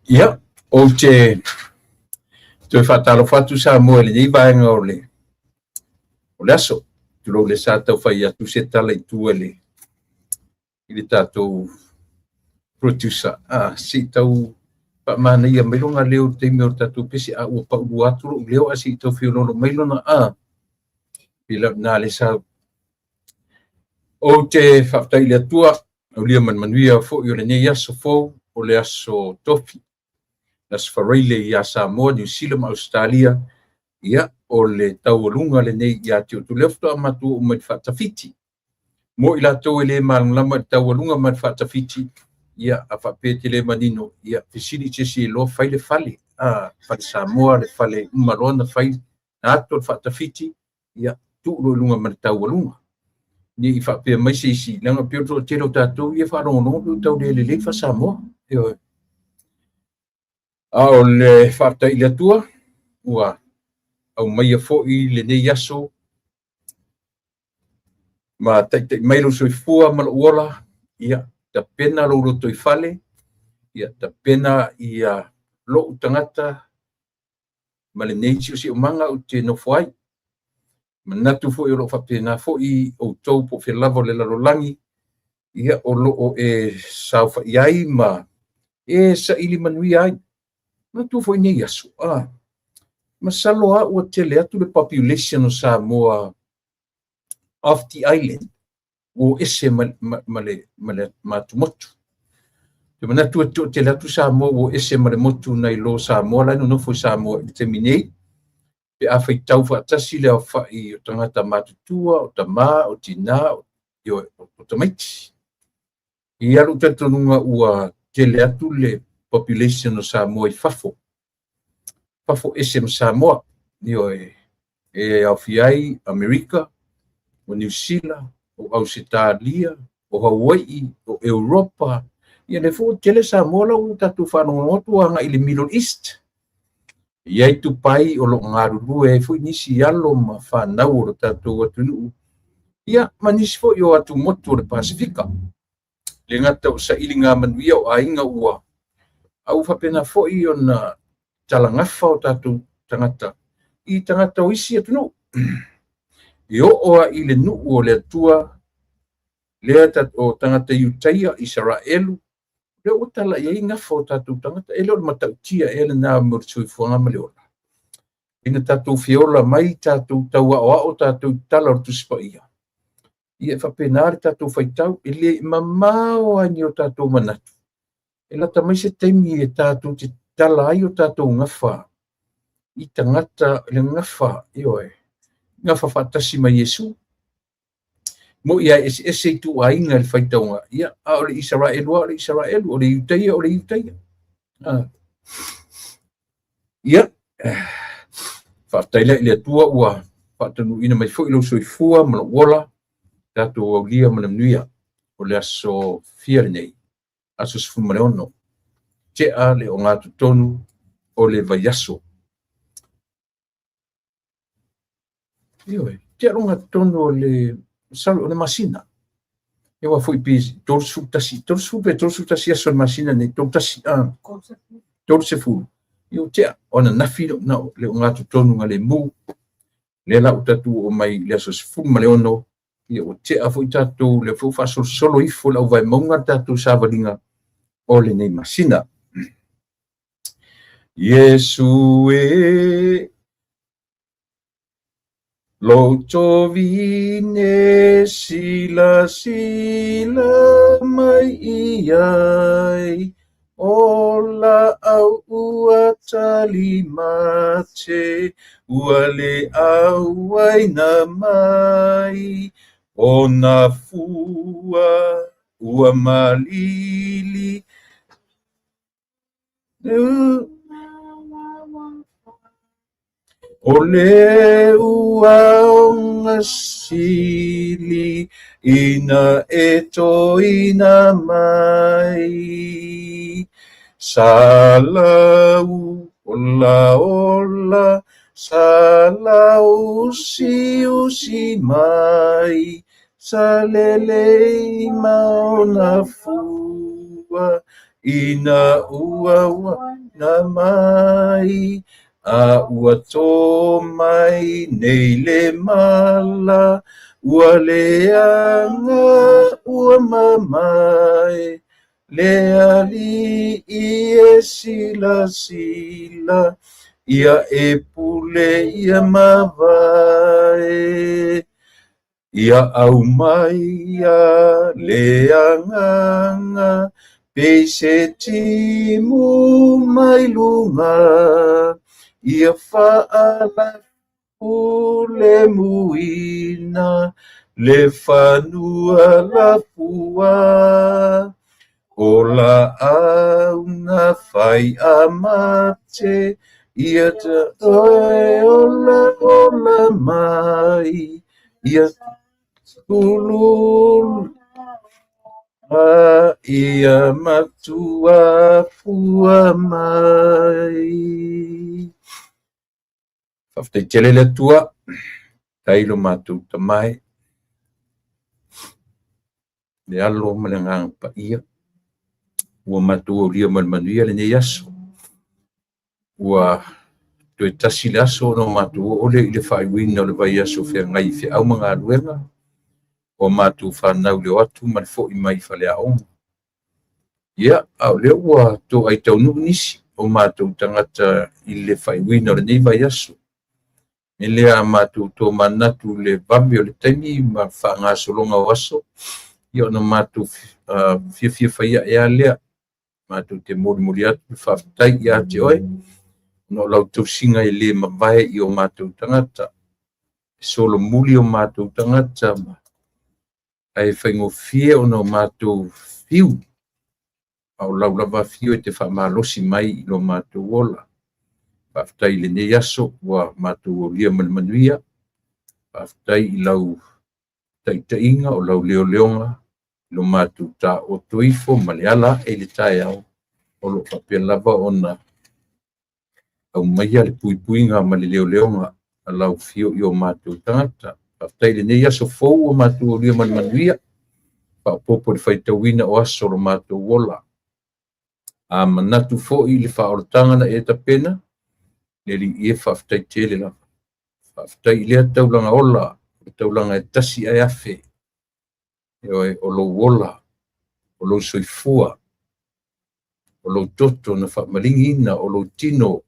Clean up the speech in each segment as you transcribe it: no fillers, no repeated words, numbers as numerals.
Ia, ou te toe faatalofa atu Samoa i lenei vaega o le o le aso. Tulou le sa tau fai atu se tala i tua i le i le tatou producer. Ah, se i tau faamanaia mai lona leo i le taimi o le tatou pese, a ua paulua atu lou leo ae se i tau feoloolo mai lona a. Pei la na le sa. Ou te faafetai i le Atua, aulia ma le manuia foi o lenei aso fou, o le aso Tofi, le aso Faraile ia Samoa, Niu Sila ma Ausetalia. Ia, o le taualuga lenei ia te outou. Lea faatoa matou oo mai i le faatafiti. Mo i latou e le malamalama i le taualuga ma le faatafiti, ia, a faapea e te le manino, ia, fesili i se isi e iloa fai le fale, a, fale Samoa, le fale uma loa na fai, na ato le faatafiti, ia, tuu loa i luga ma le taualuga. Ne i faapea mai se isi, leaga pei o le toatele o tatou ia e faalogologo pe ua tau le lelei le faa-Samoa. Ioe. A o le faafetai i le Atua, ua aumaia foi lenei aso ma taitai mai lou soifua ma lou ola, ia tapena lou lotoifale, ia tapena ia lou tagata ma lenei siosiomaga ou te nofo ai. Manatu foi o lo o faapena foi outou po o fea lava o le lalolagi, ia o lo o e saofai ai ma e saili manuia ai. Manatu foi nei aso, a, masalo lava ua tele atu le population o Samoa off the island, ua o ese ma, ma, ma le, ma le ma atumotu. Te manatu e toatele atu Samoa ua o ese ma le motu nai lo Samoa la e nonofo i Samoa i le taimi nei, pe a faitau faatasi le aofai o tagata matutua, o tama, o tina, o, o, o tamaiti. E i ai lou talitonuga ua tele atu le population o Samoa i fafo, fafo ese ma Samoa. Ioe, e aofia ai Amerika, o Niu Sila, o Ausetalia, o Hawai'i, o Europa. Ia lea foi ua tele Samoa la ua tatou faalogologo atu ua agai i le Middle East. E i ai Tupai o lo o galulue ai foi nisi alo ma fanau o lo tatou atunuu, ia ma nisi foi o atumotu o le Pasefika. Le gata o sailiga manuia o aiga ua a ua faapena foi ona talagafa o tatou tagata i tagata o isi atunuu. E oo lava i le nuu o le Atua lea o tagata Iutaia, Isaraelu, lea ua tala i ai gafa o tatou tagata. E le o le matautia ea lena mo le soifuaga ma le ola? Ina tatou feola mai, tatou tauaoao, tatou tala o le Tusi Paia. Ia e faapena le tatou faitau, e le mamao lava ni o tatou manatu. E lata mai se taimi e tatou te tala ai o tatou gafa i tagata, le gafa, ioe, gafa faatasi ma Iesu. Mo'i lava e eseese ituaiga i le faitauga, ia, a o le Isaraelu lava o le Isaraelu, o le Iutaia o le Iutaia. Ah. Ia, faafetai lea i le Atua ua faataunuuina mai foi lou soifua ma lou ola, tatou aulia ma le manuia o le aso fia lenei, aso 16, tea le ogatotonu o le vaiaso. Ioe, tea le ogatotonu o le, sorry, o le masina. E aua foi pe 31, 30 pe 31 aso o le masina nei, 31, ah, 30. Io tea, o ananafi na le ogatotonu na le mu. Lea la ua tatou oo mai i le aso 16, ia ua tea foi tatou, lea foi ua faasolosolo ifo le auvae mauga le tatou savaliga o lenei masina. Iesu e, lou tovine silasila mai i ai, o laau ua tali mate, ua le auaina mai, o na fua ua malili. O le ua ogasili ina e toina mai. Salau ola ola, salau usi usi mai, salelei ma ona fua. Ina ua uaina mai, a ua tō mai nei le mala, ua leaga ua mamae, le Alii e silasila, ia e pule ia mavae. Ia aumaia le Agaga, pei se timu mai luga, ia faalafulemuina le fanua lafua. O laau na fai a mate, ia toe ola ola mai, ia tulula ia matua fua mai. Faafetai tele le Atua, faafetai lo matou Tama e, le Alo ma le Agaga Paia, ua matou aulia ma le manuia lenei aso. Ua toe tasi le aso ona matou oo lea i le faaiuina o le vaiaso feagai i feau ma galuega o matou fanau i le o atu ma le foi mai i faleaoga. Ia, a o lea ua toai taunuu nisi o matou tagata i le faaiuina o lenei vaiaso. E lea a matou tomanatu i le vave o le taimi ma faagasologa o aso, ia ona matou fiafia fai ae lava lea. Matou te molimoli atu le faafetai ia te oe, ona o lau tausiga e le mavae i o matou tagata. E solomuli o matou tagata, ae faigofie ona o matou fiu, a o lau lava afio e te faamalosi mai i lo matou ola. Faafetai i lenei aso ua matou aulia ma le manuia. Faafetai i lau taitaiga o lau leoleoga i lo matou taoto ifo ma le ala ae i le taeao, o lo o faapea lava ona aumaia le puipuiga ma le leoleoga a lau afio i o matou tagata. Faafetai i lenei aso fou ua matou aulia ma le manuia, faaopoopo i le faitauina o aso o lo matou ola. A manatu foi i le faaolataga na e tapena, le Alii e, faafetai tele lava. Faafetai i lea taulaga ola, o le taulaga e tasi ae afe, ioe, o lou ola, o lou soifua, o lou toto na faamaligiina, o lou tino,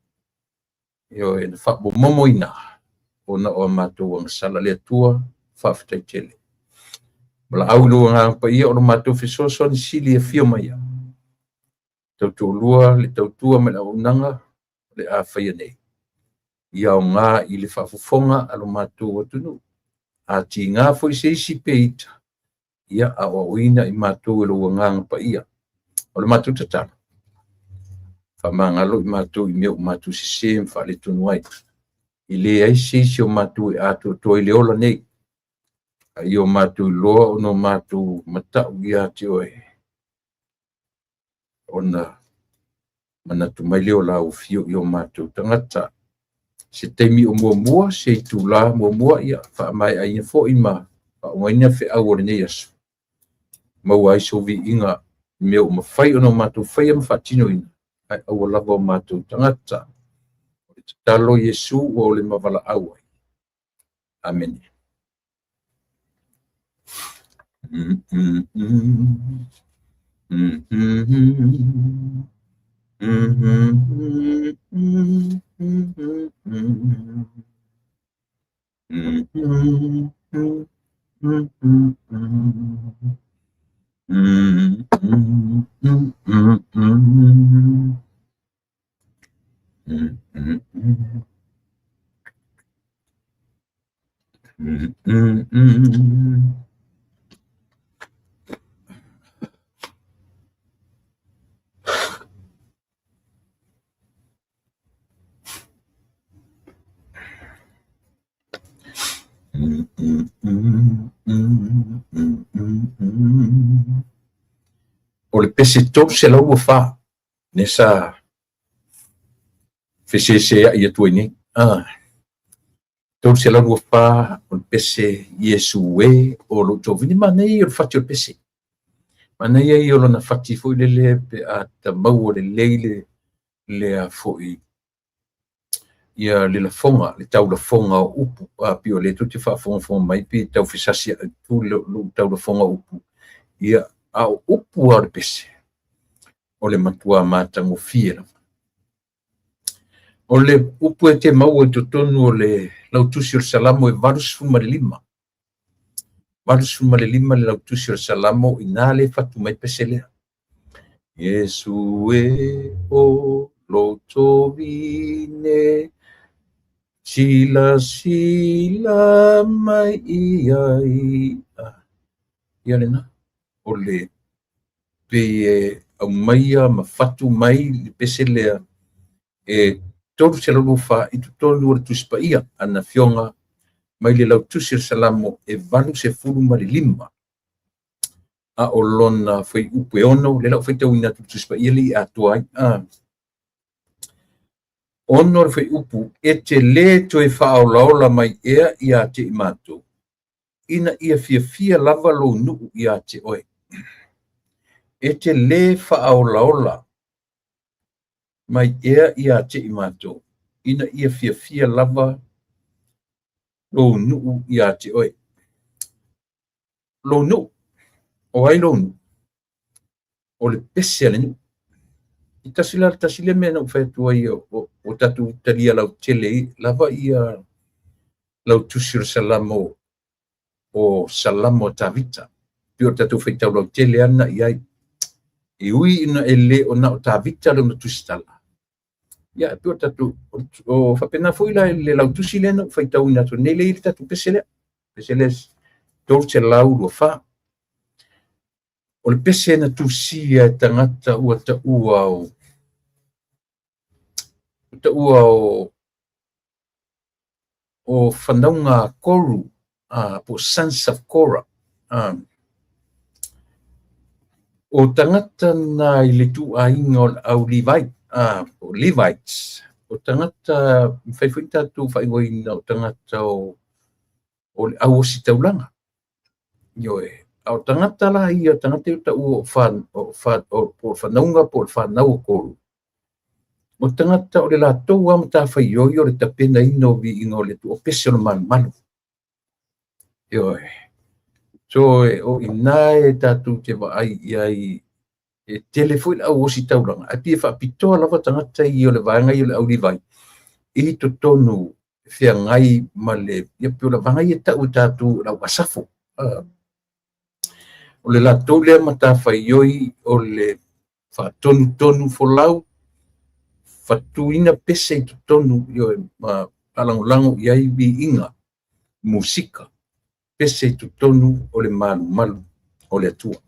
ioe, na faamomomoina ona o a matou agasala. Le Atua, faafetai tele. Valaau i lou Agaga Paia o lo matou fesoasoani sili e afio mai ai. Tautoalua le tautua ma le auaunaga o le a faia nei. Ia aoga i le faafofoga a lo matou atunuu. A tiga foi se isi pe ita, ia aoaoina i matou e lou Agaga Paia. O le matou tatalo, faamagalo i matou i mea ua matou sese ma faaletonu ai. E leai se isi o matou e atoatoa i le ola nei, a ia o matou iloa ona o matou matau ia te oe, ona manatu mai lea o lau afio i o matou tagata. Se taimi o muamua, se itula muamua, ia faamaeaina foi ma faaumaina feau o lenei aso, maua ai sou viiga i mea ua mafai ona o matou faia ma faatinoina, ae aua lava o matou tagata. O le tatalo Iesu ua o le mavalaau ai. Amene. O le pese 324 lea sa feseseai atu ai nei. 324 o le pese Iesu e o lou tovini. Manaia ia o le fati o le pese. Manaia ia o lona fati foi lele pe a ta maua lelei le a foi ia le lafoga, le taulafoga o upu, a pei o lea tou te faafogafoga mai pei e tau fesasi atu lou taulafoga o upu, ia, a o upu lava o le pese, o le matua matagofie lava. O le upu e te maua i totonu o le lautusi o le Salamo e 85. 85 le lautusi o le Salamo, ina le fatu mai pese lea. Iesu e o lotovine sila sila mai i ai. Ia lena, o le pei e aumaia ma fatu mai le pese lea e 324 i totonu o le Tusi Paia a na Afioga mai le lautusi o le Salamo e 85. A o lona fuaiupu e 6, lea la ua faitauina atu le Tusi Paia lea i atoa ai. 6 le fuaiupu, e te lē toe faaolaola mai ea ia te i matou, ina ia fiafia lava lou nuu ia te oe. E te lē faaolaola mai ea ia te i matou, ina ia fiafia lava lou nuu ia te oe. Lou nuu, o ai lou nuu? O le pese a le nuu. I tasi la tasi le mea na ou fai atu ai o tatou talia lautele lava ia lautusi o le Salamo o Salamo a Tavita. Pei o tatou faitau lautele ana i ai. E ui ina e le o na o Tavita lona tusitala. Ia, pei o tatou, o faapena foi la le lautusi lea na ou faitauina atu nei le i le tatou pese lea. Pese lea 324. O le pese na tusia e tagata ua taua o taua o fanauga a Koru, po Sons of Korah. O tagata na i le tuaiga o le au Levi, po Levites. O tagata, mafai foi tatou faaigoaina o tagata o le au ositaulaga. Ioe. A o tagata la ia, tagata ia taua o fanauga po o le fanau o Koru. O tagata o le latou a matafaioi o le tapenaina o viiga o le Atua, o pese o le malumalu. Ioe. So, o ina e tatou te vaai i ai, e tele foi le au ositaulaga, ae pei e faapitoa lava tagata ia o le vaega ia o le au Livai, i totonu feagai ma le, ia pei o le vaega ia tau e tatou o le au Asafo. O le latou lea matafaioi o le faatonutonu folau, fatuina pese i totonu, ioe, ma faalagolago i ai viiga, musika, pese i totonu o le malumalu o le Atua.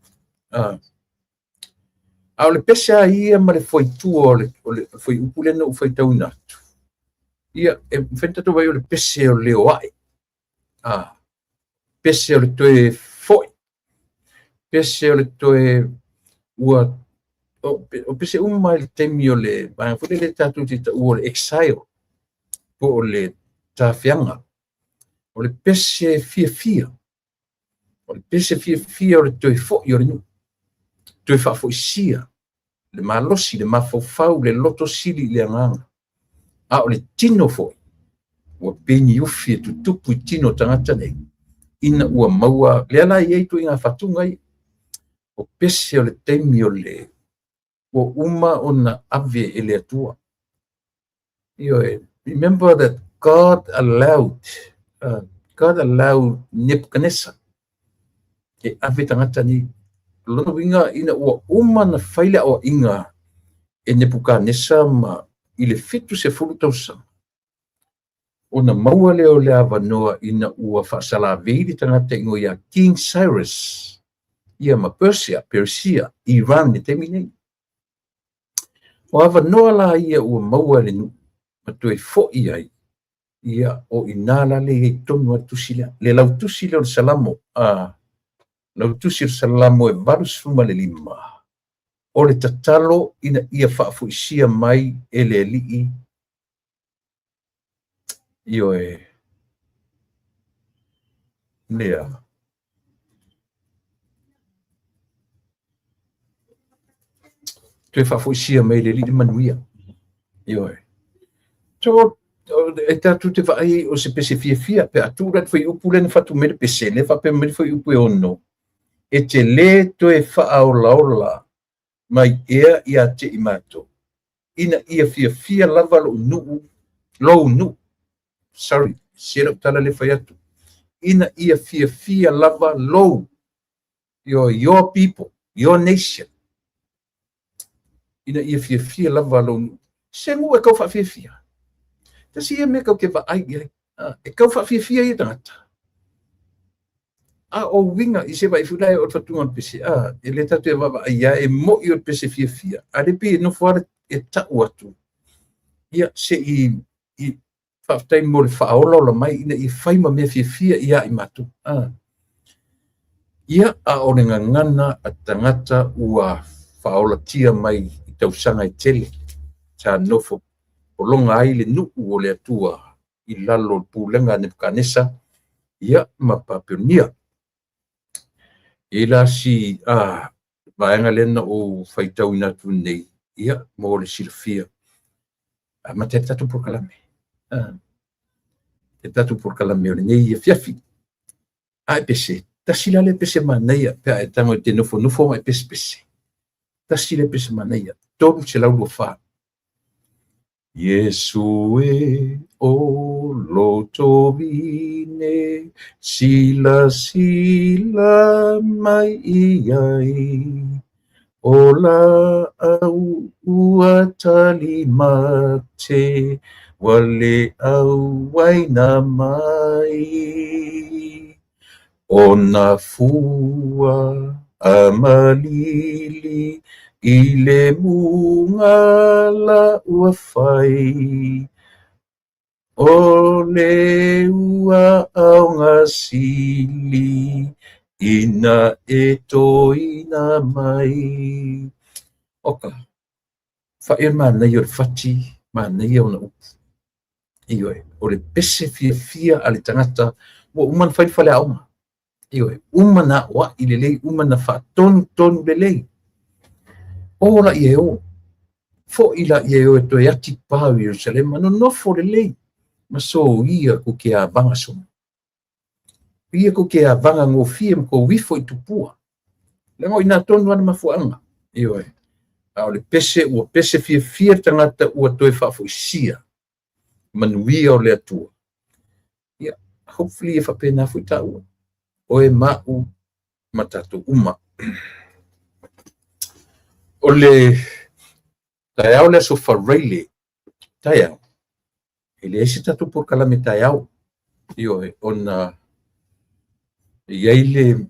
A o le pese a ia ma le fuaitua o le fuaiupu lea na ou faitauina atu, ia, e mafai ona tatou vaai o le pese o le oae, pese o le toe foi, pese o le toe ua o pese uma i le taimi o le vaega foi lele tatou te taua o le exile, po o le tafeaga. O le pese fiafia, o le pese fiafia o le toe foi o le nuu, toe faafoisia le malosi, le mafaufau, le loto sili i le agaga. A o le tino foi, ua pei ni ufi e tutupu i tino o tagata nei, ina ua maua, lea la i ai ituaiga fatuga ia. O pese o le taimi o le ua uma ona ave e le Atua. Ioe, remember that God allowed Nebuchadnezzar e ave tagata nei. Lona uiga ina ua uma na fai le aoaiga e Nebuchadnezzar ma i le 70 tausaga, ona maua lea o le avanoa ina ua faasalavei le tagata igoa ia King Cyrus, ia ma Persia, Iran le taimi nei. O avanoa la ia ua maua e le nuu ma toe foi ai, ia o ina la le i tonu a tusi lea. Le lautusi lea o le Salamo, lautusi o le Salamo e 85, o le tatalo ina ia faafoisia mai e le Alii, ioe, lea. Toe faafoisia mai e le Alii le manuia. Ioe. So, e tatou te vaai o se pese fiafia pe a tuu la le fuaiupu lea na fatu mai le pese lea faapea mai le fuaiupu e 6, e te lē toe faaolaola mai ea ia te i matou, ina ia fiafia lava lou nuu, lou nuu, sorry, se lau tala le fai atu, ina ia fiafia lava lou, your people, your nation, ina ia fiafia lava lou nuu. Se nuu e kau faafiafia. Tasi ia mea kau te vaai i ai. E kau faafiafia ia tagata. A o uiga i se vaai foi la e o le fatuga o le pese, a, e le tatou e vaavaai ia e mo'i o le pese fiafia, a le pei e nofo lava e ta'u atu, ia se i, i faafetai mo le faaolaola mai ina ia fai ma mea fiafia ia i matou. A. Ia, a o le gagana a tagata ua faaolatia mai i tausaga e tele, sa nofo pologa ai le nuu o le Atua i lalo o le pulega a Nebukanesa, ia, ma Papelonia. E la si a vaega lea na ou faitauina atu nei, ia, mo le silafia. Amata ai le tatou polokalame. Le tatou polokalame o lenei afiafi. A e pese, tasi la lea pese manaia, pe a e tago e te nofonofo ma e pesepese. Tasi lea pese manaia, 324. Iesu e o lo tovine, sila sila mai i ai, o la au ua tali mate, ua le au aina mai. O na fua a malili i le muga la ua fai, o le ua aoga sili ina e toina mai. Oka, fa'i o le manaia o le fati, manaia ona upu. Ioe, o le pese fiafia a le tagata ua uma ona fai le faleaoga. Ioe, uma na aoa'i lelei, uma na faatonutonu lelei. O la ia e o, fo'i la ia e o e toe ati pā o Ierusalema, nonofo lelei, ma soia ko ke avaga somo. Ia ko ke avaga gofie ma kou ifo i tupua. Leaga o i nā tonu ana mafuaaga. Ioe, a o le pese, ua pese fiafia le tagata ua toe faafoisia manuia o le Atua. Ia, hopefully e faapena foi tāua, oe ma'u ma tatou uma. O le taeao le aso Faraile, taeao, e leai se tatou polokalame taeao. Ioe, ona e i ai le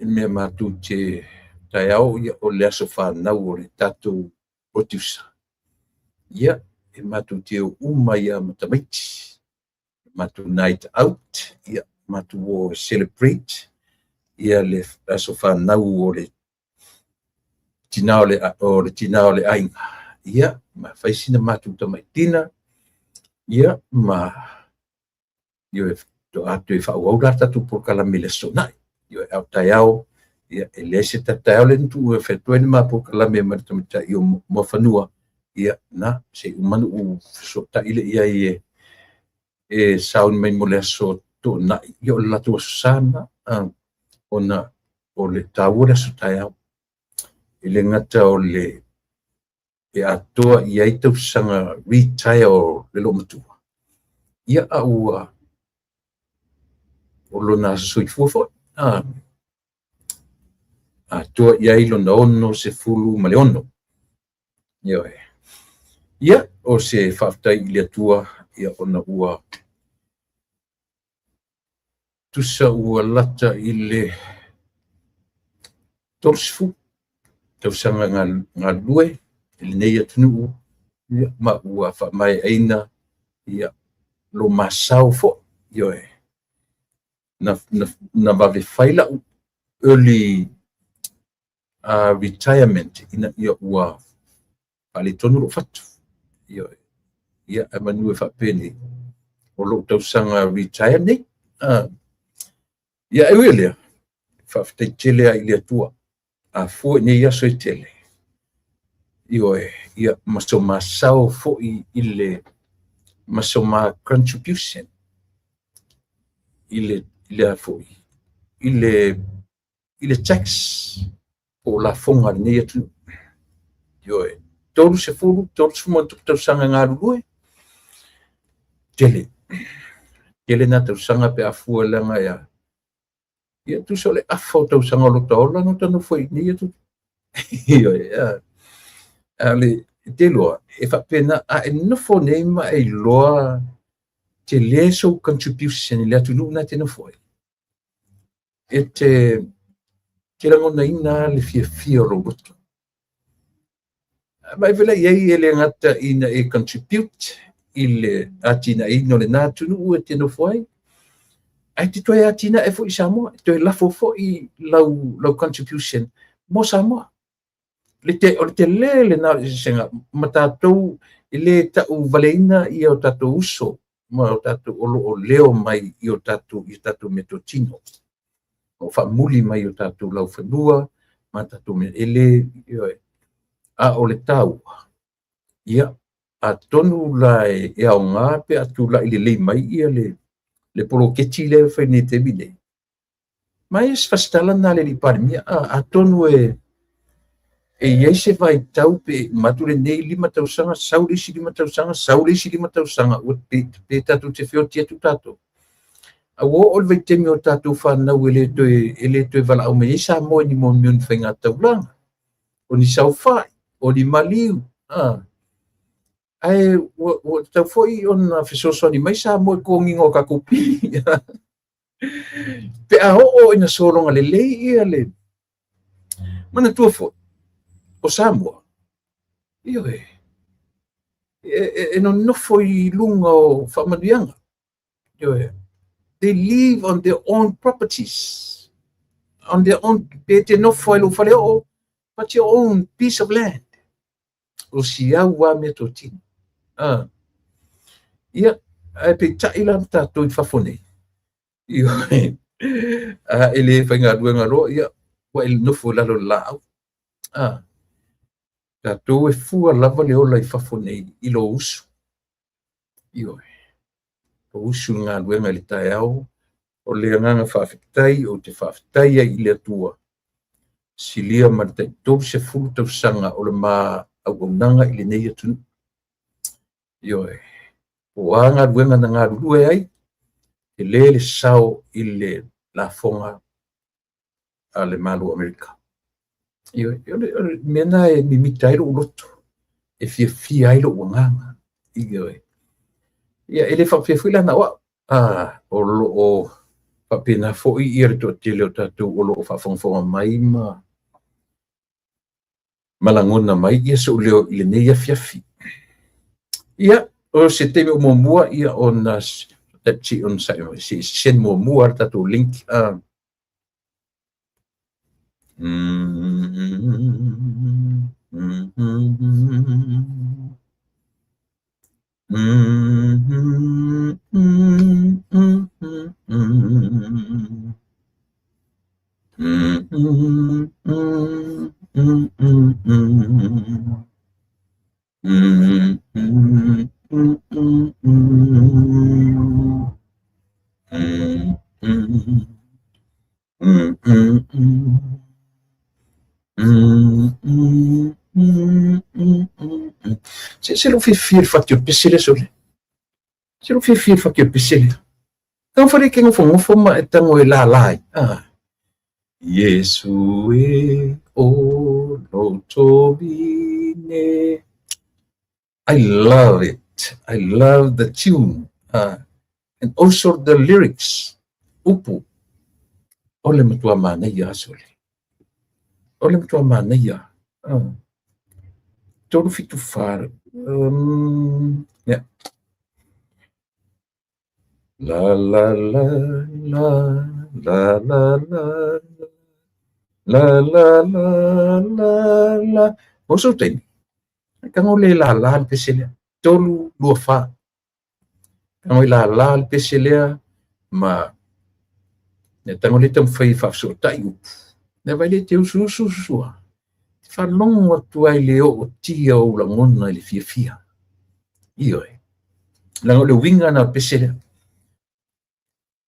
mea matou te taeao, ia, o le aso fanau o le tatou producer. Ia, e matou te o uma ia ma tamaiti. Matou night out, ia, matou o celebrate ia le aso fanau o le tina o le, o le tina o le aiga. Ia, ma fai sina matou tamaitina, ia, ma ioe, to atu e faaauau la tatou polokalame i le aso Toonai. Ioe, a o taeao, ia, e leai se tatou taeao lea na tuu e fai atu ai le ma polokalame ma le tamaitai o Muafanua, ia, na, se i uma ona ou fesootai lea i ai e sauni mai mo le aso Toonai, ia o le latou aso Sa lena, ona o le taua le aso taeao. E le gata o le e atoa i ai tausaga retire o le loomatua, ia, a ua o lona aso soifua foi, atoa i ai lona 66. Ioe. Ia, o se faafetai i le Atua, ia, ona ua tusa ua lata i le 30 tausaga galulue i lenei atunuu, ia, ma ua faamaeaina, ia, lo masao foi. Ioe. Na vave fai la'u early retirement ina ia ua faaletonu lou fatu. Ioe. Ia, ae manu e faapenei, o lou tausaga retire nei. Ia, e ui o lea, faafetai tele ai i le Atua, a fua i nei aso e tele. Ioe, ia, ma so ma sao foi i le, ma so ma contribution i le a foi, i le tax po o lafoga a lenei atunuu. Ioe, 30, 30 tausaga e galulue, tele. Tele na tausaga pe a fua leaga ia, ia tusa o le afa o tausaga o lota ola na ota nofo ai nei atu. Ioe, a le te loa, e faapena, a e nofo nei ma e iloa tele sou contribution i le atunuu na e te nofo ai. E te lagonaina le fiafia o lou loto. Ma e vela i ai e le gata ina e contribute i le atinaeina o lena atunuu e te nofo ai, ae te toe atinae foi i Samoa, e toe lafo foi lau contribution mo Samoa. O le tele lena o le eseesega ma tatou e le tauvaleina ia o tatou uso ma o tatou o lo o leo mai i o tatou meatotino. O faamuli mai o tatou laufanua ma tatou mea e le ioe. A o le taua, ia, atonu la e aoga pe a tulai lelei mai ia le poloketi lea e fai nei taimi nei. Ma e se fasitala na le Palemia, atonu e i ai se vaitau pe matu lenei 5 tausaga, sau le isi 5 tausaga, sau le isi 5 tausaga, ua pe tatou te feoti atu tatou. A ua oo le vaitaimi o tatou fanau e le toe valaau mai ai Samoa i ni mea o ni faigataulaga, o ni saofai, o ni maliu. Ae ua tatau foi ona fesoasoani mai Samoa i totogiina o tatou pili. Pe a oo ina sologa lelei ia le manatua foi, o Samoa, ioe, e nonofo i luga o faamanuiaga. Ioe, they live on their own properties. On their own, pe te nofo ai lou faleoo, but your own piece of land. O si au a mea totino. Ia, ae peitai la tatou i fafo nei. Ioe, a e le faigaluega loa, ia, ua e nofo i lalo o le laau. Tatou e fua lava le ola i fafo nei i lo usu. Ioe, o usu i galuega i le taeao, o le agaga faafetai, ou te faafetai ai i le Atua, silia ma le tai 30 tausaga o le ma auaunaga i lenei atunuu. Ioe, o a galuega na galulue ai, e le le sao i le lafoga a le Malo o Amerika. Ioe, o le mea na e mimita ai lou loto, e fiafia ai lou agaga. Ioe. Ia, e le faapea foi la na o au. O lo o faapena foi ia le toatele o tatou o lo o faafogafoga mai ma lagona mai ia sou leo i lenei afiafi. Ia, o se taimi o muamua ia ona si on sa si send muamua le tatou link. Se lou fiafia le fati o le pese lea sole. Se lou fiafia le fati o le pese lea. Tago fale ke ngofo ma e tago e la la ai. Iesu e o lo tobine. I love it. I love the tune. And also the lyrics. Upu. O le matua manaia sole. O le matua manaia. 374. Yeah. La la la la la la la la la la la la. O sou taimi. Tago le la la le pese lea. 324. Tago i la la le pese lea ma ne tago le taumafai e faafesootai upu. Ne vai le te usu usu usu sua. Te faalogo atu ai le ootia o ou lagona i le fiafia. Ioe. Leaga o le uiga lena o le pese lea.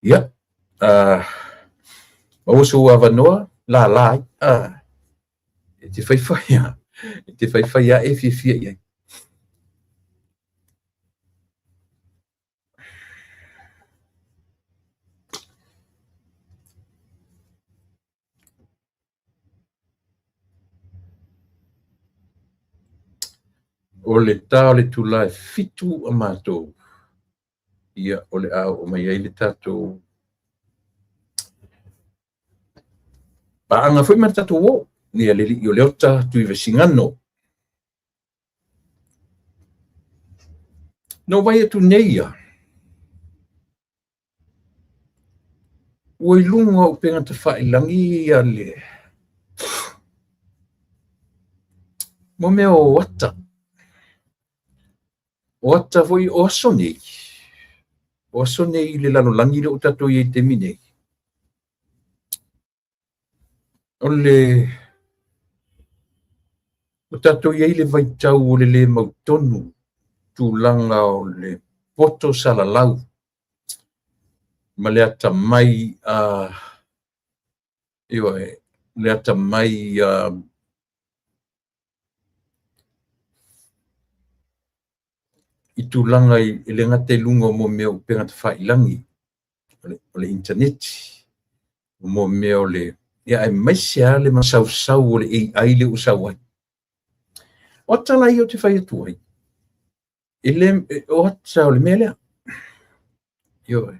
Ia, maua sou avanoa, lala ai. E te faifai a, e te faifai a e fiafia i ai. O le ta o le itula e 7 a matou, ia o le a oo mai ai le tatou paaga foi ma le tatou uo, ia le alii o Leota Tuivasigano. Na ou vaai atu nei ia, ua i luga o upega tafailagi ia le mo mea o ata. O ata foi o aso nei, o aso nei i le lalolagi lea ua tatou i ai i le taimi nei, o le ua tatou i ai i le vaitau o le lē mautonu tulaga o le poto salalau ma le atamai ioe, le atamai i tulaga e le gata i luga o mo mea o upega tafailagi, o le initaneti, mo mea o le, ia aemaise lava le masausau o le AI lea ua sau ai. O ata la ia ou te fai atu ai, e le, o ata o le mea lea. Ioe.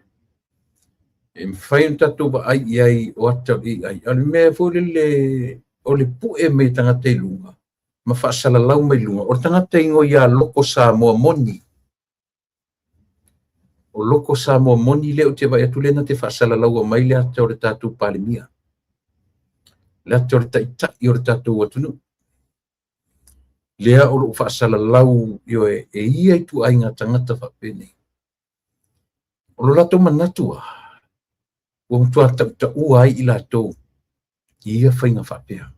E mafai ona tatou vaai i ai o ata o le AI. A o le mea foi lele o le pue mai e tagata i luga ma faasalalau mai luga, o le tagata e igoa ia Loko Samoa Moni. O Loko Samoa Moni lea ou te vaai atu lea na te faasalalaua mai le ata o le tatou Palemia, le ata o le taitai o le tatou atunuu. Lea o loo faasalalau, ioe, e ia ituaiga tagata faapenei. O lo latou manatu a, ua matua tautaua ai i latou i ia faiga faapea.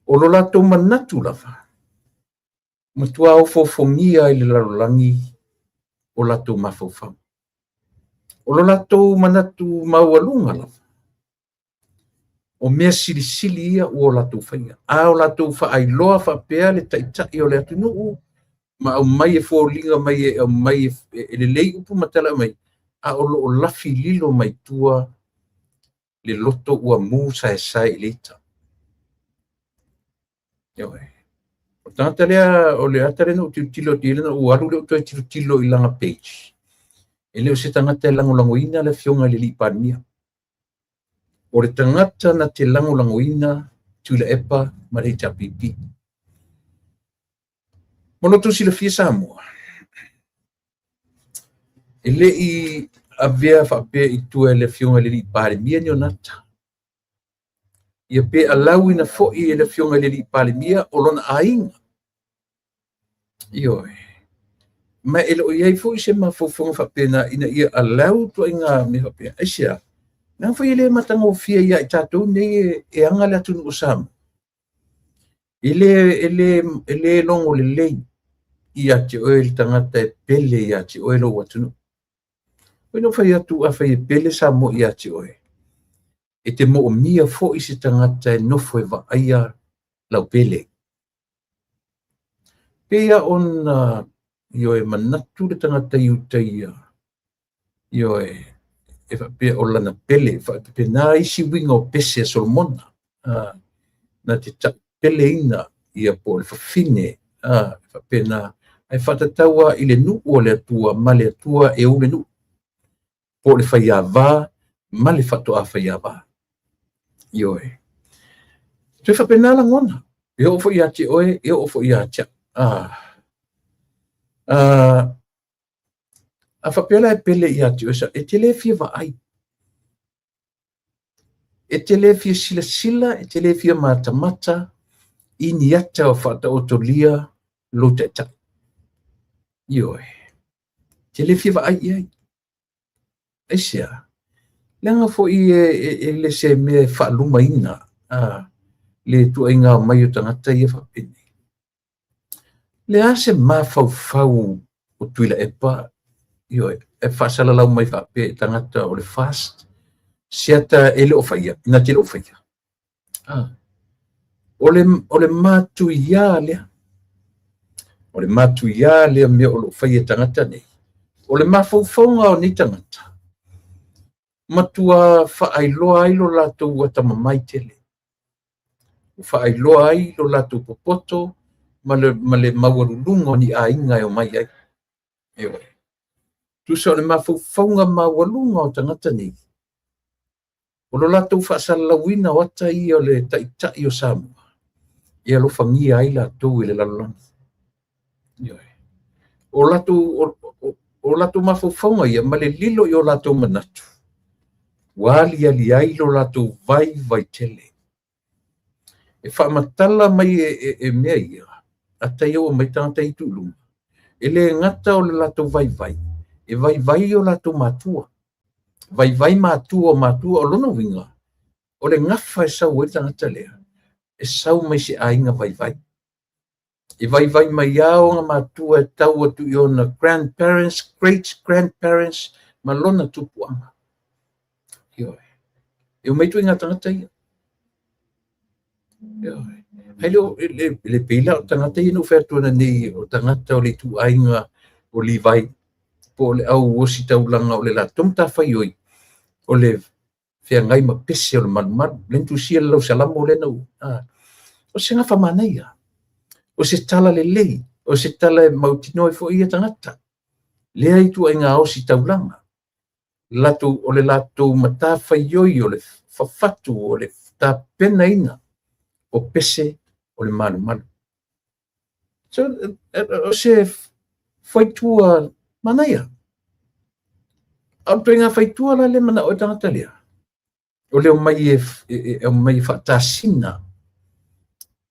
O lo latou manatu lava, matua ofoofogia ai le lalolagi o latou mafaufau. O lo latou manatu maualuga lava, o mea silisili ia ua o latou faia. A o latou faailoa faapea le taitai o le atunuu, ma aumai e foliga mai e aumai e lelei upu ma tala aumai, a o loo lafi lilo mai tua le loto ua mu saesae i le ita. Ioe. O le tagata lea, o le ata lea na ou tilotilo atu i ai, na ou alu lea ou toe tilotilo i lana page. E le o se tagata e lagolagoina le afioga i le alii Palemia. O le tagata na te lagolagoina Tuilaepa ma le HRPP. Mo lo outou silafia Samoa, e le i avea faapea i tua e le afioga i le alii Palemia ni ona ata. Ia pe alauina foi e le afioga i le alii Palemia o lona aiga. Ioe. Ma e le o i ai foi se mafaufauga faapena ina ia alau ituaiga mea faapea. Aisea? Leaga foi e le matagofie ia i tatou nei e aga le atunuu o Samoa. E le logo lelei ia te oe le tagata e pele ia te oe lou atunuu. Oi no fai atu afai e pele Samoa ia te oe, e te moomia foi se tagata e nofo e vaaia lau pele. Pei ona ioe manatu le tagata i uta ia, ioe, e faapea o lana pele, faapena isi uiga o pese a Solomona, na te taupeleina ia po o le fafine, faapena, ai faatatau i le nuu o le Atua ma le Atua e ou le nuu, po o le faiava ma le faatoa faiava. Ioe. Toe faapena lagona, e oo foi ia te oe, e oo foi ia te au. A faapea la e pele ia te oe, e te le fia vaai, e te le fia silasila, e te le fia matamata i ni ata o faataotolia lou taitai. Ioe. Te le fia vaai i ai. Aisea? Leaga foi e le se mea e faalumaina. le ituaiga omai o tagata ia faapenei. Le a se mafaufau o Tuilaepa, ioe, e faasalalau mai faapea i tagata o le FAST se ata e le o faia, na te le o faia. O le matuiā lea. O le matuiā lea mea o lo o faia e tagata nei. O le mafaufauga o nei tagata, matua faailoa ai lo latou atamamai tele. Ua faailoa ai lo latou popoto ma le maualuluga o ni aiga e omai ai. Ioe. Tusa o le mafaufauga maualuga o tagata nei, o lo latou faasalalauina o ata ia o le taitai o Samoa, e alofagia ai latou e le lalolagi. Ioe. O latou mafaufauga ia ma le lilo i o latou manatu, ua aliali ai lo latou vaivai tele. E faamatala mai e mea ia, ata ia ua mai tagata i tuuluga, e le gata o le latou vaivai, e vaivai o latou matua. Vaivai matua o matua o lona uiga, o le gafa e sau ai le tagata lea, e sau mai se aiga vaivai. E vaivai mai lava ona matua e tau atu i ona grandparents, great grandparents, ma lona tupuaga. Ioe. E omai ituaiga tagata ia. Ioe. Ai le le pei la o tagata ia na ou fai atu nei o tagata o le ituaiga o Livai, po o le au ositaulaga o le latou matafaioi, o le feagai ma pese o le malumalu. Le na tusia le lausalamo lea na o se gafa manaia, o se tala lelei, o se tala e mautinoa ai foi ia tagata. Lea ituaiga ositaulaga, latou, o le latou matafaioi o le fafatu, o le tapenaina o pese o le malumalu. So, o se faitua manaia. A o le ituaiga faitua la le manao ai le tagata lea, o le omai e omai faatasina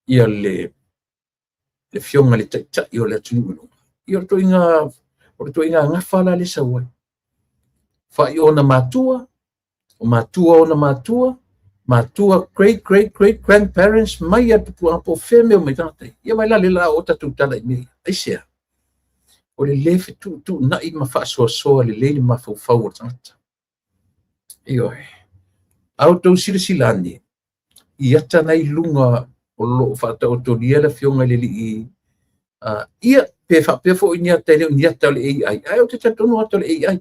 ia le afioga i le taitai o le atunuu i luga. Ia o le ituaiga gafa la le sau ai. Fai ona matua, o matua ona matua, matua great great great grandparents mai a tupuaga po o fea mea mai tagata ia. Ia vai la le la o tatou tala i mea ia. Aisea? O le lē fetuutuunai ma faasoasoa lelei le mafaufau o le tagata. Ioe. A outou silasila ane i ata na i luga o lo o faataotolia le afioga i le alii, ia pe faapea foi ni ata e le o ni ata o le AI, ae ou te talitonu ata o le AI.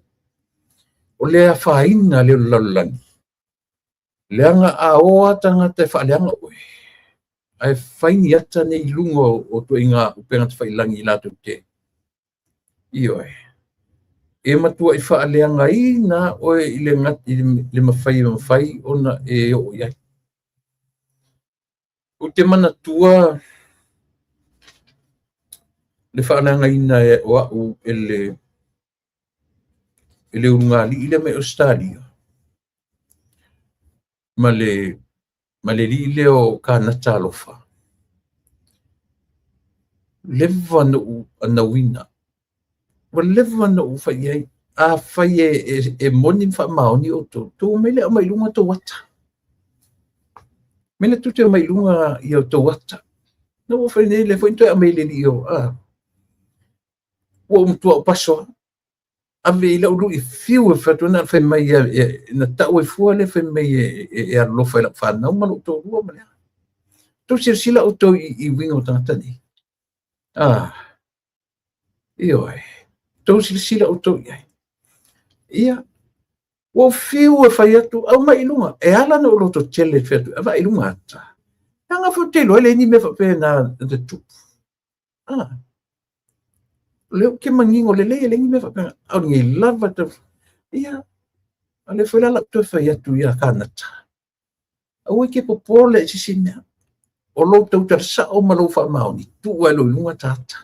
O le afaina lea o le lalolagi, leaga a o lava tagata e faaleaga oe, ae fai ni ata nei i luga o ituaiga upega tafailagi latou te. Ioe. E matuai faaleagaina oe i le mafai e mafai ona e oo i ai. Ou te manatua le faaleagaina o au e le ulugalii lea mai Ausetalia ma le alii lea o Kanata alofa. Leva na ou anauina, ua leva na ou fai i ai, a fai e moni ma faamaoni outou, tou omai lea aumai i luga tou ata. Mai lea tou te omai i luga ia tou ata. Na ua fai nei, lea foi na toe aumai e le alii o, ua ou matua ou paso, ave i lau lui fiu e fai atu na fai mai na tau ai fua lea fai mai e alolofa i lau fanau ma lou toalua ma lea. Tou silasila outou i uiga o tagata nei. Ioe. Tou silasila outou i ai. Ia, ua fiu e fai atu, aumai i luga. E ala na ou loto tele e fai atu, avai i luga ata. Leaga foi ou te iloa e leai ni mea faapena na tutupu. O lea ou te manino lelei e leai ni mea faapena. A o lenei lava tau... Ia, a lea foi la lau toe fai atu ia Kanata. Aua e te popole i se isi mea. O lou tautala sao ma lou faamaoni, tuu ai loa i luga tata.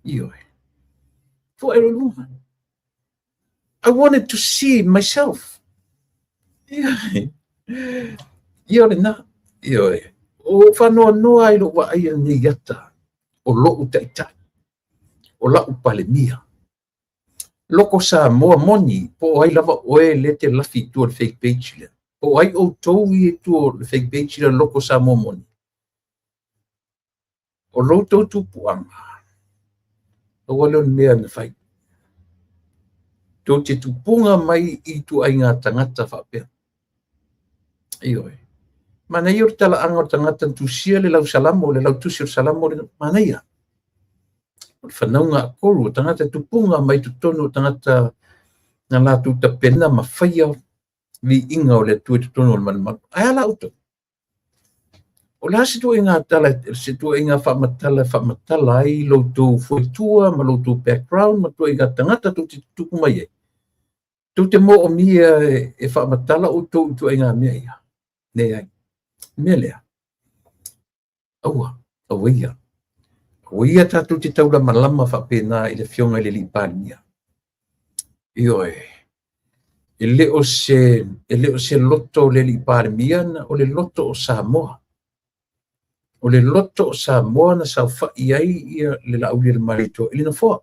Ioe. Tuu ai loa i luga. I wanted to see myself. Ioe. Ia o lena. Ioe. O whanoanoa ai lou vaai nei ata o lou taitai, o lau palemia. Loko Samoa moni, po o ai lava oe le te lafi i tua le fake page lea. Po o ai outou ia i tua o le fake page lea o le Loko Samoa Moni. O lo outou tupuaga, aua lea o le mea na fai. Tou te tupuga mai i ituaiga tagata faapea. Ioe. Manaia o le talaaga o le tagata na tusia le lau Salamo, le lautusi o le Salamo, le manaia. O le fanauga a tolu o tagata tupuga mai totonu o tagata na latou tapena ma faia viiga o le Atua i totonu o le malumalu. Ae a la outou? O le a se ituaiga tala, se ituaiga faamatala e faamatala ai lo outou fuaitua ma lo outou background ma ituaiga tagata tou te tutupu mai ai? Tou te moomia e faamatala outou i ituaiga mea ia? Leai. Mea lea, aua, aua ia. Aua ia tatou te taulamalama faapena i le Afioga i le Alii Palemia. Ioe, e le o se, e le o se loto o le Alii Palemia, o le loto o Samoa. O le loto o Samoa na saofai ai ia le Laaulialemalietoa i le nofoa.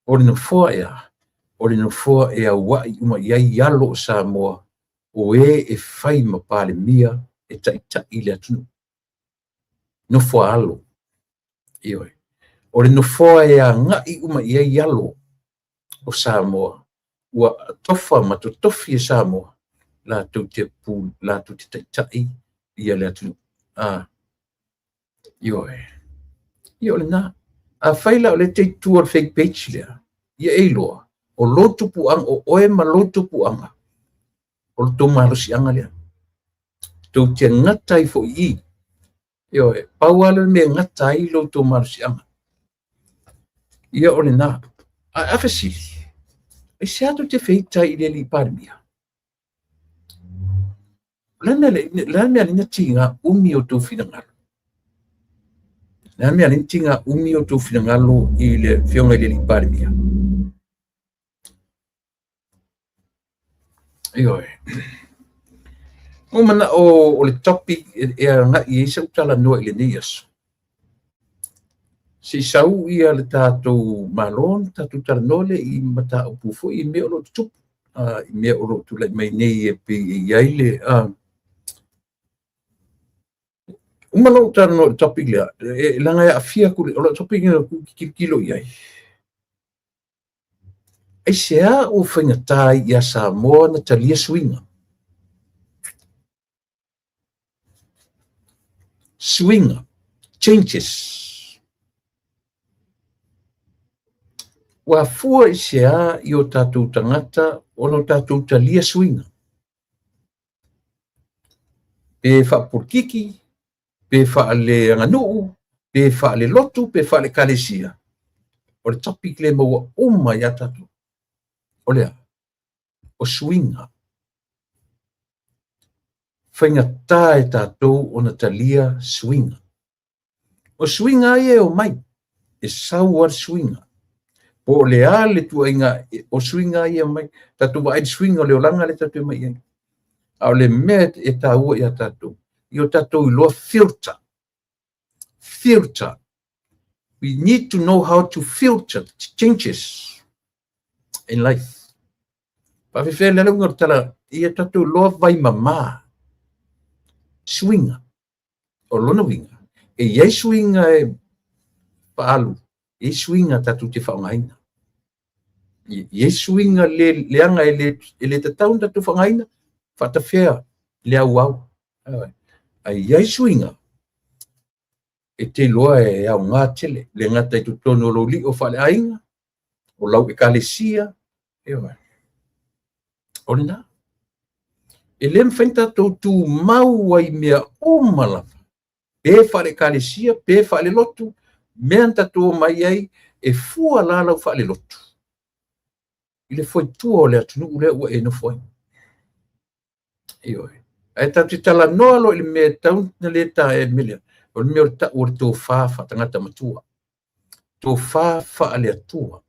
O le nofoa ea? O le nofoa e auai uma i ai alo o Samoa o e e fai ma Palemia e taitai le atunuu. Nofoa alo. Ioe. O le nofoa e agai uma i ai alo o Samoa ua tofa ma totofi e Samoa latou te pu, latou te taitai ia le atunuu. Ah, ioe. Ia o lena. Afai la o lea e te i tua o le fake page lea, ia e iloa, o lou tupuaga, o oe ma lou tupuaga, o le tou malosiaga lea. Tou te gata ai foi i i. Ioe, pau lava le mea e gata ai lo outou malosiaga. Ia o lena. Ae a fesili, aisea tou te feita ai i le Alii Palemia? O le a le mea na tiga umi o outou finagalo? O le a le mea na tiga umi o outou finagalo i le Afioga i le Alii Palemia? Ioe. Ua manao o le topic e agai ai sau talanoa i lenei aso. Se i sau ia le tatou Malo ona tatou talanoa lea i mataupu foi i mea o lo o tutupu, i mea o lo o tulai mai nei e pei e i ai le uma lou talanoa i le topic lea, leaga e aafia atu, o le topic lea ou te tilotilo i ai. Aisea ua faigata ai ia Samoa ona talia suiga? Suiga, changes. Ua afua i se a i o tatou tagata ona o tatou talia suiga? Pe faapolokiki, pe faaleaganuu, pe faalelotu, pe faale-ekalesia. O le topic lea e maua uma ia tatou. O le a? O suiga. Faigata e tatou ona talia suiga. O suiga lava ia e omai, e sau lava le suiga. Po o le a le tuuaiga, o suiga lava ia e omai. Tatou vaai i le suiga o le olaga lea tatou te omai i ai. A o le mea e taua ia tatou, ia o tatou iloa filter. Filter. We need to know how to filter changes in life. Faafefea le uiga o le tala, ia tatou iloa vaimama suiga. O lona uiga, e i ai suiga e faaalu, e i ai suiga tatou te faaaogaina. E i ai suiga le leaga e le tatau ona tatou faaaogaina, faatafea le auau. Ae i ai suiga e te iloa e aoga tele, le gata i totonu o lou lio faaleaiga, o lau ekalesia, ioe. O lena. E le mafai ona tatou tumau ai i mea uma lava, pe faale-ekalesia, pe faale-lotu, mea na tatou omai ai, e fua la lau faale-lotu i le fuaitua o le atunuu lea ua e nofo ai. Ioe. Ae tatou te talanoa loa i le mea e tatau ona le taea i le mea lea, o le mea o le tau o le tofa faatagata matua, tofa faale-Atua,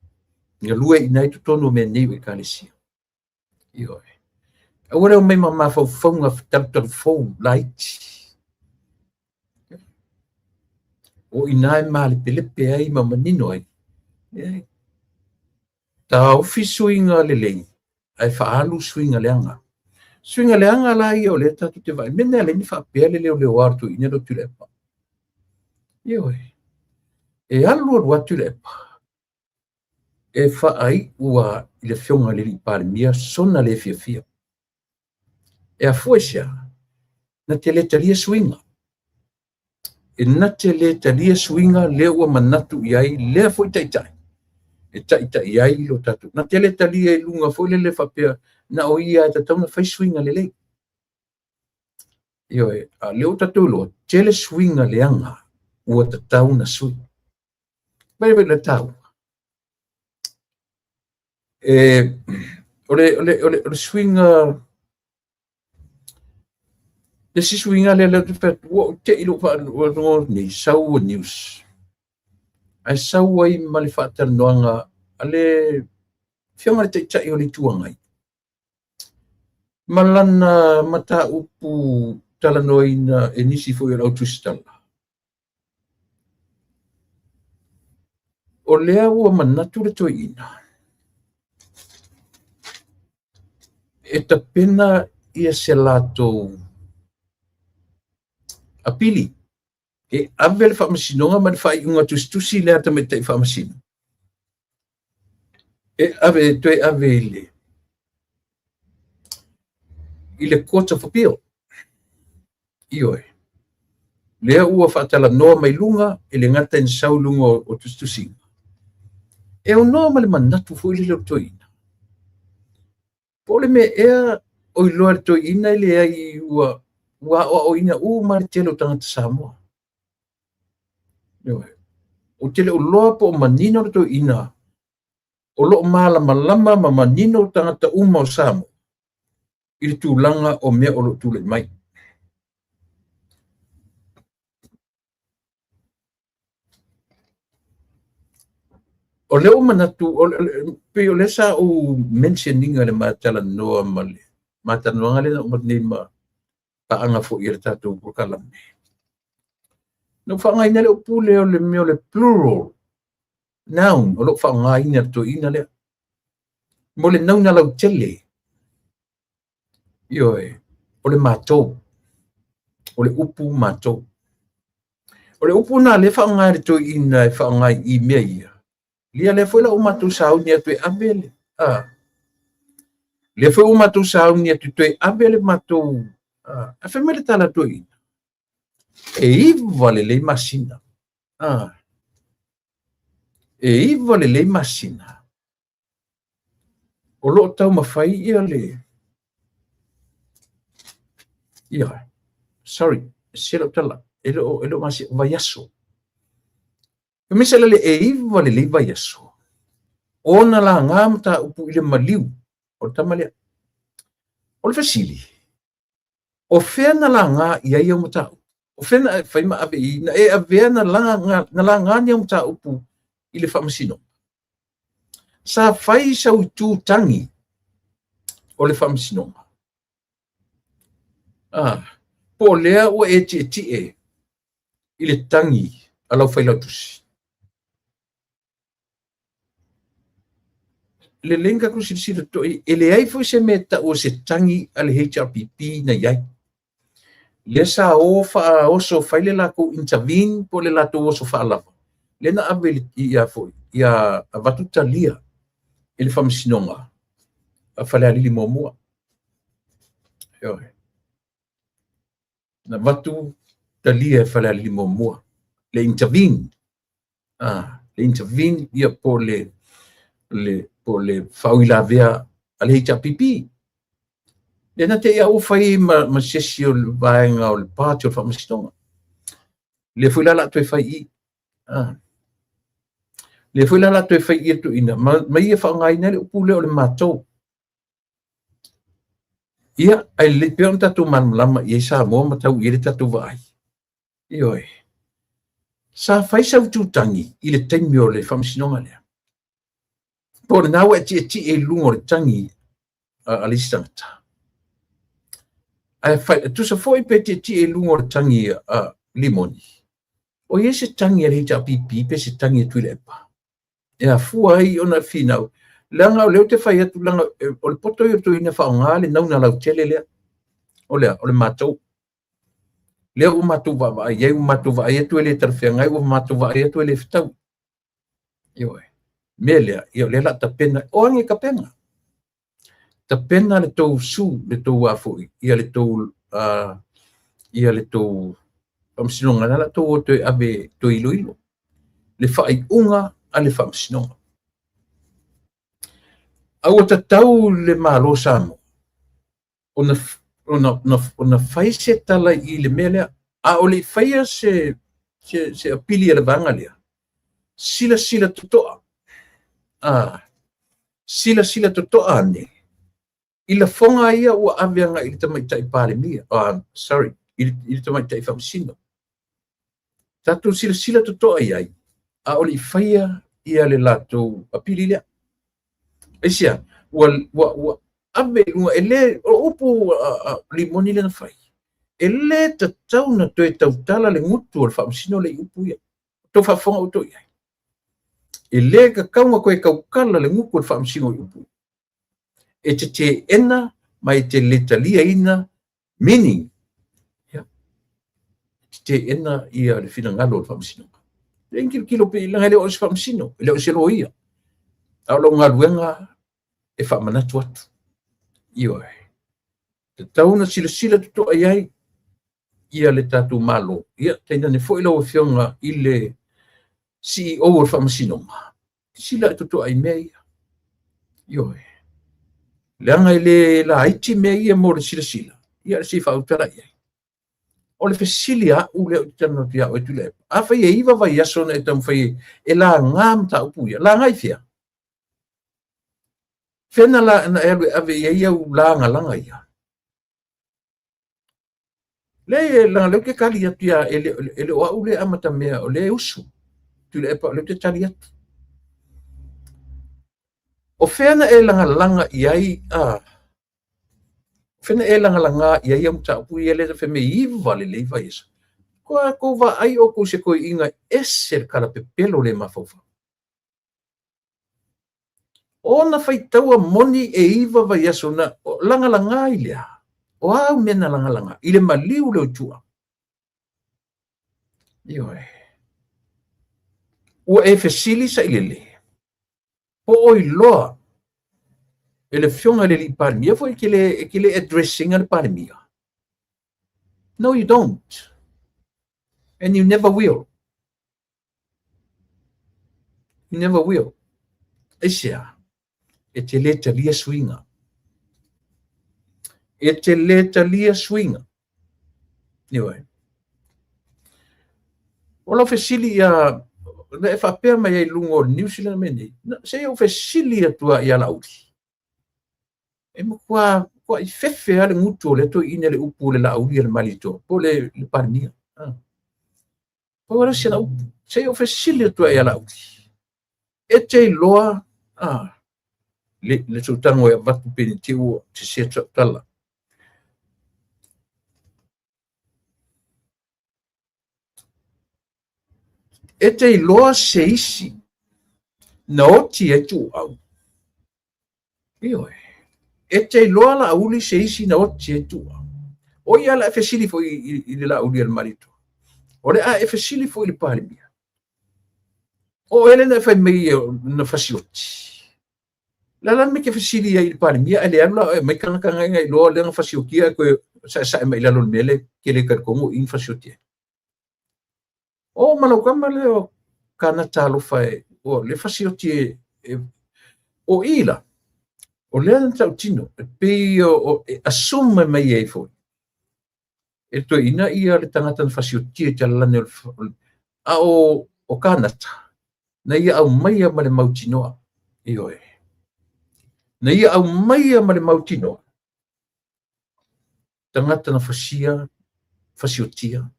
galue i ina i totonu o mea nei o ekalesia. Ioe. Aua le omai ma mafaufauga talutalufou laiti. O i ina e malepelepe ai ma manino ai. Leai. Taofi suiga lelei ae faaalu suiga leaga. Suiga leaga la ia o lea tatou te vaai, mea na e ala ai ona faapea le leoleoa o le toeaina lea o Tuilaepa. Ioe. E alu alu lava Tuilaepa e faaiu lava i le afioga i le alii Palemia sona le fiafia. E afua i se a? Na te le talia suiga. E na te le talia suiga lea ua manatu i ai lea foi taitai e taitai ai lo tatou. Na te le talia i luga foi lele faapea na o ia e tatau ona fai suiga lelei. Ioe, a o lea ua tatou iloa, tele suiga leaga ua tatau ona sui. Mai vai le taua. E, o le suiga, le isi suiga lea lea ou te fai atu, ua ou te i lou faalogo nei, sau ua news. Ae sau ai ma le faatalanoaga a le Afioga i le Taitai o le Itu Agai ma lana mataupu talanoaina e nisi foi o le au tusitala. O lea ua manatu le toeaina e tapena ia se latou apili e ave le faamasinoga ma le faaiuga tusitusi lea a tamaitai faamasino e ave e toe ave i le Court of Appeal. Ioe. Lea ua faatalanoa mai luga e le gata ina sau i luga o tusitusiga. E aunoa ma le manatu foi lele o le toeaina. Po o le mea ea o iloa e le toeaina e leai ua aoaoina uma le tele o tagata Samoa. Ioe. Ou te le o iloa po o manino le toeaina o lo o malamalama ma manino tagata uma o Samoa i le tulaga o mea o lo o tulai mai. O lea ua manatu, pei o lea sa ou mention ina le ma talanoa ma le ma talanoaga lea na uma atu nei ma paaga foi i le tatou polokalame. Na ou faaaogaina le upu lea o le mea o le plural noun o lo o faaaogaina e le toeaina lea mo le nauna lautele. Ioe, o le matou, o le upu matou. O le upu na lea faaaoga e le toeaina e faaaoga i mea ia. Ia lea foi la ua matou sauni atu e ave le lea foi ua matou sauni atu toe ave le matou a fai mai le tala a le toeaina e 9 lelei masina. E 9 lelei masina o lo o taumafai ia le ia sorry se lau tala e le o masina vaiaso. Fai mai se lele e 9 lelei vaiaso ona laga mataupu i le maliu o le tama lea. O le fesili, o fea na laga i ai au mataupu? O fea na fai ma ave i na e avea na laga ni au mataupu i le faamasinoga? Sa fai sau itu tagi o le faamasinoga. Po o lea ua e tietie i le tagi a lau failautusi. Lelei na tatou silasila totoa e leai foi se mea e tau o se tagi a le HRPP na i ai. Lea sa o faaoso fai le latou intervene po o le latou oso faalava. Lea na ave ia foi, ia avatu talia i le faamasinoga a Falealili muamua. Ioe. Na avatu talia e Falealili muamua. Le intervene. Le intervene ia po le faauilavea a le HRPP. Lea na te ia ua fai ma sesi o le vaega o le party o le faamasinoga. Lea foi la la toe fai i. Lea foi la la toe fai i toeaina ma ia faaaogaina le upu lea o le matou. Ia, ai lelei pea ona tatou malamalama i ai Samoa ma tau i ai le tatou vaai. Ioe. Sa fai sau tutagi i le taimi o le faamasinoga lea. Po o lena ua e tietie i luga o le tagi a le isi tagata. Ae fai, tusa foi pe tietie i luga o le tagi a Limoni. O i ai se tagi a le HRPP pe se tagi a Tuilaepa. E afua ai ona finau. Leaga o lea ou te fai atu, leaga o le poto ia o le toeaina faaaoga le nauna lautele lea. O le a? O le matou. Lea ua matou vaavaai i ai, ua matou vaai atu e le talafeagai, ua matou vaai atu e le fetaui. Ioe. Mea lea, ia o lea la tapena, o age tapena. Tapena le tou su, le tou afoi, ia le tou ia le tou faamasinoga, na la tou o toe ave toe iloilo. Le faaiuga a le faamasinoga. A ua tatau le Malo Samoa ona ona fai se tala i le mea lea. A o le i faia se apili a le vaega lea, silasila totoa, silasila totoa ane i lafoga ia ua ave agai i le tamaitai Palemia, sorry, i le tamaitai faamasino. Tatou silasila totoa i ai, a o le i faia ia le latou apili lea. Aisea? Ua ave i luga, e le, o upu Limoni lea na fai, e le tatau na toe tautala le gutu o le faamasino lea i upu ia. Tou faafofoga outou i ai. E le tatau na toe tautala le gutu o le faamasino i upu. E te teena ma e te le taliaina, meaning, ia, e te teena ia le finagalo o le faamasinoga. Le tilotilo pe leaga e le o se faamasino, e le o se loia. A o lau galuega e faamanatu atu. Ioe. Tatau na silasila totoa i ai ia le tatou Malo. Ia, tainane foi lau Afioga i le CEO o le Faamasinoga, silasila totoa i mea ia. Ioe. Leaga e le laiti mea ia mo le silasila, ia se i faautala i ai. O le fesili a au lea ou te talanoa atu ia oe Tuilaepa, afai e 9 vaiaso na e taumafai e laga mataupu ia, laga i fea? Fea na la na e alu e ave i ai au lagalaga ia? Leai, e leaga lea ou te tali atu ia, e le o au lea e amatamea, o lea e usu. Tuilaepa, o lea ou te tali atu. O fea na e lagalaga i ai, o fea na e lagalaga i ai au mataupu ia lea fai mai 9 lelei vaiaso. Ko kou vaai outou i se toeaina ese le kalapepelo le mafaufau. Ona faitaua moni e 9 vaiaso na lagalaga i lea. O a au mea na lagalaga i le maliu lea o tua. Ioe. Ua e fesili sailele. Po o iloa e le Afioga i le alii Palemia foi e te le address ina le Palemia. No, you don't. And you never will. You never will. Aisea, e te le talia suiga. E te le talia suiga. Ioe. O lau fesili ia, na e faapea mai ai i luga o le New Zealand mai nei, se i ou fesili atu lava ia Laauli. E matua i fefe lava le gutu o lea toeaina i le upu o le Laauli a le Malietoa, po o le Palemia. Pau lea o si ana upu. Se i ou fesili atu lava ia Laauli. E te iloa, le tago e avatu pe ne i te i ua sese atu sau tala. E te iloa se isi na oti ai Tuuau. Ioe. E te iloa Laauli se isi na oti ai Tuuau. O ia la e fesili foi i le Laauli a le Malietoa. O le a e fesili foi i le Palemia. O oe lea na e fai mai na fasioti. La la me ke fesili ai i le Palemia ae le alu la oe e aumai tagata na e iloa lea na fasiotia ae toe saesae mai i lalo o le mea lea e te le talitonu o i na fasioti ai. O ma lau tama lea o Kanata alofa e, o le fasioti e, o i la, o lea na tautino, e pei o, e assume mai ai foi. E toeaina ia le tagata na fasiotia i te alalane o le, a o Kanata, na ia aumaia ma le mautinoa. Ioe. Na ia aumaia ma le mautinoa. Tagata na fasia, fasiotia.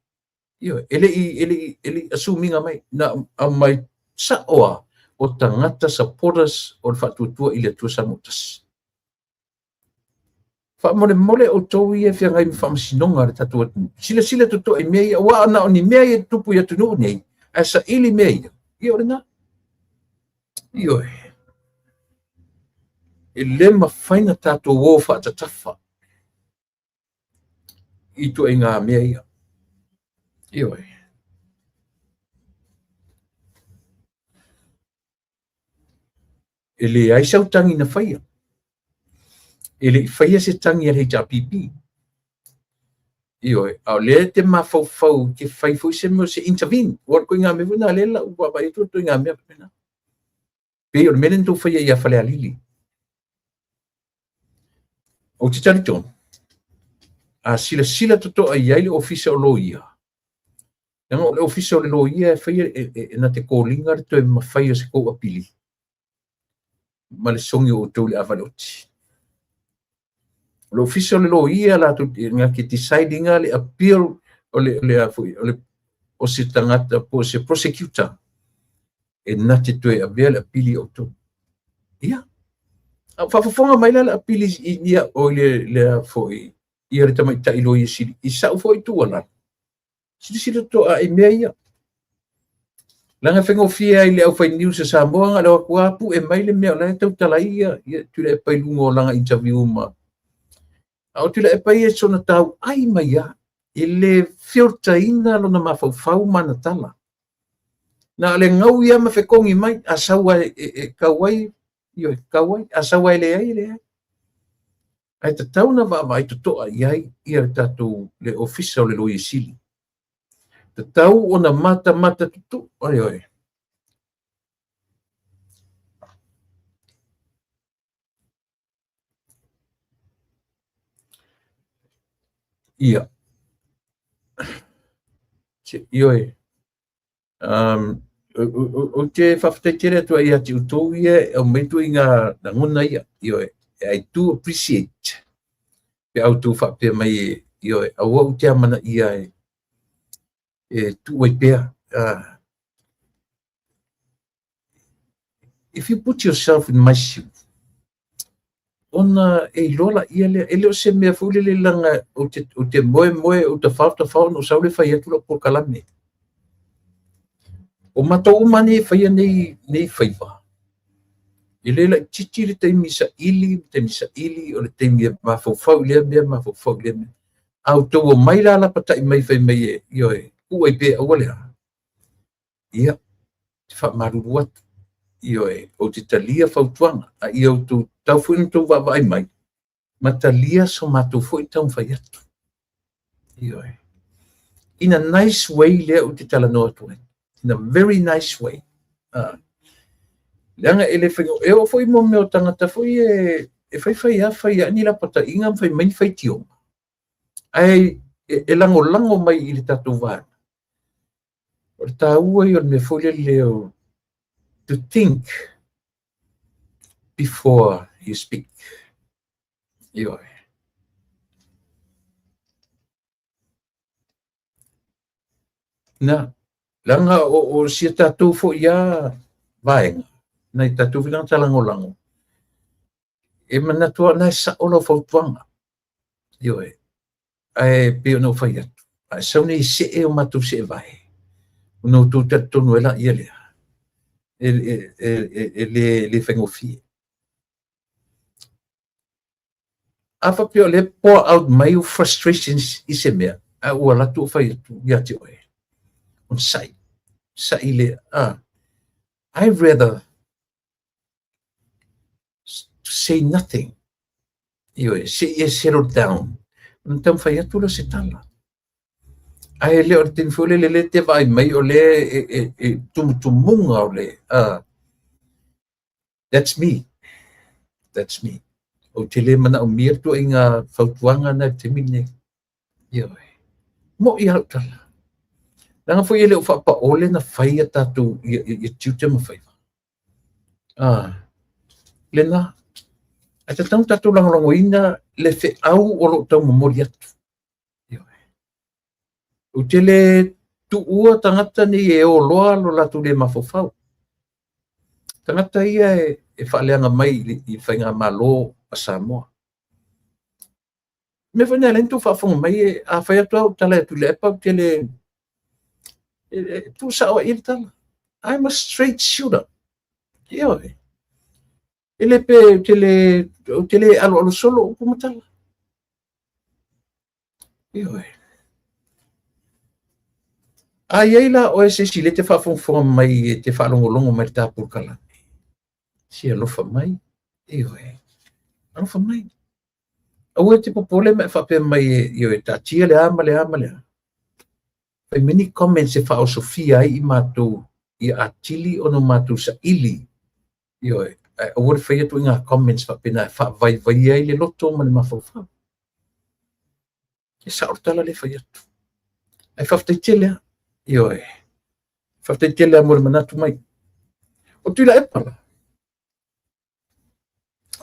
Ioe, e le i assume ina mai, na aumai sao lava o tagata supporters o le faatuatua i le Atua Samoa tasi. Faamolemole outou ia e feagai ma faamasinoga a le tatou atunuu. Silasila totoa i mea ia, aua na o ni mea ia e tutupu i atunuu nei, ae saili mea ia, ia o lena. Ioe. E le mafai na tatou o faatatafa. i ituaiga mea ia. Ioe. E leai sau tagi na faia. E le i faia se tagi a le HRPP. Ioe, a o lea e te mafaufau ke fai foi se mea o se intervene. Ua o le ituaiga mea foi lena lea la ua vaavaai atu o le ituaiga mea faapena. Pei o le mea lea na tou faia ia Falealili. Ou te talitonu, a silasila totoa i ai le Ofisa o Loia, leaga o le Ofisa o le Loia e faia e na te koliga le toe mafai o se tou apili ma le sogi o outou i le avale oti. O le Ofisa o le Loia latou na te decide ina le appeal o le, le, a foi, o le o se tagata po o se prosecutor e na te toe avea le apili o outou. Ia, a o faafofoga mai la le apili i ia o le, le a foi, ia le tamaitai loia sili, i sau foi tuualalo, silasila totoa i mea ia. Leaga e faigofie ai i le aufai news a Samoa na o le o atu lava pue mai le mea o la e tautala ai ia, ia Tuilaepa i luga o lana interview ma. A o Tuilaepa ia e soona tauai mai lava, e le filter-ina lona mafaufau ma ana tala. Na o le gau ia ma fetogi mai, a sau lava e kau ai, ioe, kau ai, a sau lava e leai, e leai. Ae tatau ona vaavaai totoa i ai ia le tatou le Ofisa o le Loia Sili. Tatau ona matamata totoa, ioe. Ia. Ioe. Ou te faafetai tele atu ai ia te outou ia e aumai ituaiga lagona ia. Ioe. I do appreciate pe a outou faapea mai e, ioe, aua ou te amanaia e tuu ai pea. If you put yourself in my shoes, ona e iloa laia lea, e le o se mea foi lele leaga ou te moemoe, ou tafao tafao ona ou sau lea fai atu lau polokalame. O matou uma nei e faia nei faiva, e le laitiiti le taimi saili, le taimi saili, o le taimi e mafaufau i lea mea, mafaufau i lea mea. A outou omai la lapatai mai fai mai e, ioe, tuu ai pea aua le a. Ia, te faamalulu atu, ioe, ou te talia fautuaga, a ia outou tau foi ona outou vaavaai mai, ma talia so matou foi taumafai atu. Ioe. In a nice way lea ou te talanoa atu ai. In a very nice way. Leaga e le faigo, e oo foi mo mea o tagata foi e faifai lava fai lava ni lapataiga ma fai mai ni faitioga. Ae e lagolago mai i le tatou vaega. O le taua ia o le mea foi lele o to think before you speak. Ioe. Na, leaga o sia tatou foi ia vaega, nai tatou foi tagata lagolago, e manatu lava na e sao lau fautuaga. Ioe. Ae pei ona ou fai atu, a e sau nei see o matou seevae, ona outou talitonu ai laia lea, e le faigofie. A faapea o lea pour out mai ou frustrations i se mea, ae ua alu atu ou fai atu ia te oe, onosai, sa'i le, I rather to say nothing. Ioe, se i e settle down. Ona taumafai atu lea o se tala. Ae le o le taimi foi lele lea te vaai mai o lea e tumutumuga o le, that's me. That's me. Ou te le manaomia le tuuaiga fautuaga na i le taimi lenei. Ioe. Mo'i lava lau tala. Leaga foi e le o faapaole na fai a tatou ia tiute ma faiva. Lena. Ae tatau ona tatou lagolagoina le feau o lo o tau momoli atu. Ioe. Ou te le tuua tagata nei e o loa lo latou le mafaufau. Tagata ia e faaleaga mai i le faigamalo a Samoa. Mea foi lena e ala ai ona outou faafofoga mai, a fai atu au tala e Tuilaepa, ou te le tuusao ai i le tala. I'm a straight shooter. Ioe. E le pe, ou te le aloalo solo upu ma tala. Ioe. A i ai la oe se isi lea e te faafogafoga mai e te faalogologo mai i le ta polokalame, se alofa mai, ioe, alofa mai. Aua e te popole ma e faapea mai e, ioe, taatia le a ma le a ma le a. Fai mai ni comments e faaosofia ai i matou ia atili ona matou saili, ioe, ae aua le faia ituaiga comments faapena e faavaivaia ai le loto ma le mafaufau. E sao le tala lea e fai atu. Ae faafetai tele lava. Ioe. Faafetai tele lava mo le manatu mai. O Tuilaepa la,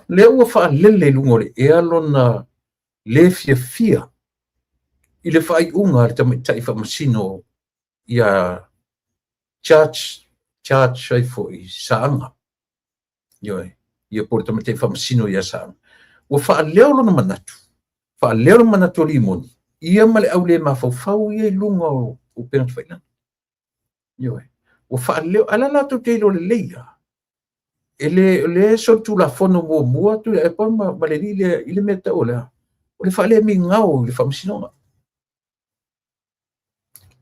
lea ua faalele i luga o le ea lona le fiafia i le faaiuga a le tamaitai faamasino ia Judge, Judge ai foi, Saaga. Ioe, ia po o le tamaitai faamasino ia Saaga. Ua faaleo lona manatu, faaleo le manatu o Limoni, ia ma le au le mafaufau ia i luga o upega tafailagi. Ioe, ua faaleo, ae la latou te iloa lelei lava, e le, o le solitulafono muamua Tuilaepa ma le alii lea i le mea tau o le a? O le faalemigao i le faamasinoga.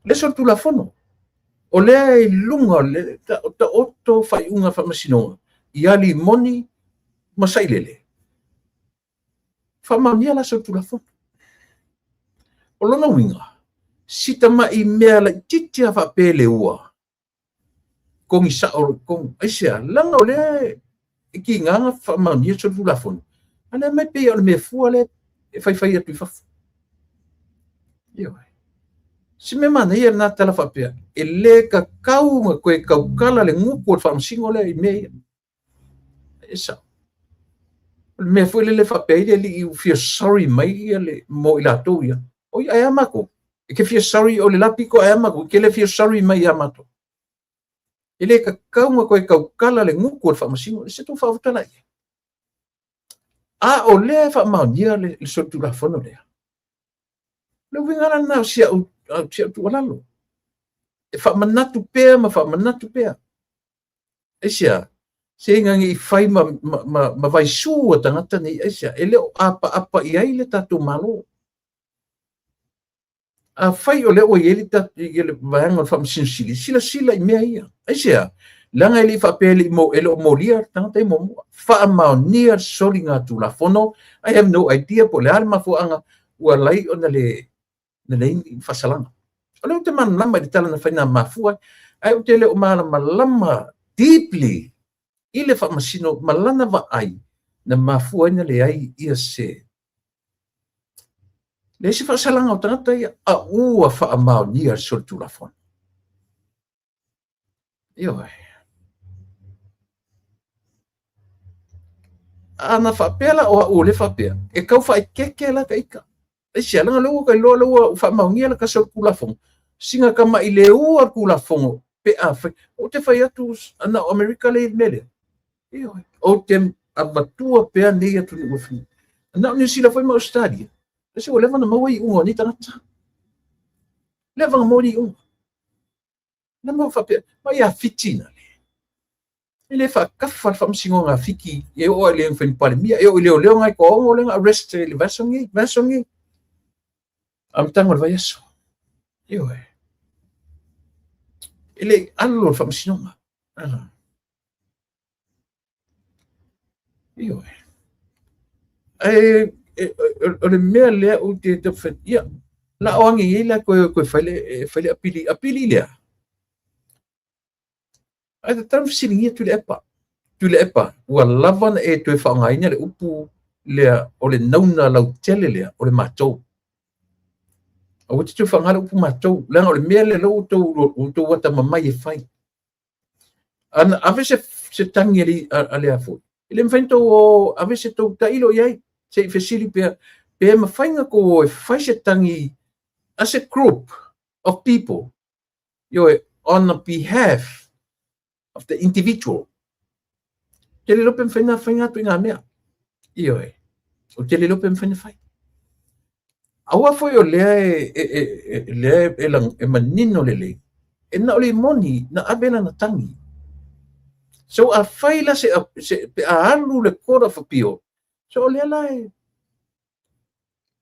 Le solitulafono. O lea e i luga o le taoto faaiuga faamasinoga ia Limoni ma Sailele. Faamaonia la solitulafono. O lona uiga, si tamai mea laitiiti lava faapea le ua, kogi sao, kogi, aisea, leaga o lea e kiga na faamaonia solitulafono, a lea mai pei o le mea fua lea e faifai atu i fafo. Ioe. Se mea manaia lena tala faapea, e le tatau ona toe tautala le gutu o le faamasino lea i mea ia. E sao. O le mea foi lele faapea ai le alii ua fia sorry mai ia le, mo i latou ia. Oi, ae a matou? E te fia sorry o le la pito ae a matou? E te le fia sorry mai ia matou. E le tatau ona toe tautala le gutu o le faamasino. Se tou faavuta la ia. A o lea e faamaonia le solitulafono lea. Le uiga la lena o si au, si au tuualalo. E faamanatu pea ma faamanatu pea. Aisea, se ina ne i fai ma, ma, ma, ma vaisū a tagata nei, aisea, e le o apaapa i ai le tatou Malo. Afai o lea ua i ai le, le vaega o le Faamasino Sili, silasila i mea ia. Aisea, leaga e le i faapea e le i, mo, e le o molia le tagata i muamua. Faamaonia le soligatulafono. I have no idea po o le a le mafuaaga ua ala ai ona le na leai ni faasalaga. O lea ou te malamalama i le tala na fai na mafua ai, ae ou te le o malamalama deeply i le faamasino ma lana vaai na mafua ai na leai ia se leai se faasalaga o tagata ia, a ua faamaonia le solitulafono. Ioe. Ana faapea la o au o lea faapea, e tau faaeteete la ta ita. Aisea, leaga lea ua ta iloa lea ua faamaonia le tasi o le Tulafono, sina tama'i leua le Tulafono pe afai. Ou te fai atu na o Amerika lea i le mea lea. Ioe. Ou te avatua pea nei atunuu e fai. Na o Niu Sila foi ma Ausetalia. Aisea ua leva ona maua iuga o nei tagata. Leva ona maua le iuga. Nama ua faapea, mai ia Fiti na le. E le faatafa le faamasinoga a Fiti e oo lava i le mafai ni Palemia, e oo i leoleo nai toaono lea na arrest i le vaiaso nei, vaiaso nei. Amataga o le vaiaso. Ioe. E le i alo le faamasinoga. Ah. Ioe. Ae o le mea lea ou te taumafai, ia, la o age nei la toe toe fai le fai le apili, apili lea. Ae tatau ona fesiligia Tuilaepa. Tuilaepa, ua lava ona e toe faaaogaina le upu lea o le nauna lautele lea o le matou. Aua te toe faaaoga le upu matou, leaga o le mea lea ua outou atamamai e fai. Ana ave se se tagi a le a le foi. E le mafai ona tou o ave se tou tailo i ai, se i fesili pea, pe mafai ona tou o e fai se tagi as a group of people, ioe, on the behalf of the individual. Te le iloa pe mafai ona fai na ituaiga mea. Ioe, ou te le iloa pe mafai ona fai. Aua foi o lea e, e, e, e, lea e, e manino lelei, e na o le moni na ave lana tagi. So afai la se, se pe a alu le Court of Appeal, so o lea la e,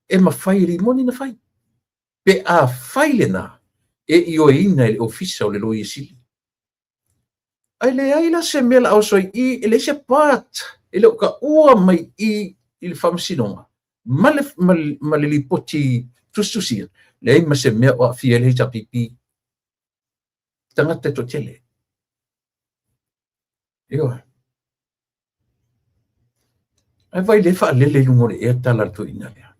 e mafai e le moni na fai. Pe afai lena e ioeina e le Ofisa o le Loia Sili. Ae leai la se mea la oso i i, e leai se part, e le o taua mai i i le faamasinoga ma le lipoti tusitusia, leai ma se mea o aafia ai le HRPP, tagata e toatele. Ioe. Ae vaai lea e faalele i luga o le ea tala a le toeaina lea.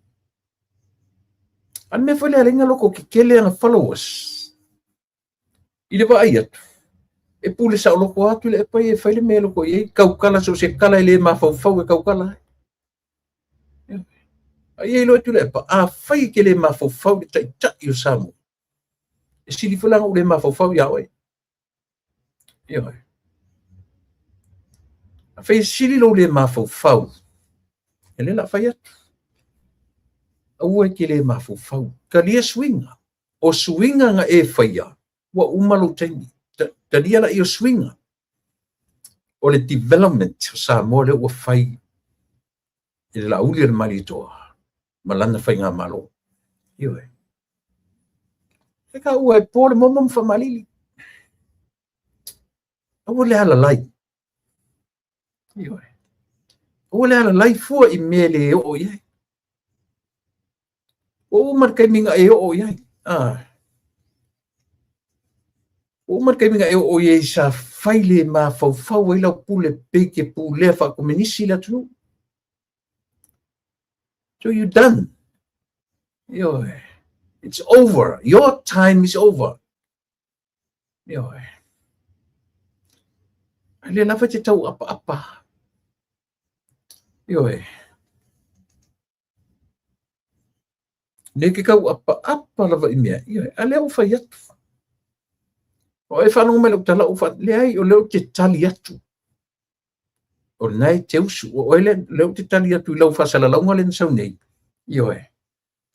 A le mea foi lea a loko tetele ana followers. I le vaai atu, e pule saoloko atu le epa e fai le mea e loko i ai, tautala so o se tala e le mafaufau e tautala ai. A i ai loa Tuilaepa, afai e te le mafaufau i le taitai o Samoa, e sili foi la ona ou le mafaufau ia oe. Ioe. Afai e sili lou le mafaufau, e le la fai atu. Aua e te le mafaufau. Talia suiga. O suiga na e faia, ua uma lou taimi. Talia laia o suiga. O le development o Samoa lea ua fai i le Laauli o le Malietoa ma lana faigamalo. Ioe. E ka ua e po le momo ma faamalili. Aua le alalai. Ioe. Aua le alalai fua i mea le oo i ai. Ua uma le taimi na e oo i ai. Ah. Ua uma le taimi na e oo i ai sa fai le mafaufau ai lau pule pei te pulea faakomenisi le atunuu. So you done. Ioe. It's over. Your time is over. Ioe. Ai le lava te tau apaapa. Ioe. Le ke kau apaapa lava i mea. Ioe. A lea ua fai atu. O e faalogo mai lau tala ua fa... Leai, o lea ou te tali atu. O lena e te usu. O oe lea, lea ou te tali atu i lau faasalalauga lea na sau nei. Ioe.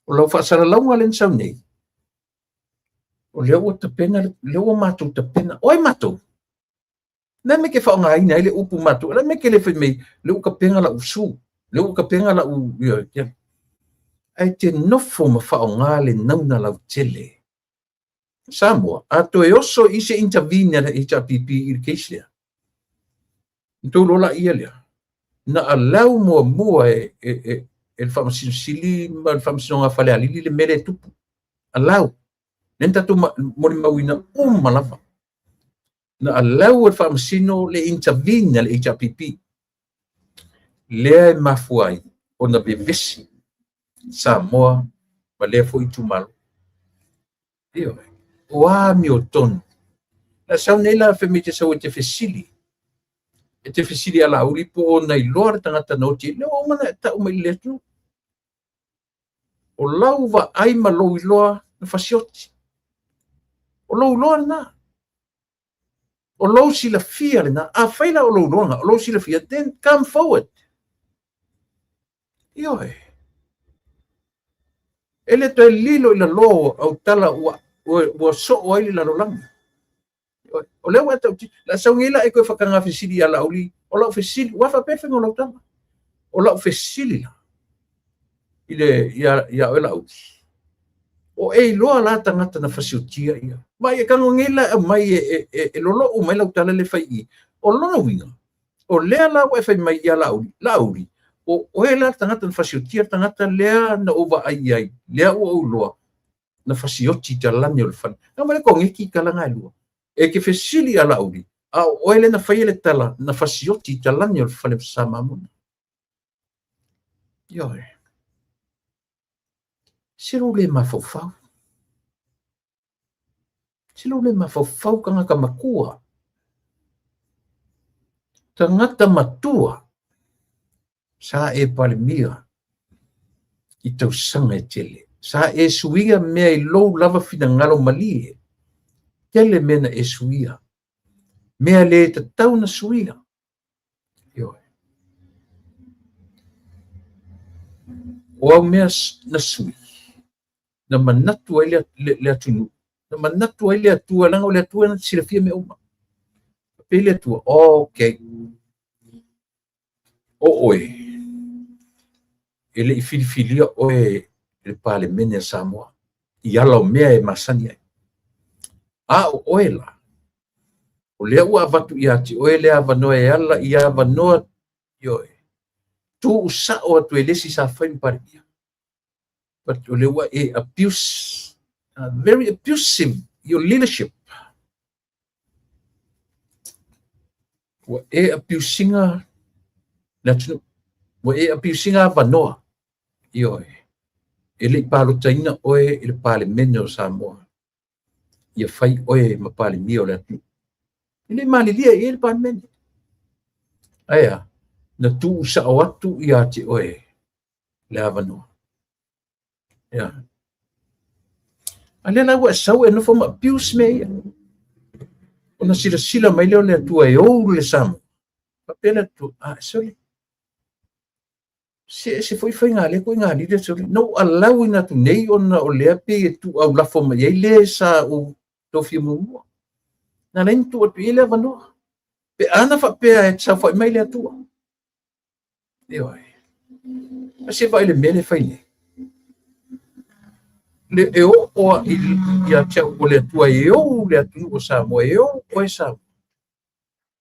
O lau faasalalauga lea na sau nei, o lea ua tapena, lea ua matou tapena. O ai matou? Le mea ke faaaogaina ai le upu matou, le mea ke le fai mai, lea ua tapena lau su, lea ua tapena lau, ioe, ia. Ae te nofo ma faaaoga le nauna lautele. Samoa, a toe oso i se intervene a le HRPP i le case lea, na tou iloa laia lea, na allow muamua e le Faamasino Sili ma le Faamasinoga a Falealili le mea lea e tupu. Allow. Lea na tatou molimauina uma lava. Na allow e le Faamasino le intervene a le HRPP. Lea e mafua ai ona vevesi Samoa ma lea foi itumalo. Ioe. O amiotonu. Na sau nei la fai mai te sau e te fesili. E te fesili ia Laauli po o na iloa le tagata na oti. Lea ua uma ona e tau mai i le atunuu. O lau vaai ma lou iloa na fasioti. O lou iloa lena. O lou silafia lena. Afai la o lou iloa lena, o lou silafia, then come forward. Ioe. E le toe lilo i lalo au tala ua, ua, ua soo ai le lalolagi. Ioe. O lea ua e tauti, la sau nei la e toe whakanga fesili ia Laauli, o lau fesili, ua faapea le faiga o lau tala. O lau fesili la, i le, ia, ia oe Laauli, o e iloa la tagata na fasiotia ia. Ma e tago nei la e aumai e, e, e, e lolou mai lau tala le fai i. O lona uiga, o lea la ua e fai mai ia Laauli, Laauli, o oe la le tagata na fasiotia le tagata lea na ou vaai i ai, lea ua ou iloa, na fasioti i talane o le fale. Na mai le koneki i tala na e lua. E te fesili ia Laauli, a o oe lea na faia le tala na fasioti i talane o le fale Sa Mamona. Ioe. Se lou le mafaufau. Se lou le mafaufau tagata matua. Tagata matua sa e Palemia i tausaga e tele. Sa e suia mea i lou lava finagalo malie. Tele mea na e suia. Mea le tatau na suia. Ioe. O au mea na sui, na manatu ai le, le, le atunuu, na manatu ai le Atua, leaga o le Atua na te silafia mea uma. Faapea le Atua, okay, o oe, e le i filifilia oe e le Palemene a Samoa. I ala o mea e masani ai. A o oe la, o lea ua avatu ia te oe le avanoa e ala i avanoa, ioe, tuusao atu e le isi sa fai ma Palemia. But o lea ua e abuse, very abusive your leadership. Ua e abuse ina le atunuu. Ua e abuse ina avanoa. Ioe, e le i palotaina oe i le Palemene o Samoa ia fai oe ma Palemia o le atunuu. E le i malilie i ai le Palemene. Ae a, na tuusao atu ia te oe le avanoa. Ia. A lea la ua e sau e nofo ma abuse mea ia. Ona silasila mai lea o le Atua e ou le Samoa. Faapea le Atua, a, sole, se ese foi faiga lea ituaiga leaders o le na ou alauina atu nei ona o lea pei e tuuaulafo mai ai le sa ou tofia muamua. Na ala ai ona tuu atu i ai le avanoa. Pe ana faapea e saofai mai le Atua. Ioe. A se vaai i le mea lea e fai nei. Le e oo a ia te au o le Atua e ou le atunuu o Samoa, e ou oe Samoa.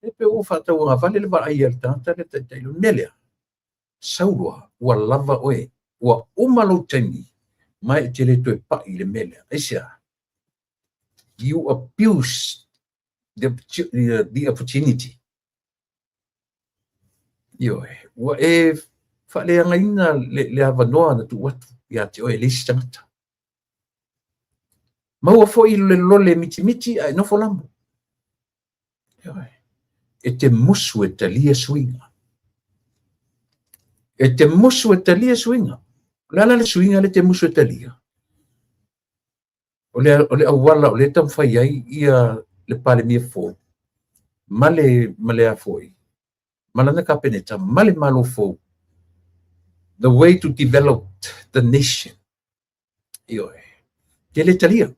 E pe ua faatauagavale le vaai a le tagata lea taitai le mea lea. Sau loa, ua lava oe, ua uma lou taimi, ma e te le toe pai i le mea lea. Aisea? You abuse the opportunity. Ioe, ua e faaleagaina le avanoa na tuu atu ia te oe e le isi tagata. Maua foi le lole mitimiti ae nofo lamo. Ioe, e te musu e talia suiga. E te musu e talia suiga. O le a la le suiga lea e te musu e talia? O le auala o lea e taumafai ai ia le Palemia fou ma le a foi ma lana Kapeneta ma le Malo fou, the way to develop the nation. Ioe, te le talia.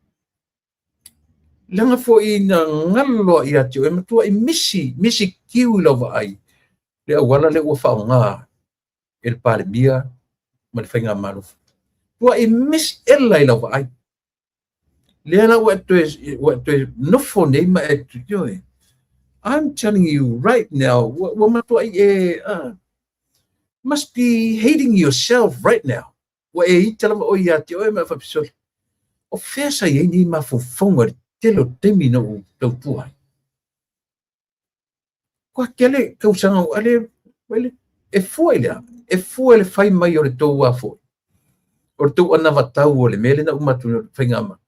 Leaga foi na galo loa ia te oe, matuai misi, misi kiu i lau vaai le auala lea ua faaaoga e le Palemia ma le faigamalo. Tuai misi ela i lau vaai. Lea la ua toe nofo nei ma e, ioe. I'm telling you right now, ua matuai e must be hating yourself right now. Ua e ita lava oe ia te oe ma faapea, o fea sa i ai nei mafaufauga i le tele o taimi na ou tautua ai. Kua tele tausaga o ale, e fua i lea, e fua i le fai mai o le tou a foi. O le tou anavatau o le mea lea na uma atu i le faigama.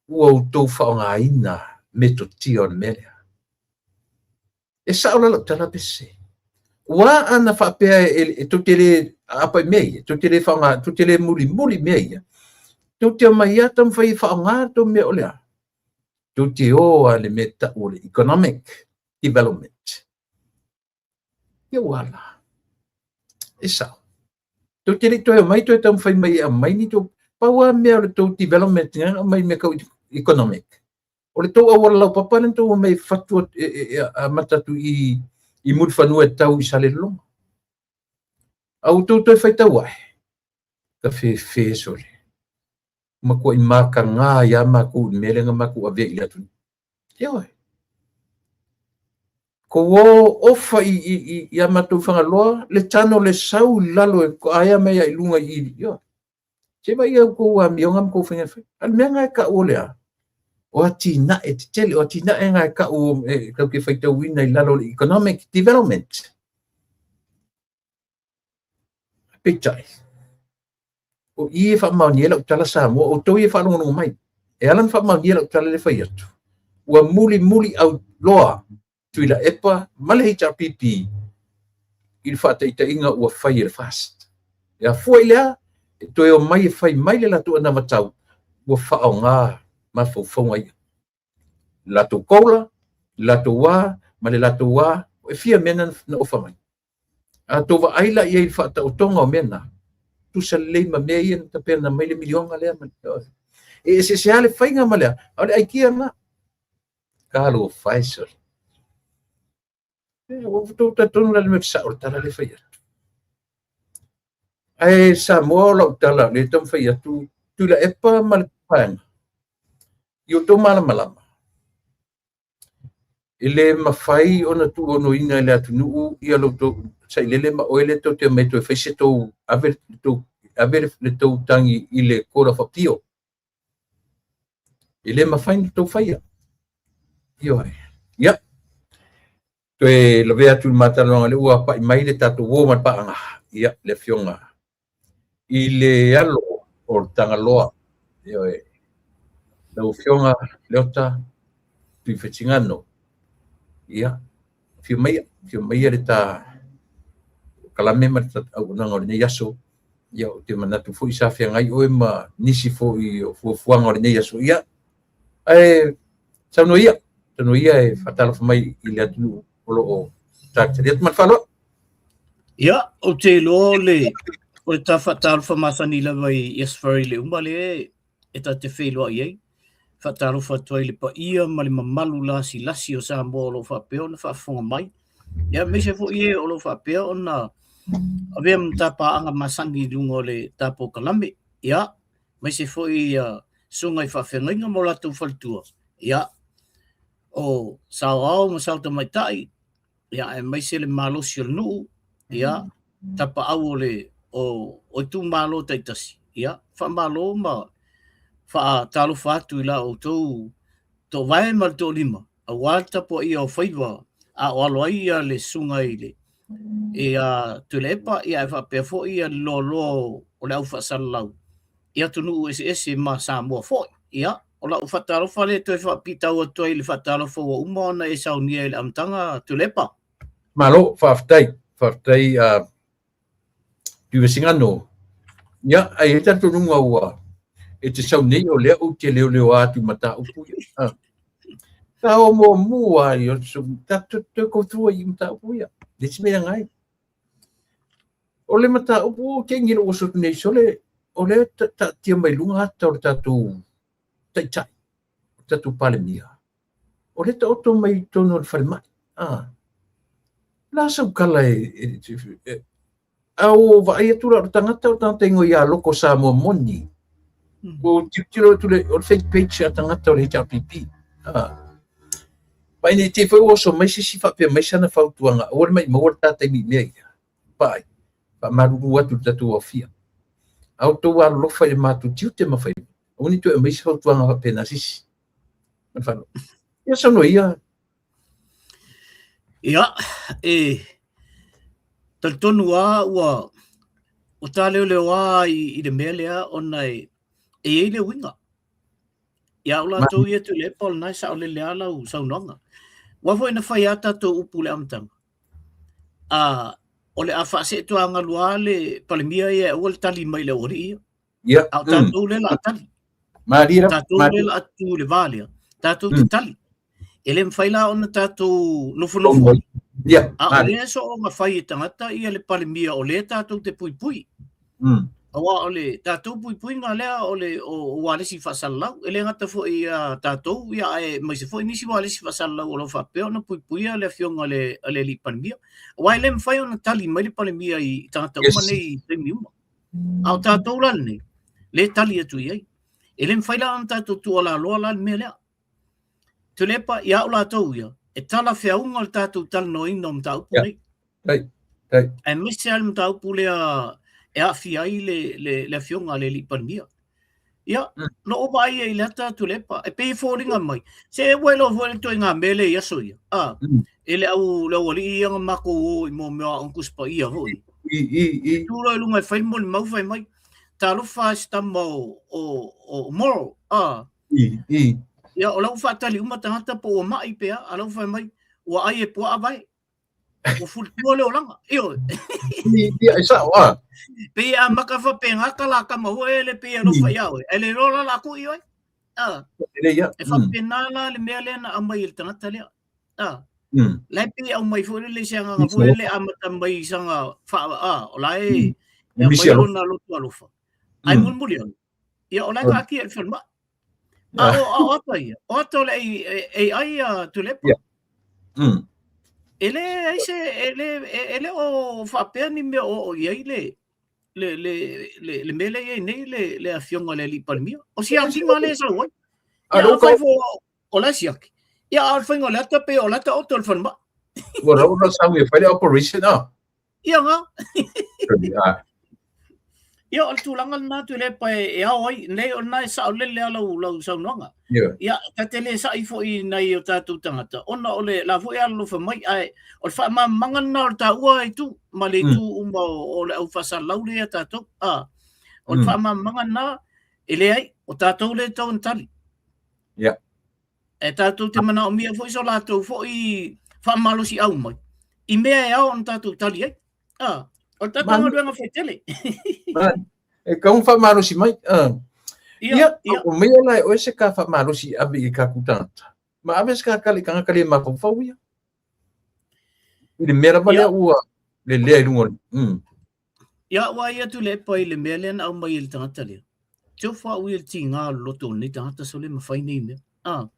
Ua outou faaaogaina metotia o le mea lea. E sao la lau tala pese. Ua ana faapea e tou te le aapa i mea ia, tou te le faaaoga, tou te le mulimuli mea ia. Tou te omai lava taumafai e faaaoga tou mea o le a. Tou te o a le mea tau o le economic development. Ia ua ala. E sao. Tou te le i toe omai toe taumafai mai e aumai ni tou pau lava mea o le tou development na aumai mea tau economic. O le tou auala laupapa lea na tou omai e fatu e amata atu i Mulifanua e tau i Salelologa. A ua tou toe faitau ae, ka fefe sole. Matuai mataga ai lava matou i le mea lea na matou avea i le atunuu. Ioe. Kou o ofa i a matou Fagaloa, le tano le sau i lalo e aea mai ai i luga i ioe. Se vaai au tou amioga ma tou faiga fai. A le mea na e tau o le a? O atinae tetele, o atinae na e tau e tatou te faitauina i lalo o le economic development. Peitai, o i e faamaonia ai lau tala Samoa, o outou ia e faalogologo mai. E ala ona faamaonia lau tala le fai atu. Ua mulimuli au loa Tuilaepa ma le HRPP i le faataitaiga ua fai e le FAST. E afua i lea, e toe omai e fai mai le latou anavatau, ua faaaoga mafaufauga ia. Le latou COLA, le latou a, ma le latou a, e fia mea na ofa mai. A tou vaai la i ai i le faataotoga o mea na, tusa lelei ma mea ia na tapena mai le miliona lea. E eseese lava le faiga ma lea, a o le aikia lena. Talofa e sole. Ua outou talitonu la i le mea sao o le tala lea e fai atu. Ae Samoa o lau tala o lea e taumafai atu Tuilaepa ma le Vaega, i o outou malamalama, e le mafai ona tuuonoina e le atunuu ia lo outou sailele ma oe lea tou te omai toe fai se tou ave le tou ave le tou tagi i le Court of Appeal. E le mafai ona outou faia. Ioe. Ia, toe lavea atu i le ma talanoaga lea ua pai mai le tatou uo ma le paaga, ia, le Afioga i le alo o le Tagaloa, ioe, lau Afioga Leota Tuifetigano, ia, afio maia, afio maia le ta kalame ma le auaunaga o lenei aso. Ia, ou te manatu foi sa feagai oe ma nisi foi o fuafuaga o lenei aso. Ia, ae saunoa ia, saunoa ia e faatalofa mai i le atunuu o lo o talitali atu ma le faaaloalo. Ia, ou te iloa o le, o le ta faatalofa masani lava i aso Faraile uma lea e ta te feiloai ai. Faatalofa atu ai i le paia ma le mamalu lasilasi o Samoa o lo o faapea ona faafofoga mai. Ia, aemaise foi e o lo o faapea ona avea ma tapaaga masani i luga o le ta polokalame. Ia, aemaise foi ia susuga i faafeagaiga ma o latou faletua. Ia, o saoao ma sao tamaitai, ia, aemaise le malosi o le nuu, ia, tapaau o le o, o itumalo taitasi, ia, faamalo ma faatalofa atu i la outou toavae ma le toalima, aua le tapuaia o faiva a o alo ai ia le susuga i le ia Tuilaepa, ia ae faapea foi ia le loaloa o le au faasalalau i atunuu eseese ma Samoa foi. Ia, o lau faatalofa lea toe faapitau atu ai i le faatalofa ua uma ona e saunia i le amataga, Tuilaepa. Malo, faafetai, faafetai Tuivesigano. Ia, ai e talitonuga ua e te sau nei o lea ou te leoleoa atu i mataupu ia. Ah. Sa o muamua ai o so tatou toe go through ai i mataupu ia. Le se mea ngai. O le mataupu o te ngi lo oso nei sole o le taatia mai luga ata o le tatou taitai, o le tatou Palemia. O le taoto mai i totonu o le falemai. Ah. La sau kala e, e, a o vaai atu la o le tagata o le tagata ingoa ia Loko Samoa moni. Ua ou tilotilo atu le, o le fake page a tagata o le HRPP. Ah. Mai nei te foi ua oso mai se isi faapea mai sana fautuaga, aua le maimau le ta taimi i mea ia. Paai, faamalulu atu i le tatou aofia. A outou alolofa i le matou tiute ma faiva, aua ne i toe aumai se fautuaga faapena se isi. Ma le faaaloalo. Ia saunoa ia. Ia, e talitonu lava ua ua tāleoleoa i, i le mea lea ona e, e i ai le uiga. Ia o latou ia Tuilaepa o lena e saolele lava lau saunoaga. Aua foi na fai lava tatou upu i le amataga. A, o le a faaseetuagalu lava le Palemia ia e aua le tali mai i le aualii ia. Ia. A o tatou lea o le a tali. Malie lava. Tatou lea o le a tu i le va lea. Tatou te tali. E le mafai la ona tatou nofonofo ai. Ia. A o lea soona fai e tagata ia le Palemia o lea tatou te puipui. Aua o le tatou puipuiga lea o le o ualesi faasalalau. E le gata foi ia tatou ia aemaise foi nisi ualesi faasalalau o lo o faapea ona puipuia le afioga a le a le alii Palemia. Aua e le mafai ona tali mai le Palemia i tagata uma nei i taimi uma. A o tatou la lenei, le tali atu i ai. E le mafai la ona tatou tuualaloa la le mea lea. Tuilaepa, ia au latou ia, e talafeauga le tatou talanoaina o mataupu Yeah. nei. Tai, tai. Aemaise lava le mataupu lea e aafia ai le, le, le afioga a le alii Palemia. Ia, na ou vaai ai i le ata Tuilaepa, e pei e foliga mai, se ua iloa foi le ituaiga mea lea i aso ia. A, e le au, le aualii ia na matou o i mea o Aoga Tusi Paia foi. I, i, i. Tu loa i luga e fai le molimau fai mai, talofa e se tama o, o, o Moro, a, I, i. Ia, o la ua faatali uma tagata po ua mai pe a, a la ua fai mai, ua ai e puaa vae. Ua fulitua le olaga. Ioe. I, ia, e sao, a. Pei e amata faapena ka la tama foi e le pei e alofa ia oe. Ae le iloa la la kui oe. A. E le ia. E faapena la le mea lea na aumai e le tagata lea. A. La e pei e aumai foi lele i se agaga foi lele amata mai i sana fa a, o la e e aumai lona loto alofa. Ae mulimuli ane, ia o la e taatia i le falemai. A o, a o ata ia, o ata o le AI a Tuilaepa. Yeah. E le ai se e le e, e le o faapea ni mea o oo i ai le Le le le le mea lea e i ai nei le le afioga i le alii Palemia. O siakiga lea e sau ai. A Ia, lou afai ka foi o la e siaki. Ia, a o le faiga o le ata pe o le ata oto o le falemai. Ua rau na sau e fai le operation a. Ia nga. Ah. Ia, o le tulaga lena Tuilaepa e ao ai, nei o lena e saolele lava lau, lau saunoaga. Yeah. Ia, ta te le sa'i foi i nai o tatou tagata, ona o le la foi e alolofa mai, ae o le faamalamalamaga lena o le taua itu ma le itu uma o le au faasalalau lea ia tatou. A, o le faamalamalamaga lena, e leai, o tatou lea e tatau ona tali. Yeah. E tatou te manaomia foi so latou foi faamalosiau mai i mea e ao ona tatou tali ai. Ah, o le tatou galuega fai tele. E kau faamalosi mai. Ah. Ia, ia, o mea la e oe se ka faamalosi ave i ka tagata. Ma ave se ka kale tagata le mafaufau ia. I le mea lava lea ua le lea i luga. Ia, ua ai atu Tuilaepa i le mea lea na aumai e le tagata lea. Te ofo au ia i le tiga o le loto o lenei tagata sole ma fai nei mea. Ah.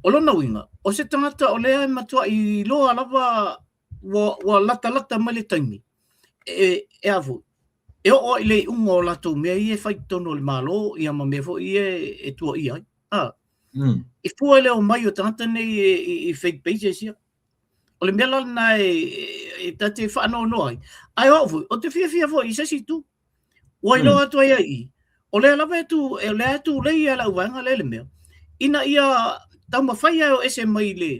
O lona uiga, o se tagata o lea e matuai iloa lava ua, ua latalata mai le taimi e, e a foi, e oo ai i le iuga o latou mea ia e fai i totonu o le Malo ia ma mea foi ia e, e tuuaia ai. Ah. I fua i le omai o tagata nei i, i, i fake pages ia. O le mea la lena e, e, e ta te faanoanoa ai. Ae o au foi, ou te fiafia foi i se isi itu. Ua iloa atu ai ai i, o lea lava e tu, o lea e tulei ia le auvaega lea i le mea, ina ia taumafai e o ese mai i le,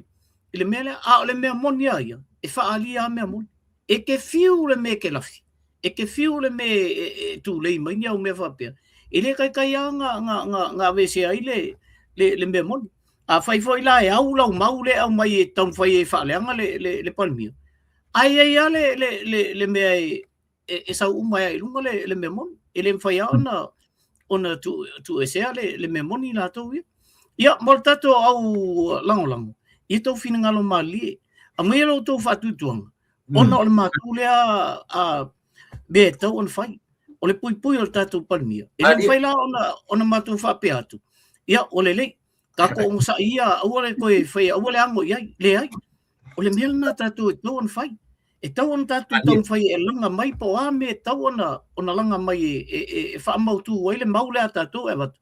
i le mea lea, a o le mea moni a ia, e faaalia a mea moni. E te fiu le mea e te lafi, e te fiu le mea e, e, e tulei mai ni au mea faapea, e le taitai lava na, na, na, na aveesea ai le, le, le mea moni. Afai foi la e au lau mau lea e aumai e taumafai e faaleaga le, le, le Palemia, ae i ai lava le, le, le, le mea e, e, e sau uma ai i luga le, le mea moni. E le mafai lava ona, ona tuuesea le, le mea moni latou ia. Ia, mo le tatou au lagolago, ia tou finagalo malilie. Aumaia lo outou faatuatuaga, ona o le matou lea a, mea e tatau ona fai. O le puipui o le tatou Palemia. E le mafai la ona, ona matou faapea atu. Ia, ua lelei. Tatou onosai ia, aua le toe fai, aua le ano i ai. Leai. O le mea lena tatou e tatau ona fai. E tatau ona tatou taumafai e laga mai po o a mea e tatau ona, ona laga mai e, e, e, e faamautu ai le mau lea a tatou e avatu.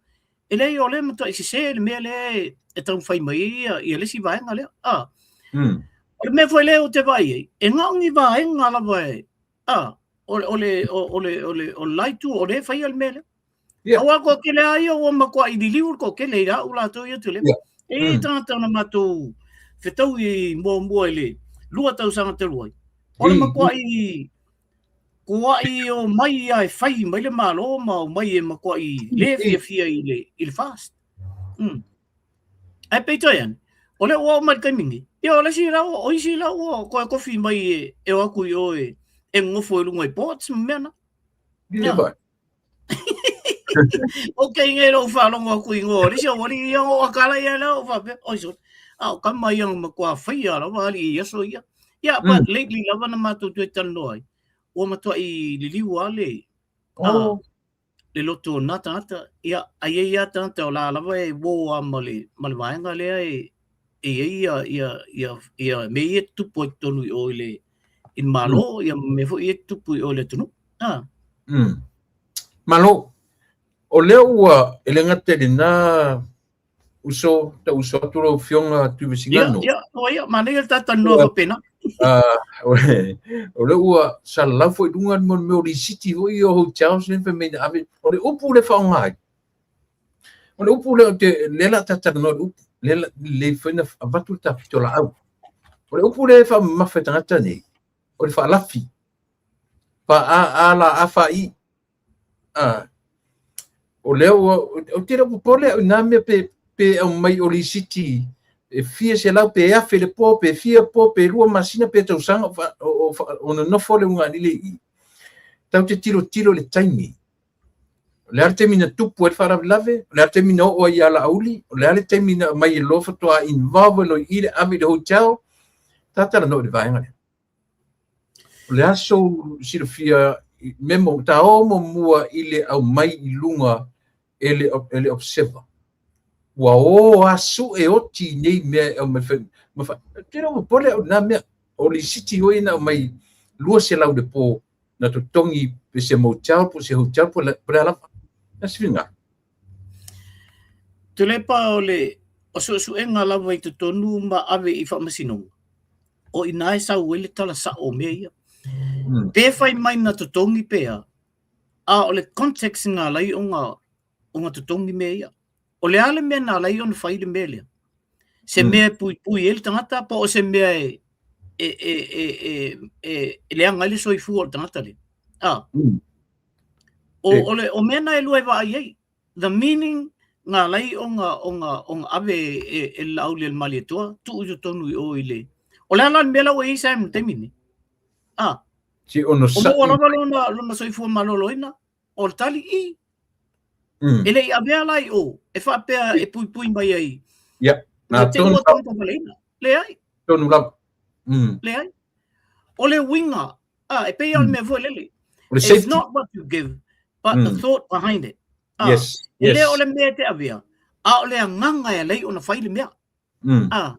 E leai, o lea e matuai sese le mea lea e, e taumafai mai ai ia, ia le isi vaega lea. Ah. O le mea foi lea ou te vaai ai, e na o ni vaega lava e, ah, o le, o le, o le, o le, o le la itu o lea e faia le mea lea. Yeah. Aua toatele a ia ua matuai liliu le toatele i au latou ia Tuilaepa. Yeah. E i tagata na matou fetau i muamua i le 2 tausaga talu ai. O le matuai kuai o mai ia e fai mai le Malo ma o mai e matuai le fiafia i le, i le FAST. Ae peitai ane, o lea ua oo mai le taimi nei, ia o le isi la, o isi la ua toe tofi mai e, e o atu i o e, e nonofo i luga i boards ma mea na. Yeah. Ok, ngai lou faalogo atu i igoa o le isi aualii ia, o akala ia lea o faapea, oi sole, a o kama ia na matua faia lava alii i aso ia. Ia, but lately lava na matou toe talanoa ai, ua matuai liliu lava le, Oh. le loto o na tagata. Ia, ai ai lava tagata o la lava e uo lava ma le, ma le vaega lea e, e i ai ia, ia, ia, ia mea ia e tutupu ai totonu i o i le, i le Malo, ia ma mea foi ia e tutupu i o i le atunuu. Ah. Malo, o lea ua e le gata i lena uso, ta uso atu lau Afioga Tuivasigano. Ia, ia, o ia, manaia le ta talanoa faapena. O lea ua salalau foi i luga le mea o lisiti foi ia o hotels lea fai mai na ave, o le upu lea faaaoga ai. O le upu lea ou te, lea la ta talanoa i le upu, lea la lelei foi na avatu le ta pitolaau. O le upu lea e faamamafa e tagata nei, o le faalafi. Fa A A la A fa I. A o lea ua, ou te le o popole au i nā mea pe, pe aumai o lisiti e fia selau pe afe le po, pe fia po, pe 2 masina, pe tausaga o, o, o, o nonofo le ugaanile i i. Tatou te tilotilo i le taimi. O le a le taimi na tupu ai le faalavelave, o le a le taimi na oo ai ia Laauli, o le a le taimi na aumai e loa faatoa involve loa i i le ave i le hotel, ta talanoa i le vaega lea. O le a sou silafia memo, ta o muamua i le aumai i luga e le, e le observer. Ua o a sue oti nei mea e aumai fai, ma fa, te le o popole au i na mea. O lisiti hoi na aumai 200 le po. na totogi pe se motel po se hotel po le po le a lava. Na se finagalo. Tuilaepa o le o suesuega lava i totonu ma ave i faamasinoga, o i ina e sau ai le tala sao o mea ia. Pe fai mai na totogi pe a, a o le context na ala ai ona totogi mea ia. O le a le mea na ala ai ona fai le mea lea? Se mea e puipui ai le tagata po o se mea e e e e e e, e leaga ai le soifua o le tagata lea? A. O, o, le, o mea na e lua e vaai ai. The meaning na ala ai ona, ona, ona ave e, e le Laauli a le Malietoa, tuu i totonu i o i le... O le a la le mea la ua i ai Sam i le taimi lenei? A. Si ono O maua lava lona, lona soifua maloloina, o le tali i. E le i avea la i o, e faapea e puipui mai ai. Ia, na tonu. Tonu Leai. Tonu lava. Leai. O le uiga, a, e pei o le mea foi lele. It's not what you give, but the thought behind it. A, yes, yes. E le o le mea e te avea, a o le agaga e ala ai ona fai le mea. A,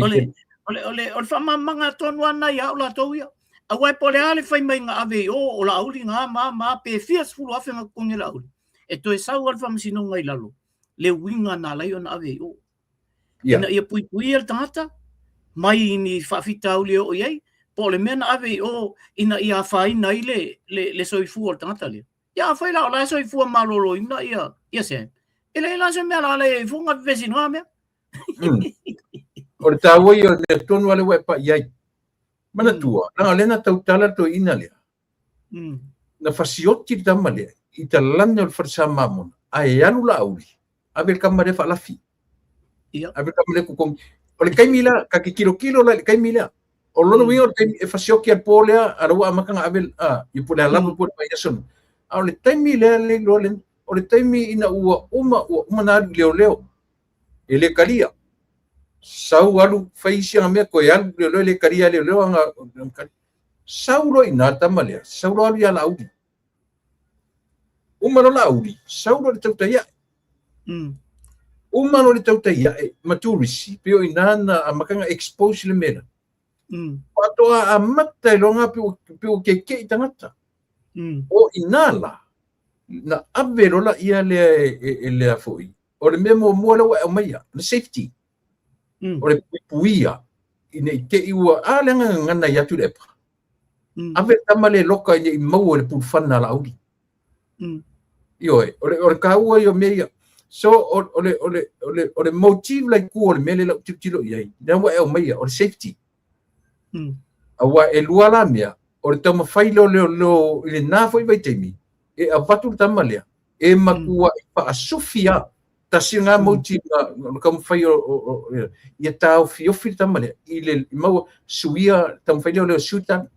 o le, o le, o le, o le faamalamalamaga tonu ana ia au latou ia. Aua e po o le a le fai mai na ave i o, o Laauli na ma ma pe fia 10,000 na totogi e Laauli. E toe sau lava le faamasinoga i lalo, le uiga na ala ai ona ave i o. Ina ia puipuia le tagata mai ni faafitauli e oo i ai, po o le mea na ave i o ina ia afaina ai le, le, le soifua o le tagata lea. Ia afai la o la e soifua maloloina ia, ia Sam, e leai la se mea la le ifo nga vevesi nga mea. O le taua ia o le mea tonu a lea ua e pai ai. Manatua, leaga o lea na tautala le toeaina lea. Na fasioti le tama lea i talane o le fale Sa Mamona, ae alu Laauli, ave le tama lea faalafi. Ave le tama lea totogi. O le taimi la, ta te tilotilo la i le taimi lea. O lona uiga o le taimi e fasioki a le po lea, a la ua amata ona ave, a, i po o le a lava po o le vaiaso. A o le taimi lea le iloa le, o le taimi ina ua uma, ua uma ona alu i leoleo, e le talia. Sau alu fai isi ana mea, toe alu i leoleo, e le talia e leoleo ana, sau loa i ina le tama lea, sau loa alu ia Laauli. Uma loa Laauli, sau loa i le tautai ae. Uma loa le tautai ae ma turisi, pei o i ina na amata ona expose le mea lea. Faatoa amata ai loa na pei ua keke'i tagata. O i ina la, na ave loa laia lea e lea foi. O le mea muamua lea ua e aumaia, le safety. O le puipuia ina i te i ua, a lea na gagana ai atu le epa. Ave le tama le loka ina i maua i le pulufana a Laauli. Ioe, o le taua ia o mea ia. So, o le motive la i tua o le mea lea lau tilotilo i ai, lea ua e aumaia, o le safety. Aua e lua la mea, o le taumafai lea o leoleo i lena foi vaitaimi, e avatu le tama lea, e matuai faasufi lava. Tasi lena motive na taumafai ia taofiofi le tama lea, i le maua suia, taumafai lea o leo sui tali.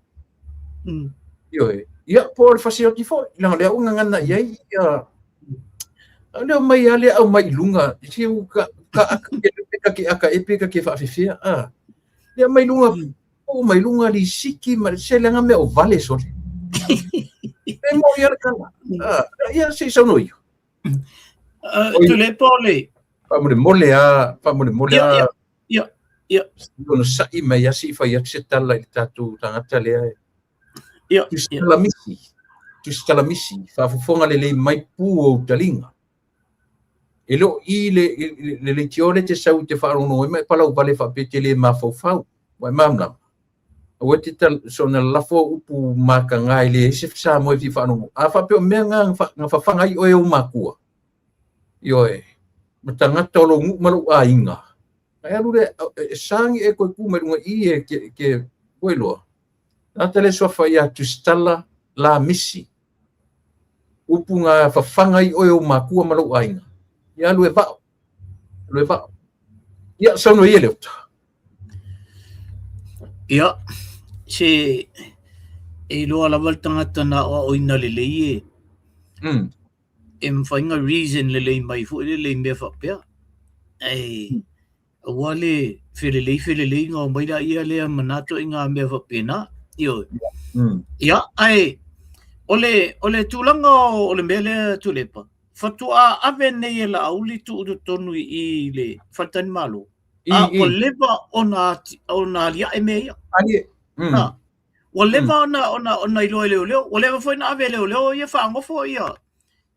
Ioe, ia, po o le fasioti foi, leaga o lea ua gagana i ai, ia, lea mai lava lea aumai i luga, si u ka, ka aka, ka ke aka epe ka ke faafefea, a. Lea mai luga, o mai luga lisiki ma se leaga mea o vale sole. E mo ia le tala. A, ia se i saunoa ia. Tuilaepa o le... Faamolemole a, faamolemole a. Ia, ia, ia. Onosai mai a se i fai atu se tala i le tatou tagata lea. Ia, ia. Tusitalamisi, tusitalamisi, faafofoga lelei mai pu o ou taliga. E le o i le, le leitio lea e te sau i te faalogologo ai ma e palauvale faapea e te le mafaufau. Ua e malamalama? Aua e te tal, soona lalafo au upu mataga e leai se Samoa e fia faalogo. A faapea o mea na na fafaga ai oe e ou matua, ioe, ma tagata o lou nuu ma lou aiga, na e alu lea, e sagi e toe tu mai luga i e ke, ke, ua iloa. Tagata le suafa ia Tusitala Lamisi, upu na fafaga ai oe e ou matua ma lou aiga, ia alu e vao, alu e vao. Ia, saunoa ia Leota. Ia, se e iloa lava le tagata na aoaoina lelei e e mafai ona reason lelei mai foi lele i mea faapea. Ae aua le felelei felelei ona omai laia lea manatu i ngā mea faapena. Ioe. Ia, ae o le, o le tulaga o le mea lea Tuilaepa, faatoa ave nei e Laauli tuu i totonu i i le faletalimalo. A ua leva ona, ona aliae mea ia. Ali. Ha. Ua leva ona ona ona iloa e leoleo, ua leva foi ona ave e leoleo ia faagofo ia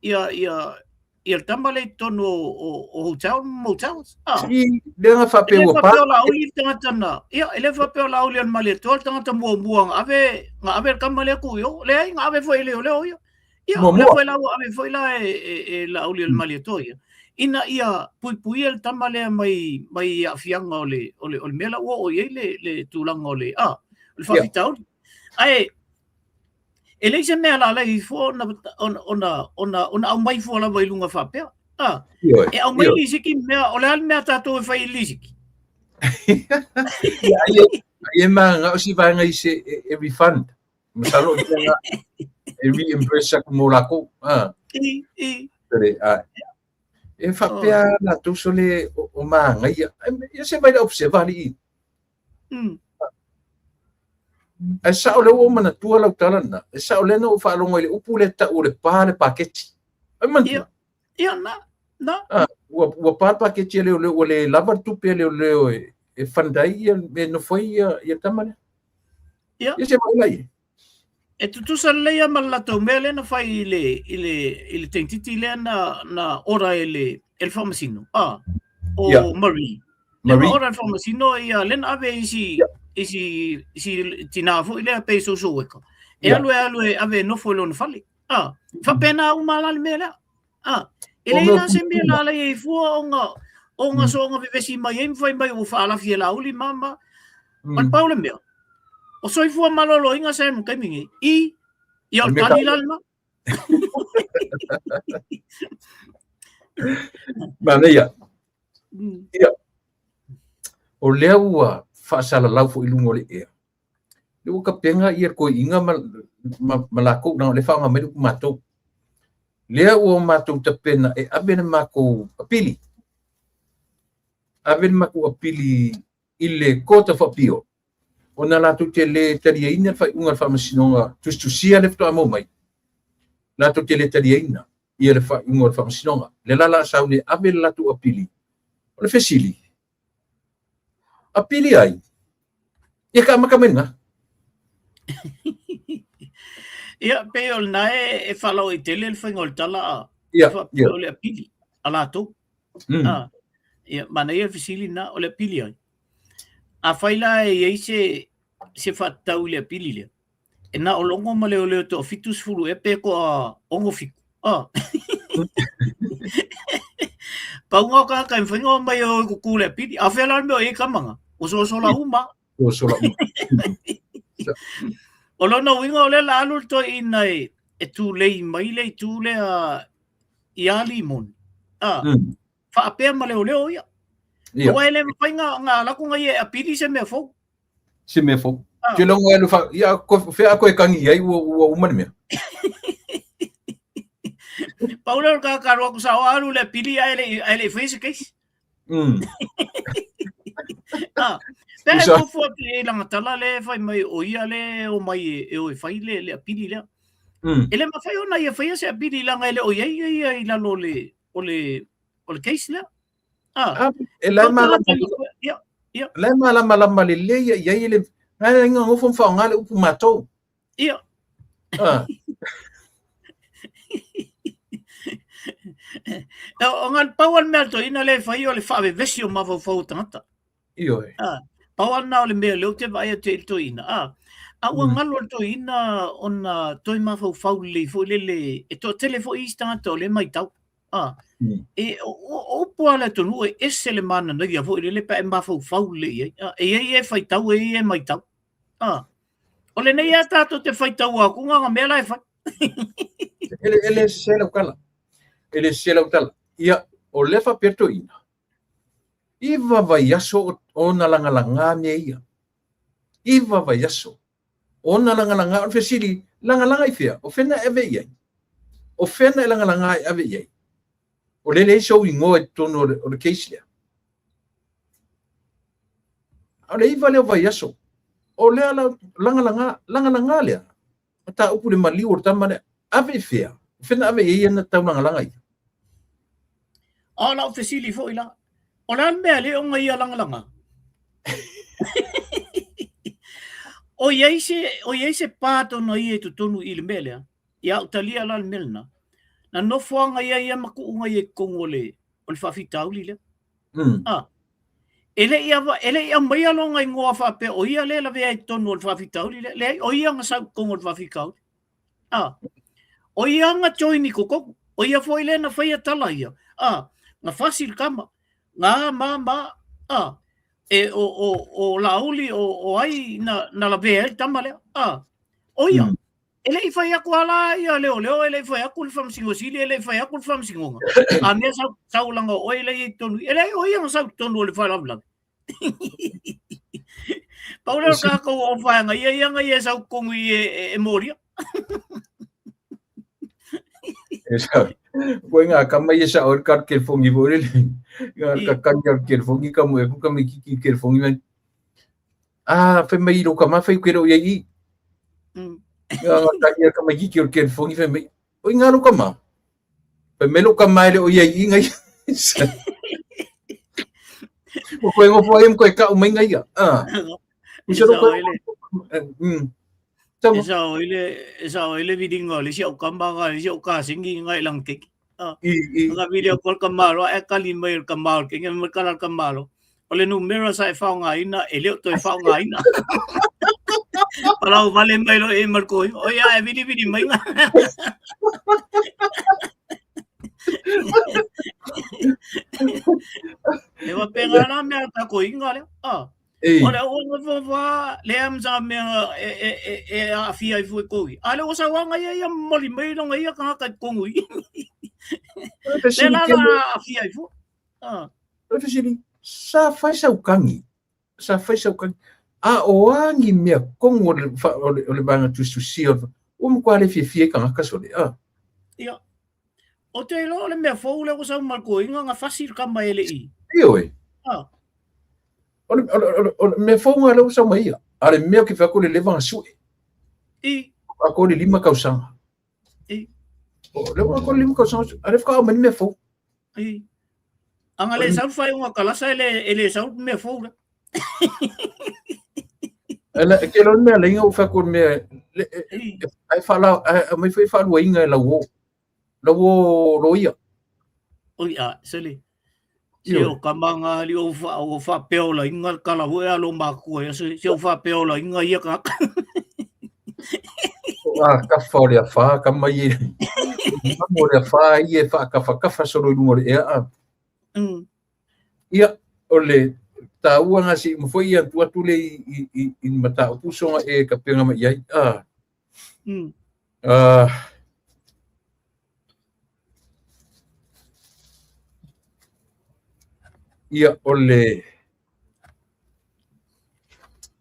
ia ia ia le tama lea i totonu o, o, o hotel motels. Ah. Si lea na E faapea le ua pa. faapea o Laauli le tagata na, ia, e le faapea o Laauli o le Malietoa le tagata muamua na ave, na ave le tama lea tuu i o. Leai, na ave foi e leoleo ia. Ia, o lea Muamua. foi la ua ave foi la e, e, e Laauli o le Malietoa ia. Ina ia puipuia le tama lea mai, mai aafiaga o le, o le, o le mea la ua oo i ai le, le tulaga o le, ah, o le faafitauli. Ae, e leai se mea la alai fua ona, ona, ona, ona, ona aumai fua lava i luga faapea. Ah, Ioe. e aumai Ioe. lisiki mea, o le a le mea tatou e fai i lisiki? Ia, ai e- ai e manao si vaega i se e, e refund. Masalo o lea e reimburse aku mo lakou. Ah, I, i. sole, ah, e faapea latou sole o, o magaia. Ia se vai le observa alii. Ae sao lea ua ou manatua lau tala lena. E sao lea na ou faalogo i le upu lea tau o le pa le paketi. Ai manatua? Ia, ia na, na. Ah, ua, ua pa le paketi a leoleo, ua le lava le tupe a leoleo e, e fund ai ia, e nofo ai ia, ia tama lea. Ia. Ia se vai lai. E tutusa lelei lava ma le latou mea lea na fai i le, i le, i le teineitiiti lea na, na ora e le, e le faamasino, ah, o Ia. Marie. Lea na Marie. ora e le faamasino, ia, lea na ave isi, isi, isi tinā foi lea pei social worker. E Ia. alu e alu e ave e nofo i lona fale. Ah, faapena uma la le mea lea. Ah, e O leai mea la se mea pupula. la alai ai fua ona, ona soona vevesi mai ai ma fai mai ua faalafi e Laauli ma, ma. O le pau le mea, o soifua maloloina sa i le taimi nei, i, ia o le Mea tali la lena. Manaia. Ia. O lea ua faasalalau foi i luga o le ea. Lea ua tapena ia toeaiina ma, ma, ma latou, leaga o lea e faaaoga mai le upu matou. Lea ua matou tapena e ave le matou apili. Ave le matou apili i le Court of Appeal, ona latou te le taliaina le faaiuga a le Faamasinoga tusitusia lea faatoa maua mai, latou te le taliaina ia le faaiuga o le Faamasinoga. Lea la o le a sauni e ave le latou apili. O le fesili, apili ai? Ia ka amata mai lena. Ia, pei o lena e, e faalauaitele le faiga o le tala a Ia, faapea ia. o le apili a latou. Ah, ia, manaia le fesili lena, o le apili ai? Afai la e i ai se, se faatatau i le apili lea, e na o Logo ma Leoleo toa 70 ea pe toa 67. Ah. Pauga o tagata e mafai ona omai e o e kuku le apili. A o fea la le mea o i ai tama na? Ua sosola uma. Ua sola uma. O lona uiga o lea la alu le toeaina e, e tulei mai le itu lea ia Limoni. Ah. Faapea ma leoleo ia. Ia. Aua e le mafai na, na alu atu na ia e apili se mea fou. Se mea fou. Ah. Te longa e fa, ia, ko, fea a koe kangi i ai, ua, ua uma le mea. Pau lea o le tagata alu atu sao alu le apili ae le ae le i faia se case. Ah, pe Usa. fuafua atu i ai lana tala lea e fai mai o ia lea e omai e, e o e fai le, le apili lea. E le mafai ona ia faia se apili leaga e le o i ai ia i lalo o le, o le, o le case lea. Ah, Ah, e la e Tau malama, tagata ia, ia, la e malamalama lelei ia i ai le, ngai nga ngofo mfaoga le upu matou. ia. Ah, O ngā pau al mea toeaina lea e fai o le faavevesi o mafaufau o tagata. ioe. Ah, pau lava lena o le mea lea ou te vaai atu ai i le toeaina. Ah, a ua galo le toeaina ona toe mafaufau lelei foi lele, e toatele foi isi tagata o lea e matau. Ah, e, o, o upu a le atunuu e ese le mananaia foi lele pe a e mafaufau lelei i ai. Ah, e i ai e faitau, e i ai e matau. Ah, o lenei lava tatou te faitau atu na ona mea la e fai. E le, e le sese lau tala. E le sese lau tala. Ia, o lea faapea toeaina, iva vaiaso ona lagalaga mea ia. Iva vaiaso ona lagalaga. O le fesili, lagalaga i fea? O fea na e ave i ai? O fea na e lagalaga e ave i ai? O lea e leai sou igoa i totonu o le, o le case lea. A o le iva lea o vaiaso, o lea la lagalaga, lagalaga lea. Mataupu le maliu o le tama lea. Ave i fea? O fea na ave i ai ana taulagalaga ia? A o lau fesili foi la, o le a le mea e le ona ia lagalaga? O i ai se, o i ai se part ona ia i totonu i le mea lea, ia ou talia la le mea lena. Na nofoaga ia ia ma kuuga ia i totonu o le, o le faafitauli lea. Ah, e le i ava, e le i aumaia lona igoa faapea o ia lea e lavea i totonu o le faafitauli lea. Leai, o ia na sau i totonu o le faafitauli. Ah, o ia na join i totonu. O ia foi lea na faia tala ia. Ah, na fasi le tama. Na ma ma. Ah, e o, o, o Laauli o, o ai na, na lavea ai le tama lea. Ah, o ia. E le i fai atu a la ia leoleo, e le i fai atu le Faamasino Sili, e le i fai atu le Faamasinoga. A mea sau, sau langa o oe lea i totonu. E leai o ia na sau i totonu o le faalavelave. Pau lea o kākou o whaenga, ia ia nga ia sau kongu i e, e, e moria. E sa, koe ngā kama ia sa oi ka kelefongi fo le. Ngā ka kani al kelefongi ka mo e ku ka me kiki kelefongi mai. Ah, fai mai lo kama fai ke ro ia i. Ngā ngā kani al kama kiki o kelefongi fai mai. Oi ngā lo kama. Fai mai lo kama e le o ia i ngai. O koe ngofo ai koe ka mai ngai ia. Ah. E sao i le, e sao i le vilinga o le isi au kama nga le isi au kasingi nga i lang keiki. Nga vili au kol kamalo e kali mai le kamalo ke ngai mai kala kamalo. O le numera sa e faogaina e le o toe faogaina. Palau vale mai lo e marko o ia e vili vili mai nga. E wa penga la mea ta ko inga le. Ah. O le o fo fa le am sa mea e e e e a fia i fue koi. A le o sa wanga ia ia moli mai longa ia ka ka kongu. Le la la a fia i fu. Ah. O fesili, sa fai sau kangi, sa fai sau kangi. A o a ni mea kongo o le, o le, o le vanga tusitusia, ua matua le fiafia i kangaka sole. Ah. Ia. O te iloa o le mea fou lea ua sau ma le koiga na fasi le kama e le i. Ioe. Ah. O le, o le, o le, o le mea fou nga lea ua sau mai ia. A le mea o ke whai ko le leva nga sue. I. A ko le lima kausanga. I. O le ua ko le lima kausanga. A le whaka au mai ni mea fou. I. Anga le sau whai unga kalasa e le, e le sau mea fou la. Ele ke lo mea leinga u whai ko le mea le ai whala ai mai whai whalua inga e lau o. Lau o loia. Oi a, sele. Se o kamanga ali o fa o fa peola inga kala hoe alo makua ia se se o fa peola inga ia ka. A kafa o le afa ka mai e. Mamo le afa i e fa kafa kafa solo i lunga o le ea a. Ia o le tāua ngā si mo foi ia tu atu le i i i, i mata o pusonga e ka penga mai ai. A. Ia o le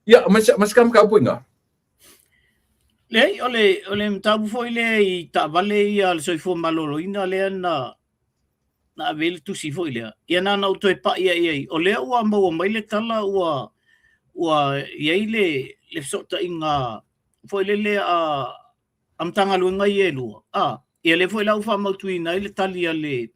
Ia, mas mas kam ka puinga. Leai, o le, o le mataupu foi lea i taavale ia a le soifua maloloina lea na, na ave ai le tusi foi lea. Ia na ona ou toe pai ai ai, o lea ua maua mai le tala ua, ua i ai le, le fesootaiga foi lele a, a Matagaluega ia e lua. A, ia lea foi la ua faamautuina ai le tali a le,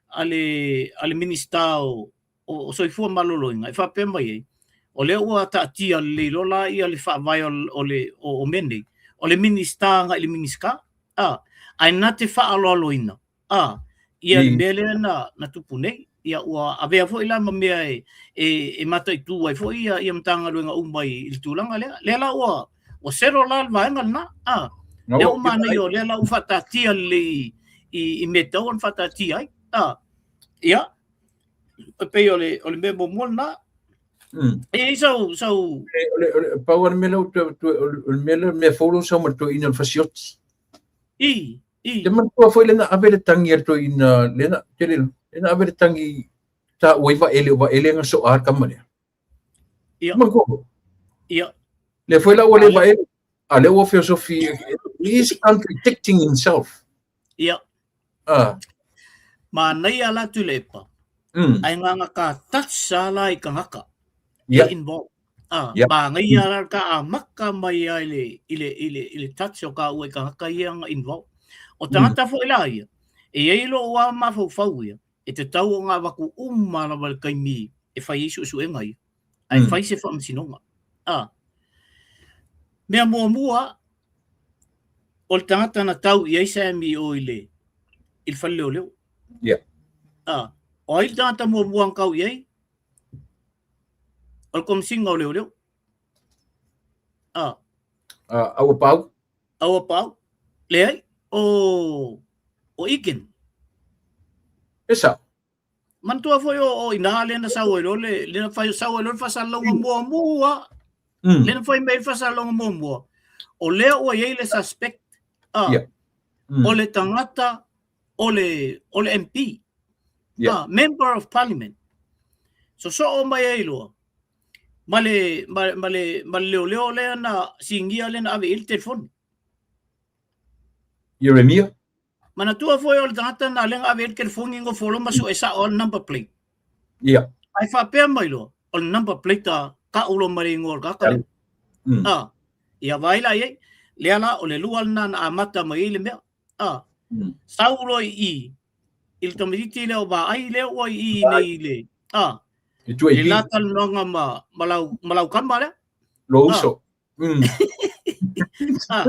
a le, a le Minisita o, o, o Soifua Maloloina e faapea mai ai, o lea ua taatia lelei loa la ia le faavae o, o, le, o, o mea nei, o le Minisita agai i le Minisita, a, ae na te faaaloaloina A, ia le mea lea na, na tupu nei, ia ua avea foi la ma mea e, e, e mataitu ai foi ia, ia Matagaluega uma i, i le tulaga lea. Lea la ua, ua settle la le vaega lena. A, lea ua manaia o lea la ua faataatia lelei i, i, i mea e tatau ona faataatia ai. A, ia, e pei o le, o le mea muamua lena. E i ai sau, sau... O le, o le, pau le mea lea, o le mea lea, mea fou lea ua sau ma le toeaina o le fasioti. I, I. Te manatua foi lena ave le tangi a le toeaina, lena, tele, lena ave le tangi ta ua i vaele o vaele nga so a kama lea. Ia. Manatua. Ia. Le foi la ua le vaele, a le ua feosofi, he is contradicting himself. Ia. Ah. Manaia la Tuilaepa. Ae nganga ka touch sa la i kangaka. Ia. Involved. Ah, yeah. Manaia la ka amaka mai ai le i le i le i le touch o ka ua i kangaka ia nga involved. O tangata foi la ia. E iai lou a mafaufau ia e te tau o ngā waku uma lava le kaimi e fai ai suesuega ia. Ae fai se faamasinoga. Ah. Mea muamua, o le tagata na tau i ai Sammy o i le, i le fale leoleo. Yeah. Ah, o ai le tagata muamua na tau i ai? O le komisina o leoleo. Ah. Ah, aua pau. Aua pau. Leai, o, o Egan. E sao. Manatua foi o, o ina lea na sau ai loa le, lea na fai, sau ai loa le faasalalauga muamua. Lea na fai mai le faasalalauga muamua. O lea ua i ai le suspect, ah, Yeah. o le tagata o le, o le MP. Yeah. Ah, Member of Parliament. Sosoo mai ai loa. Ma le, ma, ma le, ma le leoleo lea na sigia lea na ave i ai le telefoni. Ieremia? Manatua foi o le tagata na lea na ave ai le telefoni nofo loa ma sue sao le number plate. Ia. Ai faapea mai loa, o le number plate a kau loa ma le ingoa o le tagata lea. Ah, ia vaai la i ai. Lea la, o le lua lena na amata mai ai le mea. Ah, sau loa i i, i le tamaitiiti lea o Vaai lea ua i i nei i le, ah, I tua i i la talanoaga ma, ma lau, ma lau kama lea. Lo uso. Ah.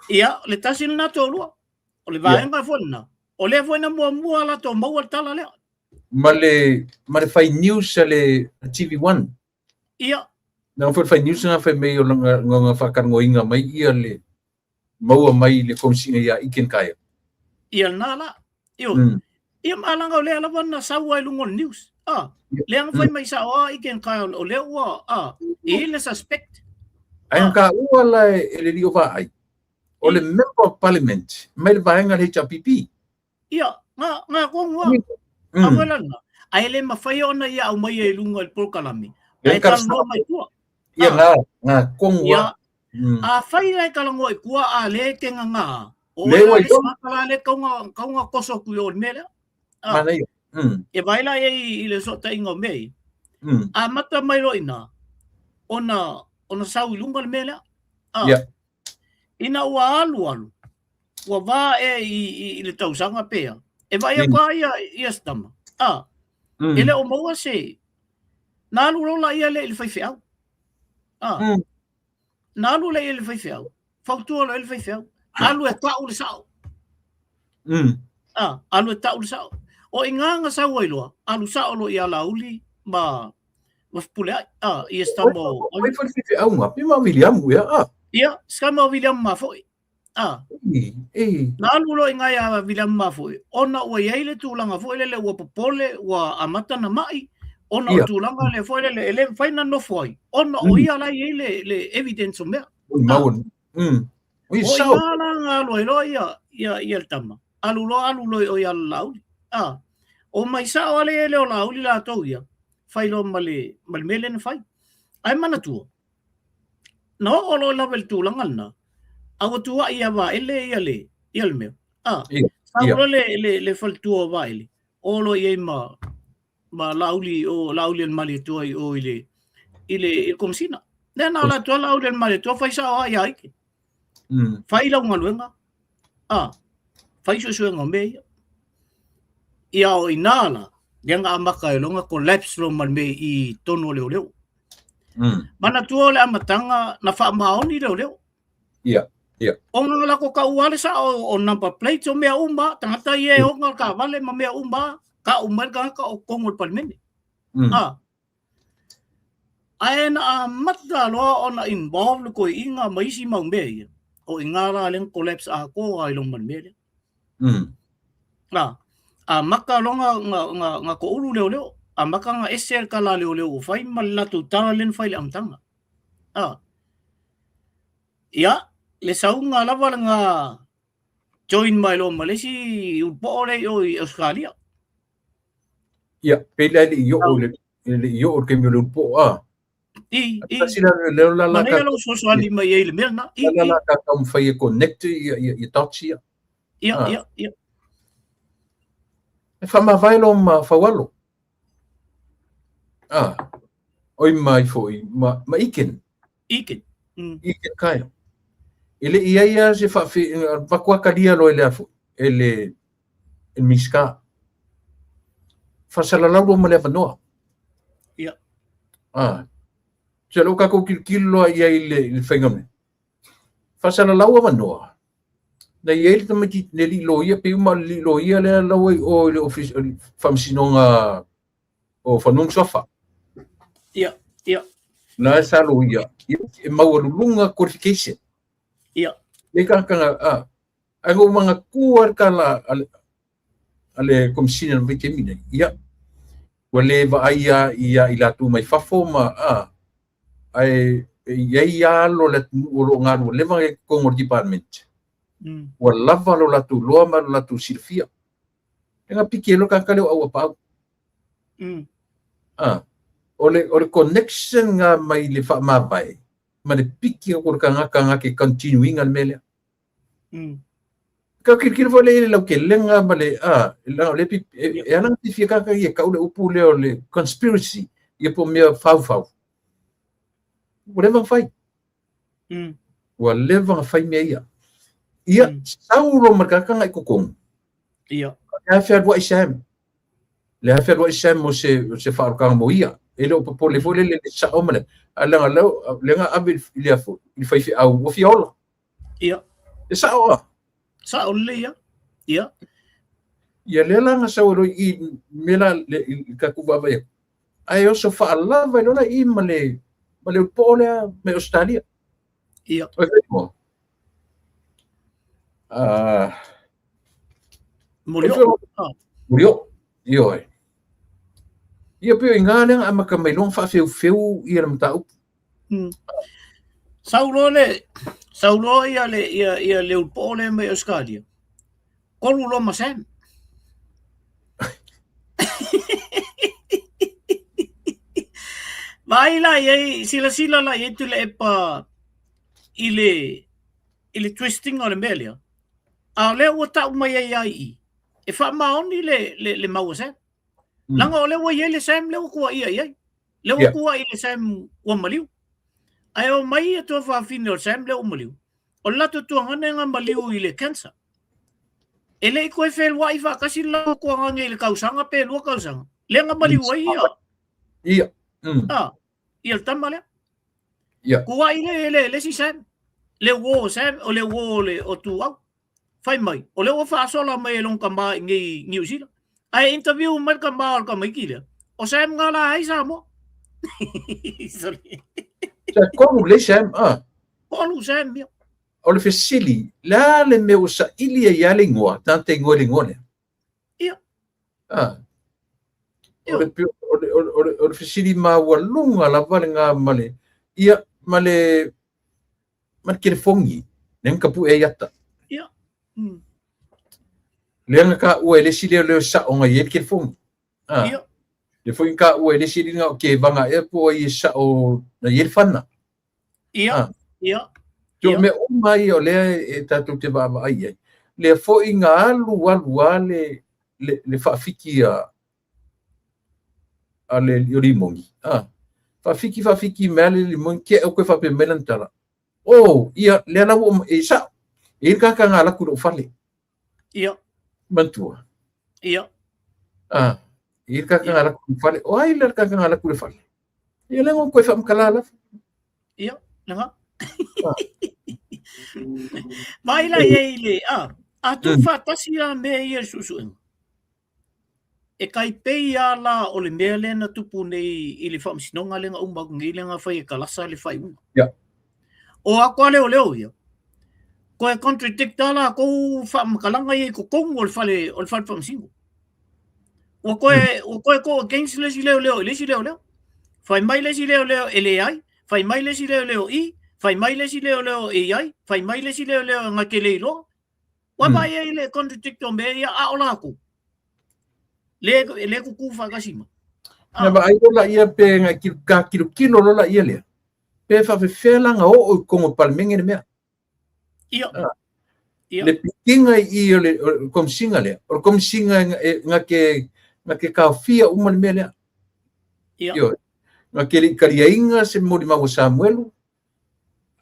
Ia, le tasi lena toalua. O le vaega foi lena. O lea foi na muamua latou maua le tala lea. Ma le, ma le fai news a le TV1. Ia. Na foi le fai news na fai mai o langa nga whakangoinga mai ia le maua mai le komisina ia Iken Kaya. Ia lena la. Io. Ia ma langa o lea lava na sau ai luga o le news. Ah, lea na fai mai sao a Iken Kaya o lea ua ah, e le suspect. Ai ah. ka ua la e le lio vaai. O le member of parliament mai le vaega le HRPP. Ia, nga nga kongu a. A wela na. Ai le mawhai ona ia au mai e lunga i le polokalame. Ai talanoa mai tua. Ia nga, nga kongu a. A whai lai talanoa i kua a le te nga nga. O le wai le smakala le kaunga, kaunga koso ku i o le mea lea. Mana ia. E vai la e i le sota inga o mea i. A mata mai loa ina, ona, ona sau i lunga le mea lea. Ina ua alu alu, ua va ea i, i, i le tausaga pea, e vaai atu lava ia, ia si tama, a, e le o maua se, na alu loa la ia lea i le faifeau. A, na alu lea i le faifeau, fautua loa i le faifeau, alu e tau le sao. A, alu e tau le sao. O i ngā nga sau ai loa, alu sao loa ia Laauli ma, ma Fepuleai, a, ia si tama o... Oi foi le faifeau nga, pe ma Viliamu ea, a. Ia, si tama o Viliamu ma foi. A. E, e. Na alu loa i ngai a Viliamu Mafoe, ona ua i ai le tulaga foi lele ua popole, ua amata na mai, ona o tulaga lea foi lele e le mafai na nofo ai, ona o ia la i ai le, le evidence o mea. Oi, mau. Oi, O sao. ina la nga alu ai loa ia, ia, ia le tama. Alu loa, alu loa i o ia Laauli. A. O mai sao ale e le o Laauli latou ia, fai loa ma le, ma le mea lea na fai. Ae manatua, Na oo loa lava i le tulaga lena, a ua tuuai ia Vaele ia le, ia le mea. A, sau loa le, le, le faletua o Vaele, o loa i ai ma, ma Laauli, o Laauli a le Malietoa i o i le, i le, i le Komesina. Lea na ala atu lava Laauli a le Malietoa, fai sao lava ia Ike. Fai lau galuega, a, fai suesuega o mea ia. Ia o ina la, lea na amata ai loa na collapse loa ma le mea i totonu o leoleo. Manatua o le amataga na faamaoni leoleo. Ia, ia. Ona na latou taua le sao o number plates o mea uma, tagata ia e ona le taavale ma mea uma, tau mai le tagata o totonu o le Palemene. A, ae na amata loa ona involve le toeaiina ma isi mau mea ia, o i ina la lea na collapse atoa ai loa ma le mea lea. A, amata loa na, na, na, na toulu leoleo, amata na ese le tala a leoleo ua fai ma le latou tala lea na fai i le amataga. A, ia, le sauga lava lena join mai loa ma le isi ulupoo lea i o i Australia. Ia, pe le i oo le, le i oo le taimi o le ulupoo, a. I, i. Tasi la leo la la ka. Manaia fesoasoani mai ai i le mea lena. I, la la ka taumafai e connect ia ia ia dots ia. Ia, ia, ia. E whamavae lo ma whawalo. Ah. Oi mai foi ma ma iken. Iken. Iken kai. E le i ai a se whawhi vakuakalia lo e le afu e le e miska. Whasalalau lo ma le avanoa. Ia. Ah. Se lou kakou kilokilo loa i ai i le faiga mea. Faasalalau avanoa, na i ai le tamaitiiti le alii loia, pei uma o le alii loia lea la ua i o i le ofisa, le Faamasinoga o Fanua ma Suafa. Ia, ia. La sa loia, ia, e maualuluga qualification. Ia. Le tagata, a, ae na ou manatua le tala a le Komesina i le vaitaimi lenei, ia, ua le vaaia ia i latou mai fafo ma, a, ae e i ai lava alo o le atunuu o lo o galulue leva i totonu o le department. Ua lava lo latou iloa ma lo latou silafia. E na piki ai loa le tagata lea o Auapaau. A, o le connection nga mai le faamavae ma le piki atu o le tagata na te continue ina le mea lea. Ka kilokilo foi lea i le lautelega ma le, a, leaga o lea e ala ona fia tagata ia e tau le upu lea o le conspiracy, ia po o mea faufau. Ua leva ona fai. Ua leva ona fai mea ia. Ia, sau loa ma le tagata na i totonu. Ia. Le a fealuai Sam. Le a fealuai Sam o se faaolotaga mo ia. E le o popole foi lele le sao ma le, a leaga lea na ave i le afo, i le faifeau, ua fia ola. Ia. E sao a? Sao lelei ia. Ia. Ia lea la na sau ai loa i i mea la le i tatou vaavaai atu. Ae oso faalava ai loa la i ma le ma le ulupo'o lea mai Ausetalia. Ia. O le mo. Ah. Molioo. Molioo. Ioe. Ia pei o i ina lea na amata mai loa ona faafeufeu ia le mataupu. Sau loa le sau loa ia le ia ia le ulupo'o lea mai Ausetalia. Kolu loa ma Sam. Vaai la i ai, silasila la i ai Tuilaepa i le i le twisting o le mea lea. A o lea ua tau mai ai lava i i, e faamaoni le, le, le mau a Sam. Leaga o lea ua i ai le Sam lea ua tuuaia i ai. Lea ua tuuai i le Sam ua maliu. Ae omai ia tuafafine o le Sam lea ua maliu. O le latou tuagane na maliu i le cancer. E le i toe feluai faatasi le latou tuagane i le tausaga pe 2 tausaga. Lea na maliu ai ia. Ia. Ah, ia le tama lea. Ia. Tuuai le le le isi Sam. Le uo o Sam, o le uo o le o Tuau. Fai mai, o lea ua faasola mai e lona tama i nei Niu Sila. Ae interview mai le tama o le tamaiti lea. O Sam nga la ai Samoa. Sorry. Sa kolu le Sam, ah. Kolu Sam, ia. O le fesili, le a le mea ua saili ai lava le igoa, tagata igoa i le igoa lea? Ia. Ah. O le, o le, o le, o le fesili maualuga lava lena ma le, ia, ma le, ma le telefoni, lea na tapue ai ata. Ia. Lea na taua e le isi leoleo sao na i ai le telefoni. Ah. Ia. Lea foi na taua e le isi alii na o Kevaga ea po o ai e sao na i ai le fana. Ia. Ah. Ia. So, mea uma ia o lea e tatou te vaavaai ai. Lea foi na alu alu lava le, le, le faafiki a, a le o Limoni. Ah. Faafiki faafiki mai le Limoni, tea o koe faapea mai lana tala. Oh, ia, lea la ua, e sao. E i le tagata na alu atu i lou fale. Ia. Manatua. Ia. Ah, e i le tagata na alu atu i le fale. O ai la le tagata na alu atu i le fale? Ia lea na koe faamatala lava. Ia, lena. Vaai la i ai le, ah, a tuufaatasi la mea ia i le suesuega. E tai pei lava la o le mea lea na tupu nei i le faamasinoga lea na uma atu nei lea na fai e Kalasa le faaiuga. Yeah. O atu a leoleo ia, toe contradict lava latou faamatalaga ia i totonu o le fale o le fale faamasino. Ua toe ua toe go against le isi leoleo i le isi leoleo. Fai mai le isi leoleo e leai, fai mai le isi leoleo i, fai mai le isi leoleo e i ai, fai mai le isi leoleo na te le iloa. Ua vaai ai le contradict o mea ia, a o latou, le, le kukū faatasi mai. Na vaai loa laia pe na ka kilokilo loa laia lea, pe faafefea la na oo i totonu o le Palemene le mea. Ia. Ia. Le pikiga i i o le komisiga lea, o le komisiga e, na te, na te taofia uma le mea lea. Ia. Ioe. Na te le i taliaina se molimau a Samuelu,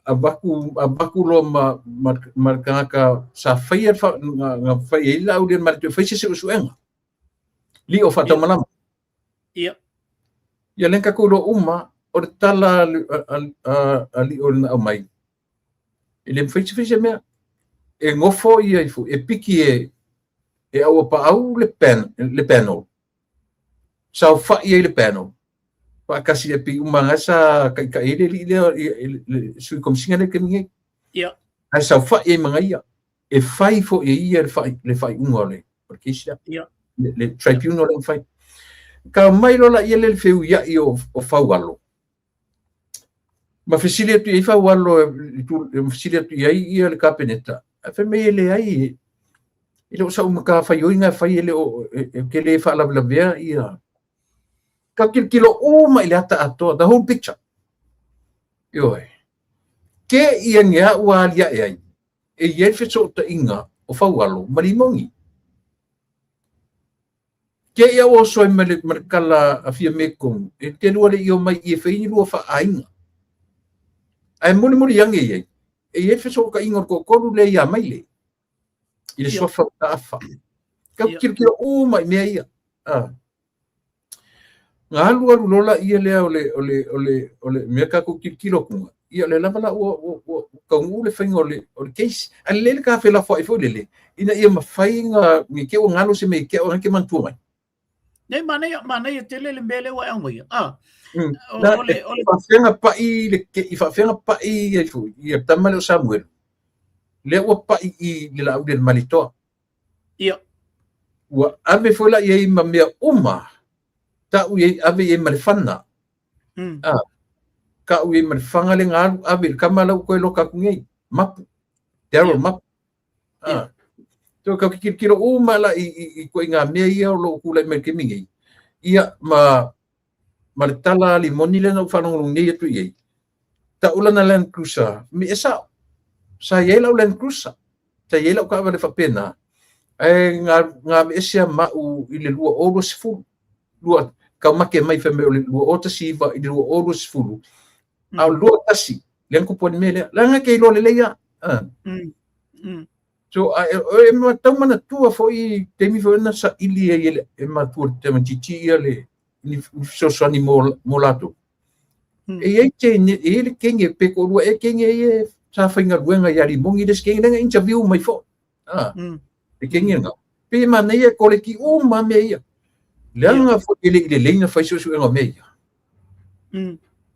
avatu avatu loa ma ma ma le tagata sa faia le fa, na, na fai ai le laau lea ma le toe fai se suesuega. Lio faataumalama. Ia. Ia lea na tatou iloa uma, O le tala a alii o na aumai, e le mafai se fai se mea. E gofo ia i e piki e auapaau le pen, le panel. Saofa'i ai le panel. Faatasi e pei uma lava sa taitai ai le alii lea, le sui komesina lea i le taimi nei. Ae saofa'i ai ma ia. E fai foi e ia le faaiuga o le case lea. Le tribunal lea na fai. Ka mai loa laia le feuiai o Faualo. Ma fesili atu i ai Faualo, ma fesili atu i ai ia le Kapeneta. Ae fai mai e leai, e le o sau matafaioi e fai e le o, e ke le faalavelavea ia. Ka tilotilo uma i le ata atoa, the whole picture. Ioe. Ke ia ni a ua aliae ai, e i ai le fesootaiga o Faualo ma Limoni. Ke ia o soe ma le kala a fia me tonu, e te lua le i o mai i e whai ni lua whaaiga. Ae muli muli ange i ai, e i ai le fesootaiga o le toatolu lea ia Maile, i le suafa o Taafa. Ka tilotilo uma i mea ia. Nga alu alu lola ia lea o le mea tatou tilotilo atuga, ia le lava la ua taunuu le faiga o le case. Ae lelei le ta felafoai foi lele, ina ia mafai na ni te ua galo se mea i te au na te manatua mai. Nei, manaia tele le mea lea ua e aumaia. O le faafeaga pa'i le i faafeaga pa'i ai foi ia tama lea o Samuel. Lea ua pa'i i le laau le malitoa. Ua ave foi la i ai ma mea uma. Ta'u i ai ave i ai ma le fana. Ta'u i ai ma le fanga le ngalu ave i le kama lau koe loka atu nei. Mapu. Daryl Mapu. So ka tilotilo uma la i koe ngā mea ia o loo tulai mai le taimi nei. Ia ma le tala Limoni lea na ou faalogologo nei atu i ai. Ta'u lana Land Cruiser, mi e sa'o. Sa i ai lau Land Cruiser. Sa i ai lau taavale faapena. Ae ngā meese a ma'u i le 2020. Lua, kaumake mai fai mai o le 2019 i le 2020. A o le 21, lea na tupu ai le mea lea. Leaga ke iloa lelei lava. So, e tau manatua foi taimi foi na saili ai e matua le tamaitiiti ia le ni fesoasoani mo latou. E i ai teine, e i ai le kenge, pe toalua ea kenge ia sa faigaluega ia Limoni le isi kenge lea na interview mai foi. Le kenge lena. Pe e manaia e koleki uma mea ia. Leaga foi e le i lelei na fai suesuega o mea ia.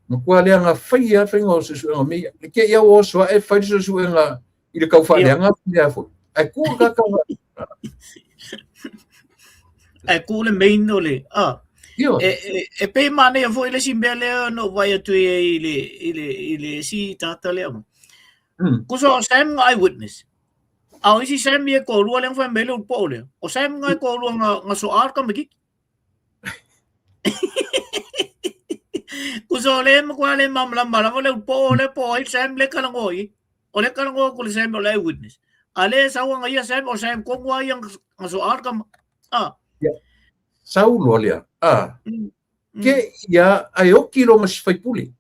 Matua leaga fai lava faiga o suesuega o mea ia. Le te i au oso ae fai le suesuega i le taufaaleaga mea foi. Ae tu le tagata. Ae tu le main o le E pei manaia foi le isi mea lea na ou vaai atu ai i le isi tagata lea. Kusa o Sam nga eyewitness. A o isi Sam ia e toalua lea na fai mai le ulupo'o lea. O Sam nga e toalua nga soa le tamaitiiti. Kusa o lea e matua le malamalama lava le ulupo'o lea po o ai le Sam lea e talanoa i ai. O lea e talanoa atu le Sam o le eyewitness. A lea e sau aga ia Sam o Sam tonu lava ia nga soa le tama. Sau loa lea. Ke ia ae oki loa ma si faipule.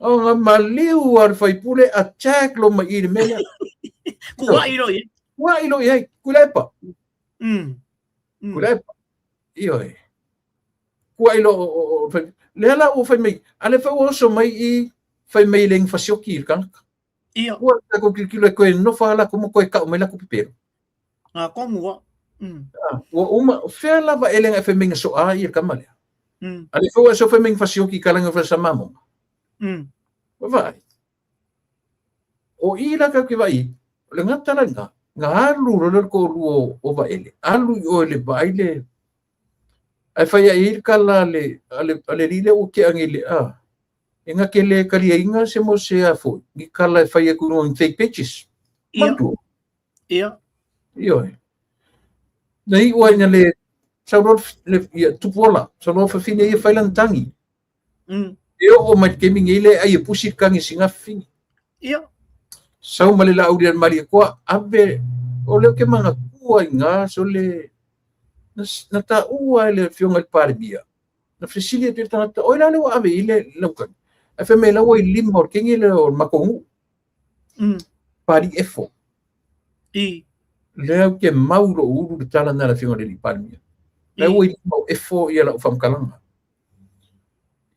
O nga maliu a le faipule attack loa mai i le mea lea. Kua'i loa i ai. Kua'i loa i ai. Kuilaepa. Kuilaepa. Ioe. Kua'i loa o lea la ua fai mai, a le fai ua oso mai i fai mai le fasioki i le tagata. Ua tatou tilotilo e toe nofo lava latou ma toe tau mai latou pepelo. Ngā tonu a. Ua uma, fea lava e lenga e fai mai na soa ia le tama lea. A le fai ua so fai mai na fasioki i kalanga fa sa mamonga. Ua vaai. O i la kau ke vai, o le ngata la nga, nga alu lo le toalua o Vaele, alu i oe le vaai le, ai fai ai le kala le, a le lile ua ke angi le a. E nga ke le kaliainga se mo se a foi, ni kala e fai aku no fake pages. Mantua. Ioe. Na i ua ina le sau loa le ia tupu ola, sau loa fafine ia fai lana tagi. E oo mai le taimi nei le ai e pusi le tagi sina fafine. Sau ma le lauli a le Malietoa, ave, o lea ou te manatua i gā, so le, na taua e le afioga i le Palemia, na fesili atu i le tagata, oi la le ua ave i le lautagi. Ae fai mai la ua i lima o le kenge lea o le matou nuu. Pali efo. Lea ou te mau lou ulu le tala na le afioga i le Palemia. La ua i lima o efo ia lau faamatalaga.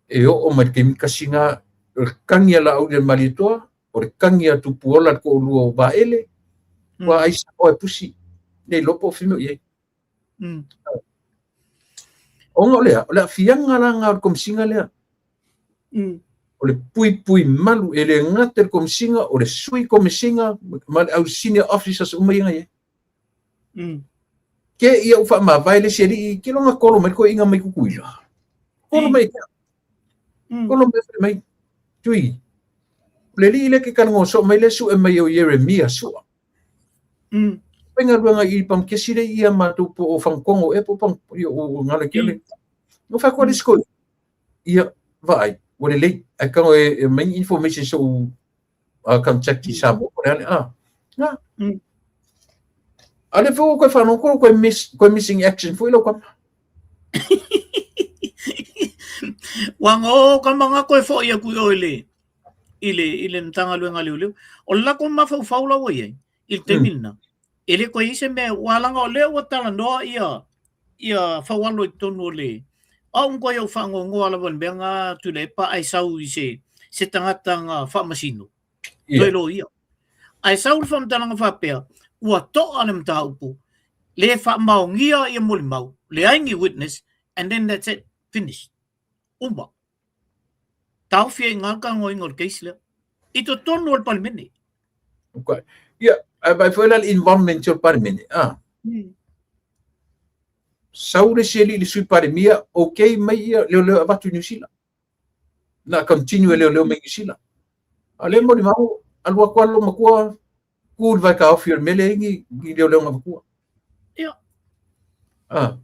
E oo mai le taimi tasi na, o le kagi a Laauli a le Malietoa, o le kagi a Tupuola le toalua o Vaele, ua ai sao e pusi, le iloa po o fea mea o i ai. Ona o lea, o le aafiaga la lena o le Komesina lea. O le puipui malu, e le gata i le Komesina, o le Sui Komesina ma le au senior officers uma ia na i ai. Ke ia ua faamavae le isi alii, ke lona kolo mai le toeaina mai Tutuila. Kolo mai ke. Kolo mai fai mai. Tui. O le alii lea ke talanoa soo mai le sue mai o Ieremia sua. Faigaluega i Pamakesi le ia matou po o Fagutogo ea po o Pang o ngala ke le. No fa ko le sko. Ia vaai, ua lelei. Ai ka e mai information so contact i Samoa po o le a le a. Na. A le foi koe whanau koe miss koe missing action foi lau kama. Ua ngo kama nga koe foi aku i oe le i le i le Matagaluega a Leoleo. O le lako mafaufau la ua i ai i le taimi lena. E le koe i ai se mea ua laga o lea ua talanoa ia ia Faualo i totonu o le au ma koe au faangoangoa lava i le mea nga Tuilaepa ae sau i se se tagata nga faamasino toe loia. Ae sau le faamatalaga faapea ua toa le mataupu le faamaonia ia molimau, leai ni witness and then that's it, finish. Uma. Taofi ai i ina le talanoaina o le case lea i totonu o le Palemene. Okay. Ia, ae vaai foi la le involvement o le Palemene. Ah. Sau le isi alii i le Sui Palemia, okay mai ia leoleo e avatu i Niu Sila. Na continue e leoleo mai Niu Sila. A o lea molimau, alu atu lava lou matua, tu i le vaekaofi o le mea lea i ni, ni leoleo na avatua. Ia. Ah.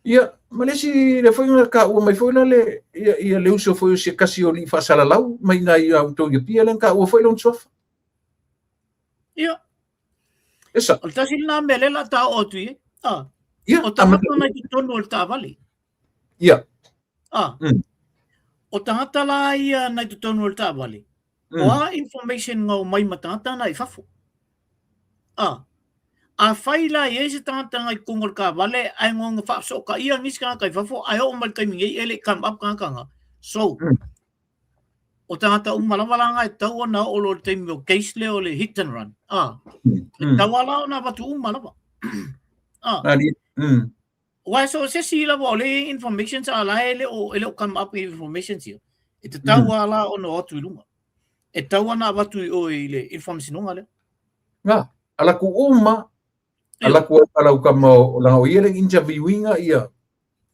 Ia, ma le isi, lea foi na taua mai foi la le, ia, ia le uso foi o se tasi o alii faasalalau mai i ina i a outou i Apia, lea na taua foi lona suafa. Ia. Esa. O le tasi lena mea lea o le a ta oo atu i ai. Ah. Ia, O tagata na i totonu o le taavale. Ia. Ah. O tagata la ia na i totonu o le taavale. O a information nga omai ma tagata na i fafo. Ah. Afai la e i ai se tagata nga i totonu o le taavale ae nga faafesootaia nisi tagata i fafo ae oo mai i le taimi nei e le i come up tagata nga. So, o tagata uma lava la nga e tatau ona oo loa i le taimi o case lea o le hit and run. Ah. E tatau lava la ona avatu uma lava. Ah. Aua e so o se isi lava o lea e i ai informations a la e le o, e le o come up i informations ia. E tatau lava la ona o atu i luga. E tatau ona avatu i o i le i le faamasinoga lea. Na, ala ku uma, ala ku ala u kama o langa o ia le interviewinga ia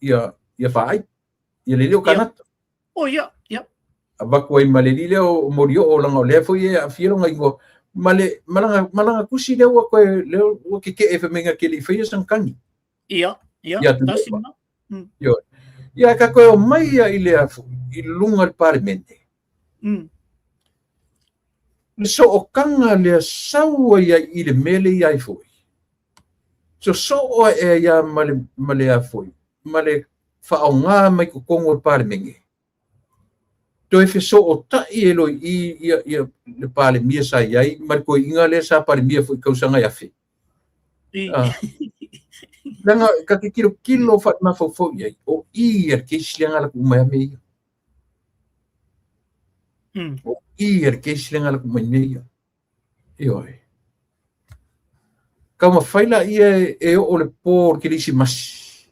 ia ia faai. Ia le leo kanata. Oh ia, ia. Avatu ai ma le alii lea o Molioo leaga o lea foi e aafia lona igoa ma le ma lana ma lana tusi lea ua toe lea ua keke'e fai mai na te le i faia sana tagi. Ia, ia, Ia tasi lena. Ioe. Ia ka toe omai ia i le afu i luga o le Palemene. Le sootaga lea sau ai ai i le mea lea i ai foi. Sosoo ae ai lava ma le ma le a foi ma le faaaoga mai totonu o le Palemene. Toe fesootai e loa i i ia, ia le Palemia sa i ai ma le toeaina lea sa Palemia foi i tausaga e afe. Ah. Leaga ka te tilotilo faamafaufau i ai, o i ia le case lea na alu atu uma ai mea ia. O i ia le case lea na alu atu uma ai mea ia. Ioe. Taumafai laia e oo le po o le Kerisimasi.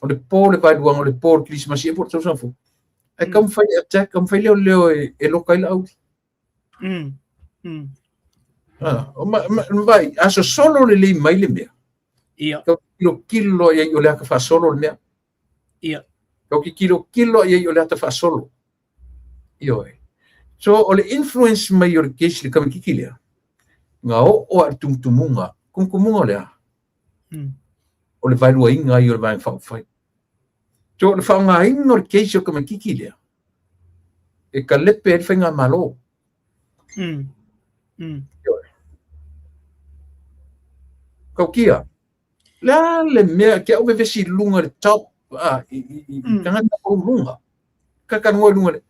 O le po o le vaeluaga, o le po o le Kerisimasi ea po o le tausaga fou. Ae taumafai e attack, taumafai leoleo e, e loka ai Laauli. Ah, o ma, ma, vai, a sosolo lelei mai le mea. Ia. Tau kilokilo i ai o le ata faasolo le mea. Ia. Tau kilokilo i ai o le ata faasolo. Ioe. So, o le influence mai o le case le tamaititi lea, na oo lava i le tumutumuga. Tumutumuga o le a? O le vaeluaina ai o le Vaega Faaupufai. So, o le faaaogaina o le case o le tamaititi lea, e kalepe ai le faigamalo. Ioe. Tautia. Le a le mea, ke au vevesi i luga le top, a, i, i, i, i tagata o luga. Ka ka ngoe luga le.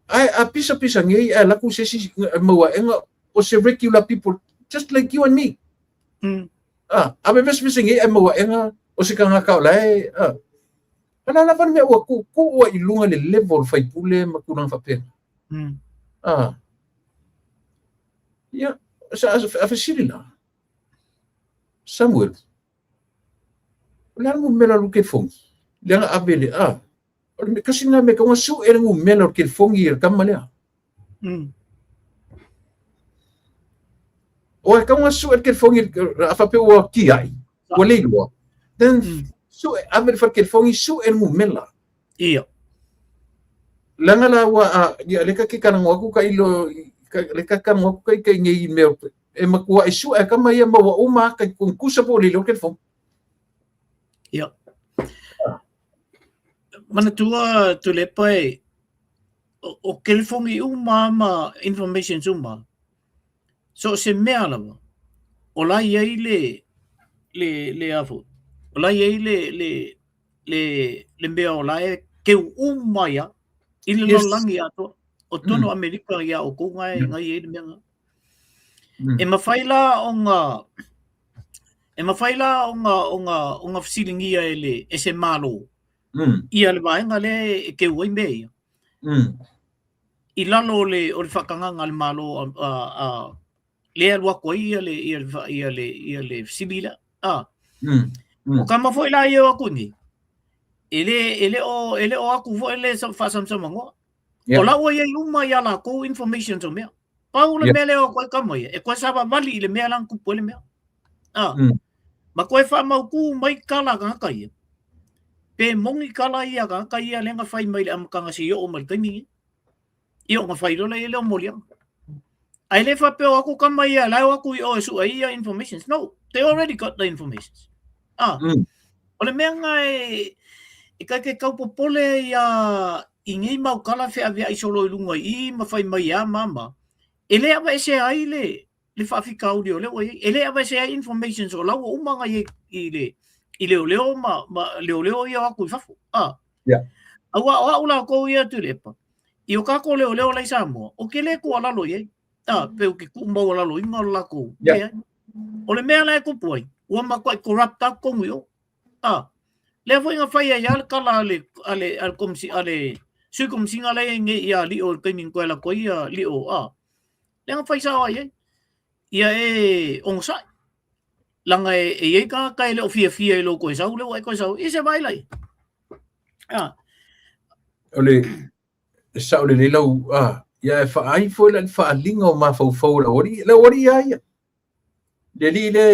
Ai, a pisa pisa ngei, ai laku se isi maua enga, o se regular people, just like you and me. A, a vevesi vesi ngei, ai maua enga, o se kangaka o lae, a. A o le a lava le mea ua tuutuu ai i luga le level o le faipule ma tulaga faapena. Ah. Ia, a fesili la, Samuel, o le a le numera o le kelefogi? Lea na ave le, ah, o le kasi lena mea e tatau ona sue le numera o le kelefogi e le tama lea. O e tatau ona sue le kelefogi, a faapea ua tiai, ua le iloa, then sue, ave le fale kelefogi, sue le numera. Ia. Leaga la ua, a, ia, lea ta te talanoa atu ta ilo, lea ta te talanoa atu ta ita i nei mea, e matua e sue e tama ia ma ua uma ata i tusa po o le iloa telefoni. Ia. Manatua Tuilaepa e, o, o telefoni uma ma informations uma, so o se mea lava, o la i ai le, le, le a foi, o la i ai le, le, le, le mea o la e keu uma ia i le lalolagi atoa. O totonu o Amerika ia outou nga e nga i ai le mea nga. E mafai la ona e mafai la ona ona ona fesiligia e le e se Malo ia le vaega lea e keu ai mea ia. I lalo o le o le faatagaga a le Malo a a lea e alu atu ai ia le ia le ia le ia le fesili lea. A. O tama foi la ia e o atu nei, e le e le o e le o atu foi le faasamsamanoa. O la ua i ai uma ia latou informations o mea. Pau le mea lea o atu ai tama ia, e toe savavali i le mea la na tupu ai le mea. A. Ma toe faamautu mai tala a tagata ia. Pe moni tala ia a tagata ia lea na fai mai i le amataga seia oo mai i le taimi lenei. Ia ona fai loa lea o moliaga. Ae le faapea o atu tama ia la e o atu i o e sue ai ia informations. No, they already got the informations. Ah. O le mea nga e e kai ke tau popole ia i nei mau tala feaveai solo i luga i i ma fai mai a mama. E le aveesea ai le le faafitauli o lea ua i ai. E le aveesea ai informations o la ua uma ona i ai i le i leoleo ma, ma leoleo ia o atu i fafo. Ah. Aua o au lakou ia Tuilaepa, i o kākou leoleo la i Samoa, ou te le tuualalo i ai. Ah, pe ou te tuumaualaloina o le lakou. Leai. O le mea la e tupu ai, ua matuai corrupt atu tonu i o. Ah, lea foi na fai ai lava le tala a le, a le, a le, komisi, a le sui komisina la e i ai nei ia Lio i le taimi na toe alu atu ai ia Lio, ah, lea na fai sao ai ai. Ia e onosai. Leaga e, e i ai tagata e le o fiafia i lou toe sau, lea ua e toe sau, ia se vaai la i ai. Ah. O le e sao lelei lau ah, ia e faai foi la le faaaliga o mafaufau o le aualii, le aualii lava ia. Le alii lea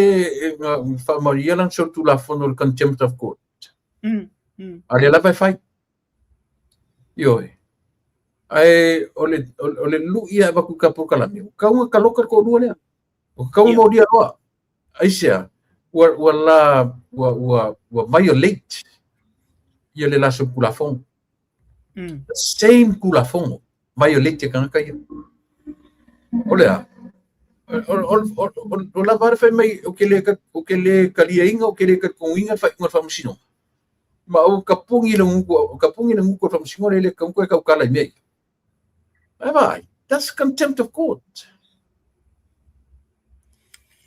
e faamaonia lana solitulafono o le contempt of court. A lea lava e fai. Ioe. Ae o le, o le lui e avatu i ka polokalame, ua tatau ona taloka le toalua lea. Ua tatau ona molia loa. Aisea, ua, ua la, ua, ua, ua violate ia le la solitulafono. The same tulafono, violate e tagata ia. O le a? O lava le fai mai, ou te le, ou te le taliaina, ou te le talitonuina le faaiuga o le faamasinoga. Ma ou tapuni le gutu, tapuni le gutu o le faamasinoga le le tatau ona toe tautala i mea ia. Ae vaai, that's contempt of court.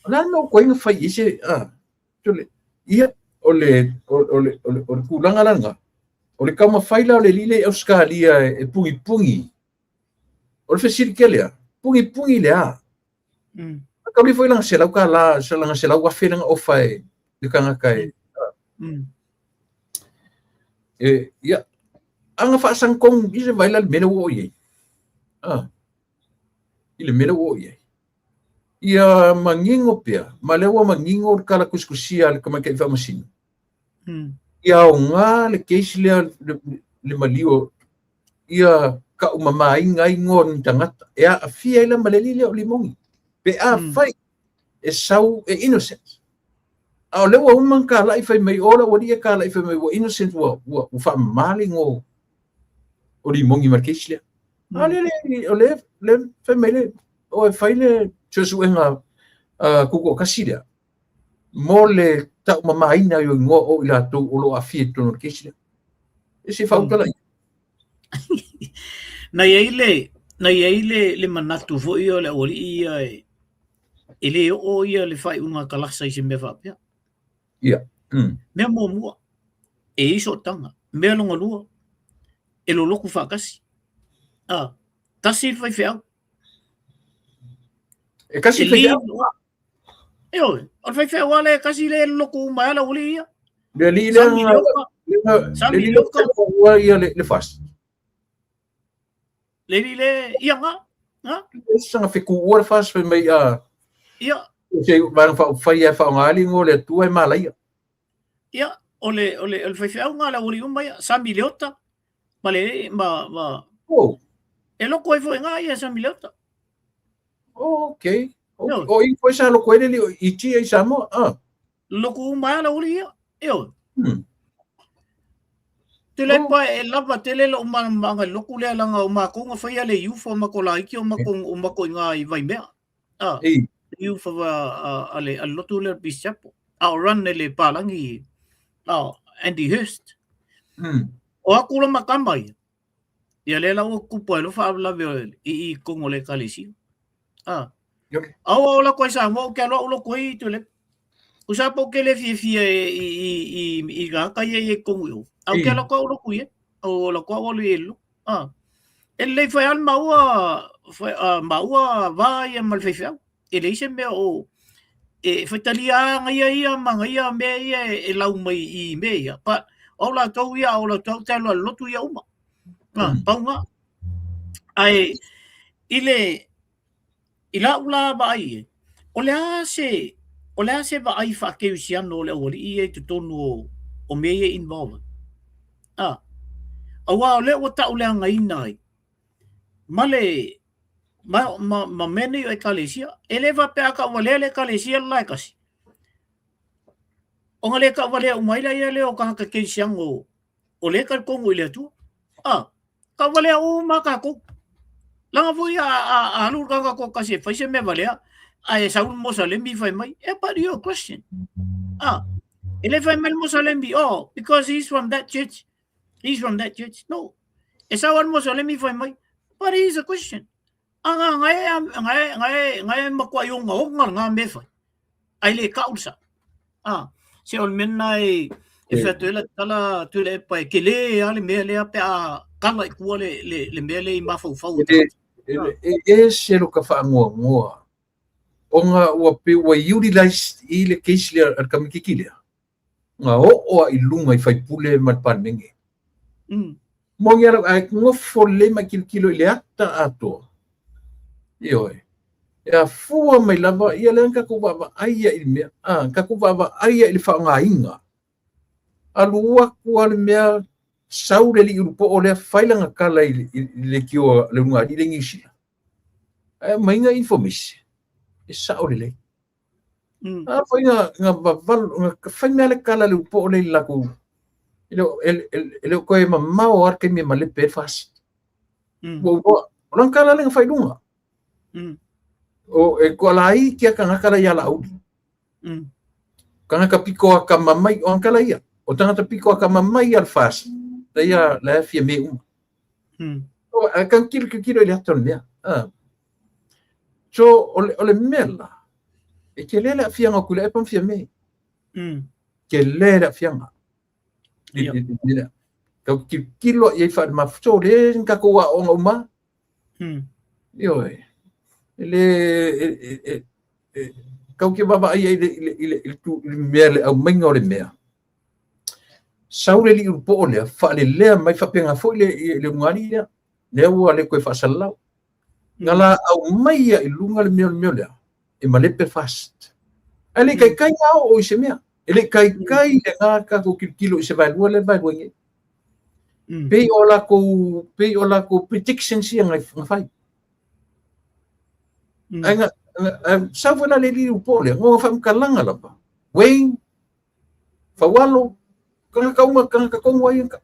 O le a le mea ua toe fai i se, ah, ia, o le, o, o le, o le, o le tulaga la lena, o le taumafai la o le alii lea i Ausetalia e pugipugī, o le fesili tele lava, pugipugī i le a? A tauli foi lana $100, lana $100,000 lea na ofa e le tagata e, e, ia, a na faasagitonu i se vaai la i le mea lea ua oo i ai. Ah, i le mea lea ua oo i ai. Ia manino pea, ma lea ua manino le tala tusitusia a le tamaitai faamasino. Ia aoga le case lea le, le maliu ia taumamaina ai igoa o ni tagata e aafia ai la ma le alii lea o Limogi. Pe afai e sau e innocent. A o lea ua uma ona talai fai mai, o le aualii e talai fai mai ua innocent, ua, ua, ua faamama le igoa o Limogi ma le case lea. A o lea, o lea, lea fai mai le, o e fai le suesuega tutoatasi lea mo le taumamaina ai o igoa o i latou o lo o aafia i totonu o le case lea. E se faautala ia. Na i ai le, na i ai le, le manatu foi o le aualii ia e, e le oo ia le faaiuga a kalasa i se mea faapea. Ia. Mea muamua, e i ai sootaga. Mea lona lua, e lolotu faatasi. A, tasi le faifeau. E kasi le faifeau. Ioe, o le faifeau lava lea e tasi lea e lolotu uma ai le aualii ia. Le alii lea le alii lea ia le FAST. Le alii lea ia nga. Nga. Sanga fekuua le FAST fai mai a. Ia. Se vaega faaupufai e faaaoga le igoa o le Atua e malaia. Ia, o le o le o le faifeau nga le aualii uma ia, Sami Leota ma le ma ma Oh. E loko ai foi nga ia Sami Leota. Oh, okay. Okay. O i foi sa loko ele li i tia i Samoa. Ah. Loko uma ai le aualii ia. Ioe. Tuilaepa e lava tele lou malamalamaaga i le lotu lea leaga o matou na faia le youth o matou laiti o matou o matou i ina i Vaimea. Ah, le youth a le a le lotu lea o le Peace Chapel. A o run e le palagi a Andy Hurst. O aku la ma tama ia. Ia lea la ua tupu ai loa faalavelave i i totonu o le ekalesia. Ah. A o la koe Samoa ou te alu au lotu ai i Tuilaepa. Tusa po ke le fiafia i i i i tagata ia i totonu i o. A ou te alu atu au lotu i ai. O alu atu au alu i ai i le lotu. Ah. E lelei fai lava le maua fai, uh, maua va ia ma le faifeau. E leai se mea o e faitalia lava ia ia ma ia mea ia e lau mai i mea ia. But o latou ia, o latou te alu a le lotu ia uma. Ah, pau na. Ae i le i lau la vaai i ai, o le a se o le a se vaai faakerisiano o le aualii ia i totonu o o mea ia e involve ai? Ah, aua o lea ua tauleagaina ai ma le ma, ma, ma mea nei o ekalesia. E le faapea a tauvalea le ekalesia le la e tasi. Ona le tauvalea uma ai laia lea o tagata kerisiano o lea e talitonu i le Atua. Ah, tauvalea uma tatou. Leaga foi a, a, a alu le tagata toatasi e fai se mea valea, ae sau le Mosalemi fai mai, eh, but you're a Christian. Ah, e le fai mai le Mosalemi, oh, because he's from that church. He's from that church. No. E sau a le Mosalemi fai mai, but he's a Christian. A nga nga e nga e nga e nga e makuai ogaoga lena mea e fai, ae le kau le sao. A, se o le mea lena e e fai atu ai la tala Tuilaepa e tele lava le mea lea pe a kala i tua le le le mea lea i mafaufau o tagata. E ese lo ka faanoanoa ona ua pei ua utilize i le case lea a le tamaititi lea. Na oo a i luga i faipule ma le Palemene. Moni a ae nofo lelei ma tilotilo i le ata atoa. Ioe. E afua mai lava, ia lea na tatou vaavaai ai i le mea, a, tatou vaavaai ai i le faaaogaina. Alu atu lava le mea, sau le alii ulupoo lea, fai lana tala i le leitio a le ulugalii lea i Niu Sila. Ae aumai na information, e sao lelei. A foi na na vavalo na fai mea le tala le upo le la ku e le e le koe mamao a le taimi e malepe ai le FAST. Ua ua o lana tala lea na fai i luga. O e toalaiti lava tagata la ia Laauli. Tagata pito atamamai, o lana tala ia. O tagata pito atamamai a le FAST, la ia la e fia me uma. O a kan kilo kilo i le ata o le mea. So, o le, o le mea la, e tele le aafiaga o Tuilaepa ma Fiame. Tele le aafiaga. I, i, i, i, tau tilotilo i ai faalemafo. So, le ni tatou aoaoga uma. Ioe. E le, e, e, e, e, tau te vaavaai ai i le, i le, i le, i le, i le mea, le aumaiga o le mea. Sau le alii ulupoo lea, faalelea mai faapena foi le, le ulugalii lea. Lea ua le toe faasalalau. Na la aumaia i luga le mea o le mea lea, e malepe FAST. Ae le i kaikai na oo i se mea. E le i kaikai lena tatou tilotilo i se vaelua lea le vaelua nei. Pei o lakou, pei o lakou predictions ia na fai. Ae na, sau foi la le alii ulupoo lea, na ona faamatalaga lava. Wayne, Faualo, tagata uma, tagata tonu ai ka.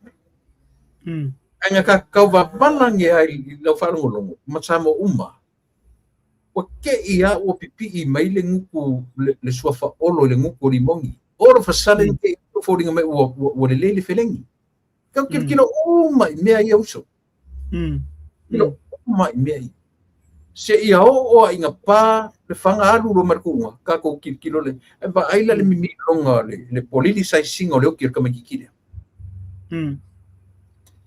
Ae na ka tauvavala ane ai i lau faalogologo ma Samoa uma, ua te'i lava ua pipii mai le gutu, le, le suafa Olo i le gutu o Limoni. All of a sudden, te'i ua foliga mai ua, ua, ua lelei le felegi. Tau tilotilo uma i mea ia uso. Tilotilo uma i mea ia. Seia oo lava ina pa le faga alu loa ma le tuuga, tatou tilotilo lea. Ae vaai la le mimiloga, le politicizing o le oti o le tamaitiiti lea.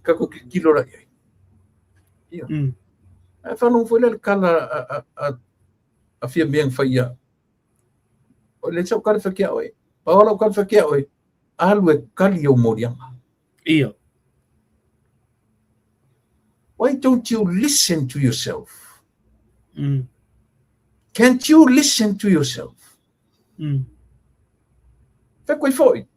Tatou tilotilo la i ai. Ia. Ae faalogo foi lea i le tala a Fiame na fai ia. O le sau kali fatia oe. Pau lau kali fatia oe. Alu e kali ou moliaga. Ia. Why don't you listen to yourself? Can't you listen to yourself? Fai koe foi.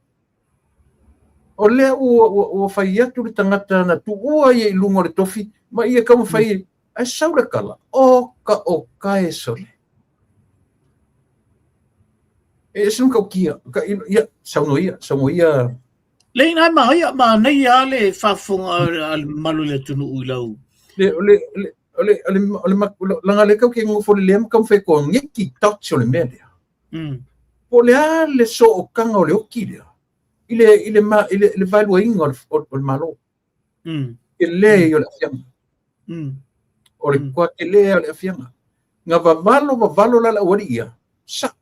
O lea ua fai atu le tagata na tuua ia i luga o le tofi, ma ia taumafai e, ae sau le tala, o ka o kae sole. E ese no tautia, ka ia, saunoa ia, saunoa ia. Le ina ma ia ma nei a le faafofoga a le mamalu o le atunuu i lau. Le o le le o le o le o le langa le kau ke ngofo le lea ma taumafai ko ngeki touch o le mea lea. Po o le a le sootaga o le oki lea i le i le ma, i le, le vaeluaina o le, o le Malo. Ke le o le afiaga. O le kua ke le o le afiaga. Nga vavalo vavalo la la uali ia. Sa.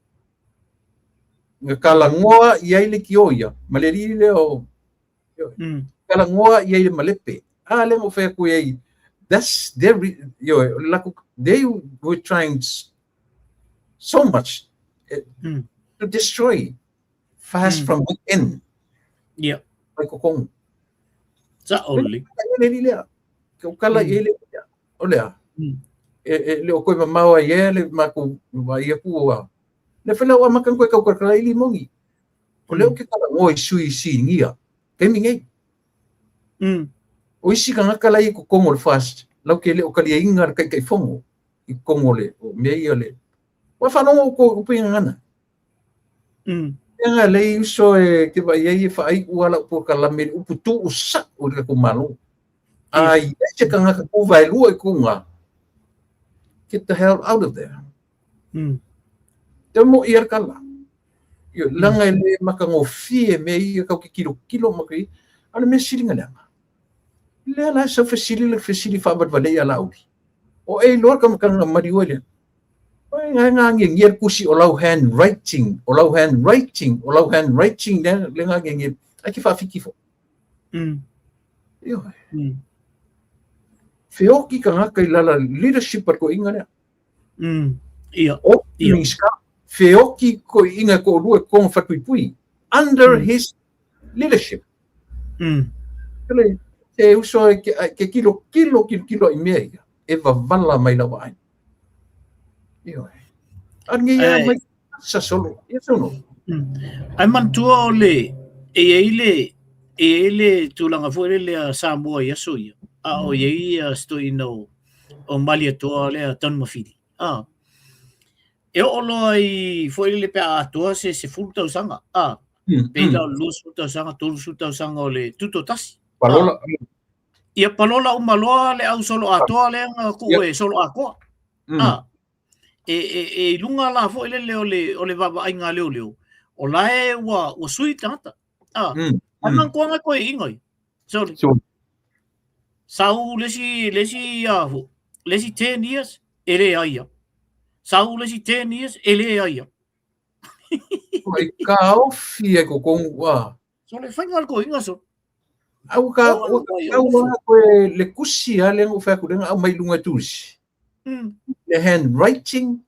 Nga kalagoa i ai le kio ia. Ma le li le o. Kalagoa i ai le malepe. A le mo fai aku ai. That's their, yo, la, they were trying so much to destroy fast from within. Yeah. Mai kokongu. Sa oli. Le li lea. Ke ukala i le lea. O lea. E le o koe mamao ai e le maku ma ia ku a. Le whela o amakan koe kau kakala ili mongi. O leo ke kala ngoi sui si ngia. Ke mi ngei. O isi ka ngaka lai ko kongo le fast. Lau ke le o kali inga le kai kai fongo. I kongo le o mea ia le. Wa whanongo ko upe ngana. Nga lei uso e te vai ai e whaai ua la upu ka lame upu tu usa o le ko malo. Ai e se ka ngaka ku vai lua i kunga. Get the hell out of there. Te mo i kala. Io langa e le makangofie me ia kau ki kilo kilo maki. Ale me silinga langa. Le la sa fesili le fesili fa bat vale ia lauli. O e loa ka makanga mari oe. Oi ngai ngā ngi ngi kusi o lau handwriting, o lau handwriting, o lau handwriting le le ngā ngi ngi. Ai ki whawhiki fo. Io. Whioki ka ngaka i lala leadership at ko inga lea. Ia. O Minska, whioki ko inga ko rua konga whatuipui. Under his leadership. Kele, te uso e ke kilo, kilo, kilo, kilo i mea ia. E wavala mai lawa ai. Io. Ar ngi ia mai sa solo. Ia sono. Ai mantua o le, e ei le, e ei le tūlanga foi le a Samoa i aso ia. A o iei ia stoi no o Malietoa le a Tanumafili. A. E o loa i foi le pe a atoa se se fulu tausaga. A. Pe la 20 tausaga, 30 tausaga o le tuto tasi. Palola. Ia palola umaloa le au solo atoa le nga ku e solo akoa. A. E i lunga la foi le o le o le vava ai ngā leo leo. O la e ua ua sui tangata. A. Ai man koanga koe ingoi. Sorry. Sau le si le si a le si 10 years e le aia. Sau le si 10 years e le aia. Ai ka ofi e ko kongu a. So le whainga ko inga so. Au ka au koe le kusi a le ngo whaku lenga au mai lunga tusi. Le handwriting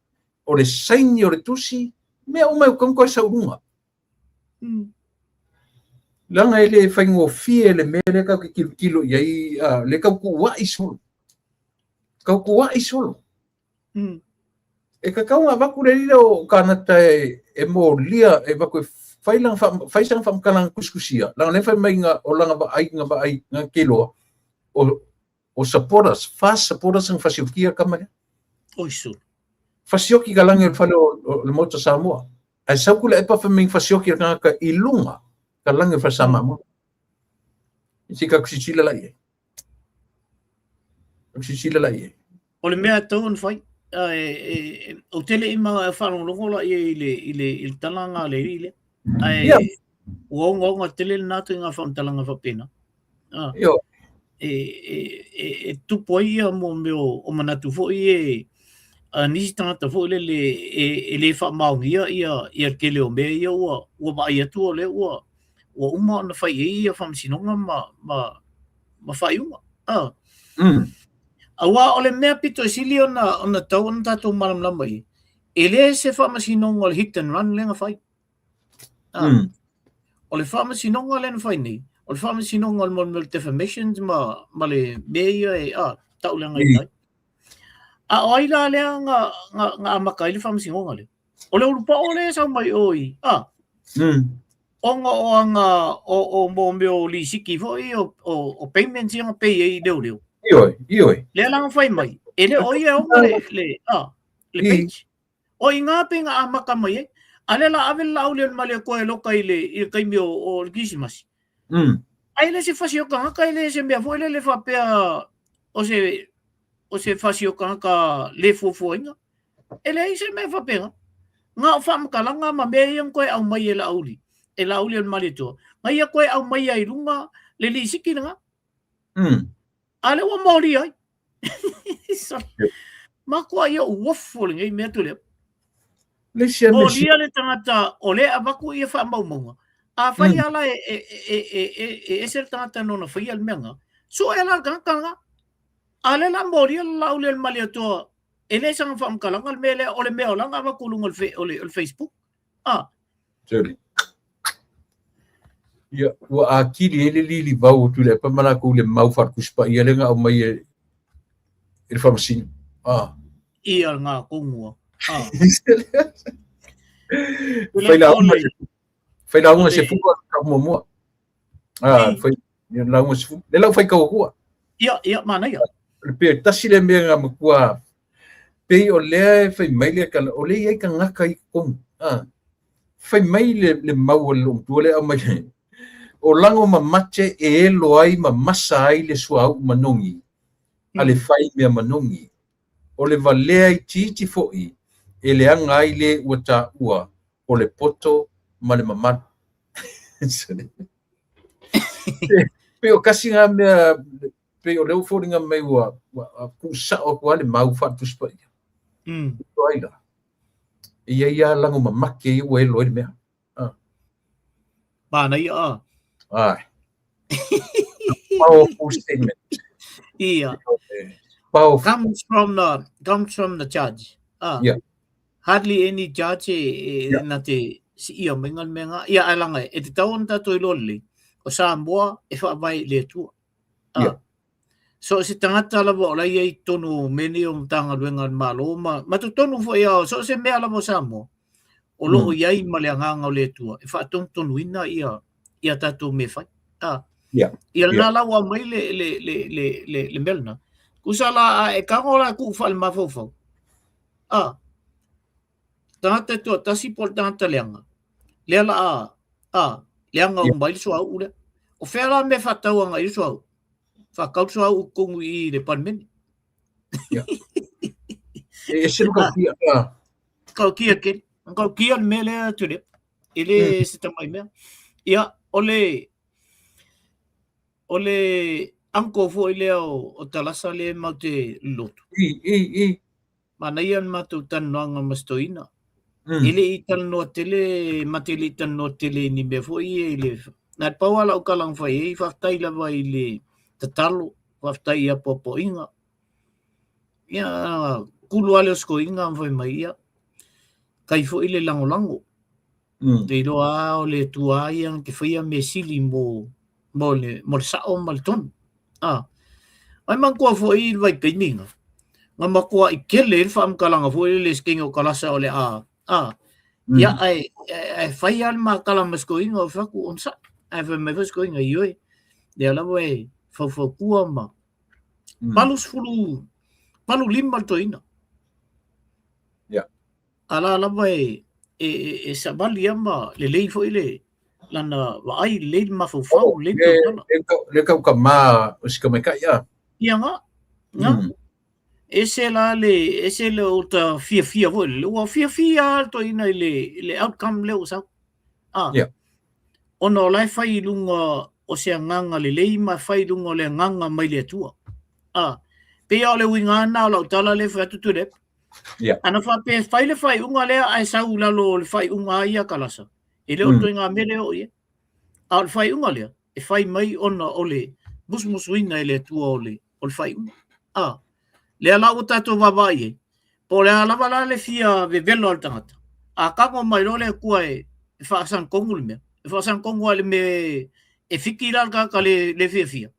o le saini o le tusi mea o mai o kongo sa urunga. Langa e le whaingo fie le mea le kau ke kilo kilo i ai le kau kuai solo. Kau kuai solo. E ka kau ngā waku le lila o kānata e mō lia e waku e whai langa whai sanga whamkalanga kuskusia. Langa le whai mai ngā o langa wa ai ngā wa ai ngā keloa o supporters, fast supporters ang fasiokia kamane. Oi su. Fasioki ka langi o le whale o le Mota Samoa. Ai sau kula e pa whaming fasioki ka ka ilunga ka langi o whale Samoa. I si ka kusisila lai e. Kusisila lai e. O le mea tau on whai, o tele i mga whalonglongo la i le i le i le talanga le i le. Ai ua onga onga tele le nātu i ngā whantalanga whapena. Io. E tupu ai ia mō meo o manatu foi e a nisi tangata foi le le e le whaamaongia ia ia ke leo mea ia ua ua vaai atu o le ua ua uma ona whai e ia whamasinonga ma ma faaiuga. Ah. Aua o le mea pito e sili ona ona tau ona tatou malamalama i e le se faamasinoga o le hit and run lea na fai. Ah. O le faamasinoga lea na fai nei, o le faamasinoga o le mea o le defamations ma, ma le mea ia e ah, tauleagaina ai. A o ai la lea na, na, na amata ai le faamasinoga lea? O le ulupao lea e sau mai o i, ah. Ona o ana, o, o mo mea o lisiti foi, o, o, o payments ia na pay ai i leoleo. Ioe, ioe. Lea la na fai mai, e le o ia e ona le, le, ah, le page. O i ngā pe nga amata mai ai. A lea la ave le laau lea o le Malietoa e loka i le, i le taimi o, o le Kirisimasi. Ai le se fasi o tagata, e le se mea foi lele faapea o se, o se fasi o tagata le fuafuaina. E leai se mea faapena. Na o faamatalaga ma mea ia na toe aumai e Laauli, e Laauli o le Malietoa, na ia toe aumaia i luga le lisiti lena. A lea ua molia ai. Matua ia uofu lenei mea tu lea. Molia le tagata o lea avatu ia faamaumauga. A fai ala e, e, e, e, e, e ese le tagata nona faia le mea nga. Sue la le tagata nga. A lea la molia le Laauli o le Malietoa e le saga faamatalaga le mea lea o le mea o lana avatu i luga o le, o le, o le Facebook. Ah. Sorry. Ia, ua atili ai le lilivau o Tuilaepa ma latou i le mau faale-Tusi Paia lea na aumai e e le Faamasino. Ah. Ia ngā kongua. Ah. Fai lauga, fai lauga se fua ka muamua. Ah, fai lauga se fua. Le lau fai kau hua. Ia, ia, manaia. Le pe tasi le mea nga matua pei o lea e fai mai le kala o le i ai tagata i totonu. Ah. Fai mai le, le mau a le loomatua lea aumai le, o lago mamate e elo ai ma masa ai le suauu manogi a le fai mea manogi. O le valea itiiti foi e leaga ai le ua taua o le poto ma le mamalu. Pei o kasi ngā mea, pei o lea ua foliga mai ua, ua tuusao atu lava le mau faale-Tusi Paia. O ai la? E i ai lava lago mamate ia ua elo ai le mea. Ah. Manaia a. Ai. Powerful statement. Ia. Powerful. Comes from the judge. Ah. Yeah. Hardly any judge e, e yeah. na te si ia mai ngal mea ngā. Ia, ai langa, e te tau ona tātou i loa lelei, o Samoa e whaavae i le Atua. Ah. Yeah. So se tagata lava o la i ai i totonu o mea nei o Matagaluega a le Malo ma, ma totonu foi a so o se mea lava o Samoa, o lo o i ai ma le agaga o le Atua e faatonutonuina ia, ia tatou mea fai. Ah. Yeah. Ia lena la ua aumai le, le, le, le, le, le mea lena. Tusa la a e tago la tuu faale-mafaufau. Ah. Tagata e toatasi po o le tagata leaga. Lea la a, a, leaga uma ai le suauu lea. O fea la mea faatau agai i le suauu? Faatau le suauu i totonu i i le Palemene. Ia. E ese le kaukia. Kaukia kele. Kaukia le mea lea Tulipa. E le se tamai mea. Ia, o le, o le uncle foi lea o, o Talasa lea matou te lotu. I, i, i. Manaia le matou talanoaga ma si toeaina. E le i talanoa tele, ma te le i talanoa tele i ni mea foi ia i le... Na le pau lava lau tala na fai ai, faafetai lava i le tatalo, faafetai i apoapoaiga. Ia, kulu lava lea o si toeaina ma fai mai, ia, kai foi le lagolago. Te iloa lava o le Atua lava ia na te faia mea sili mo, mo le, mo le sao ma le tonu. Ah. Ai manatua foi i le vaitaimi na, na matuai tele ai le faamatalaga foi lele i se taimi o Kalasa o le a, ah, ia ae, ae fai lava le ma tala ma si toeaina o fai atu onosai. Ae fai mai foi si toeaina, ioe, lea lava e faufautua ma 80, 85 le toeaina. Yeah. A la lava e, e, e, e savali lava ma lelei foi le lana vaai, lelei le mafaufau, Oh, lelei le le, tautala. le, le kau ka ma o si kamaikai a. Ia nga, nga. Ese la le, ese le o ta fiafia foi lele. Ua fiafia lava le toeaina i le, i le outcome lea ua sau. Ah. Yeah. Ona o la e fai i luga o se agaga lelei ma e fai i luga o le agaga mai le Atua. Ah. Pei lava o le uiga lava lena o lau tala lea e fai atu Tuilaepa. Yeah. Ana faapea e fai le faaiuga lea ae sau i lalo o le faaiuga a ia Kalasa, e le o ituaiga mea lea e oo i ai. A o le faaiuga lea, e fai mai ona o le musumusuina e le Atua o le, o le faaiuga. A, lea la ua tatou vaavaai i ai, po o le a lava la le fia vevelo a le tagata, a tago mai loa le Atua e, e faasagitonu le mea, e faasagitonu lava i le mea e fiki la le tagata le, le fiafia,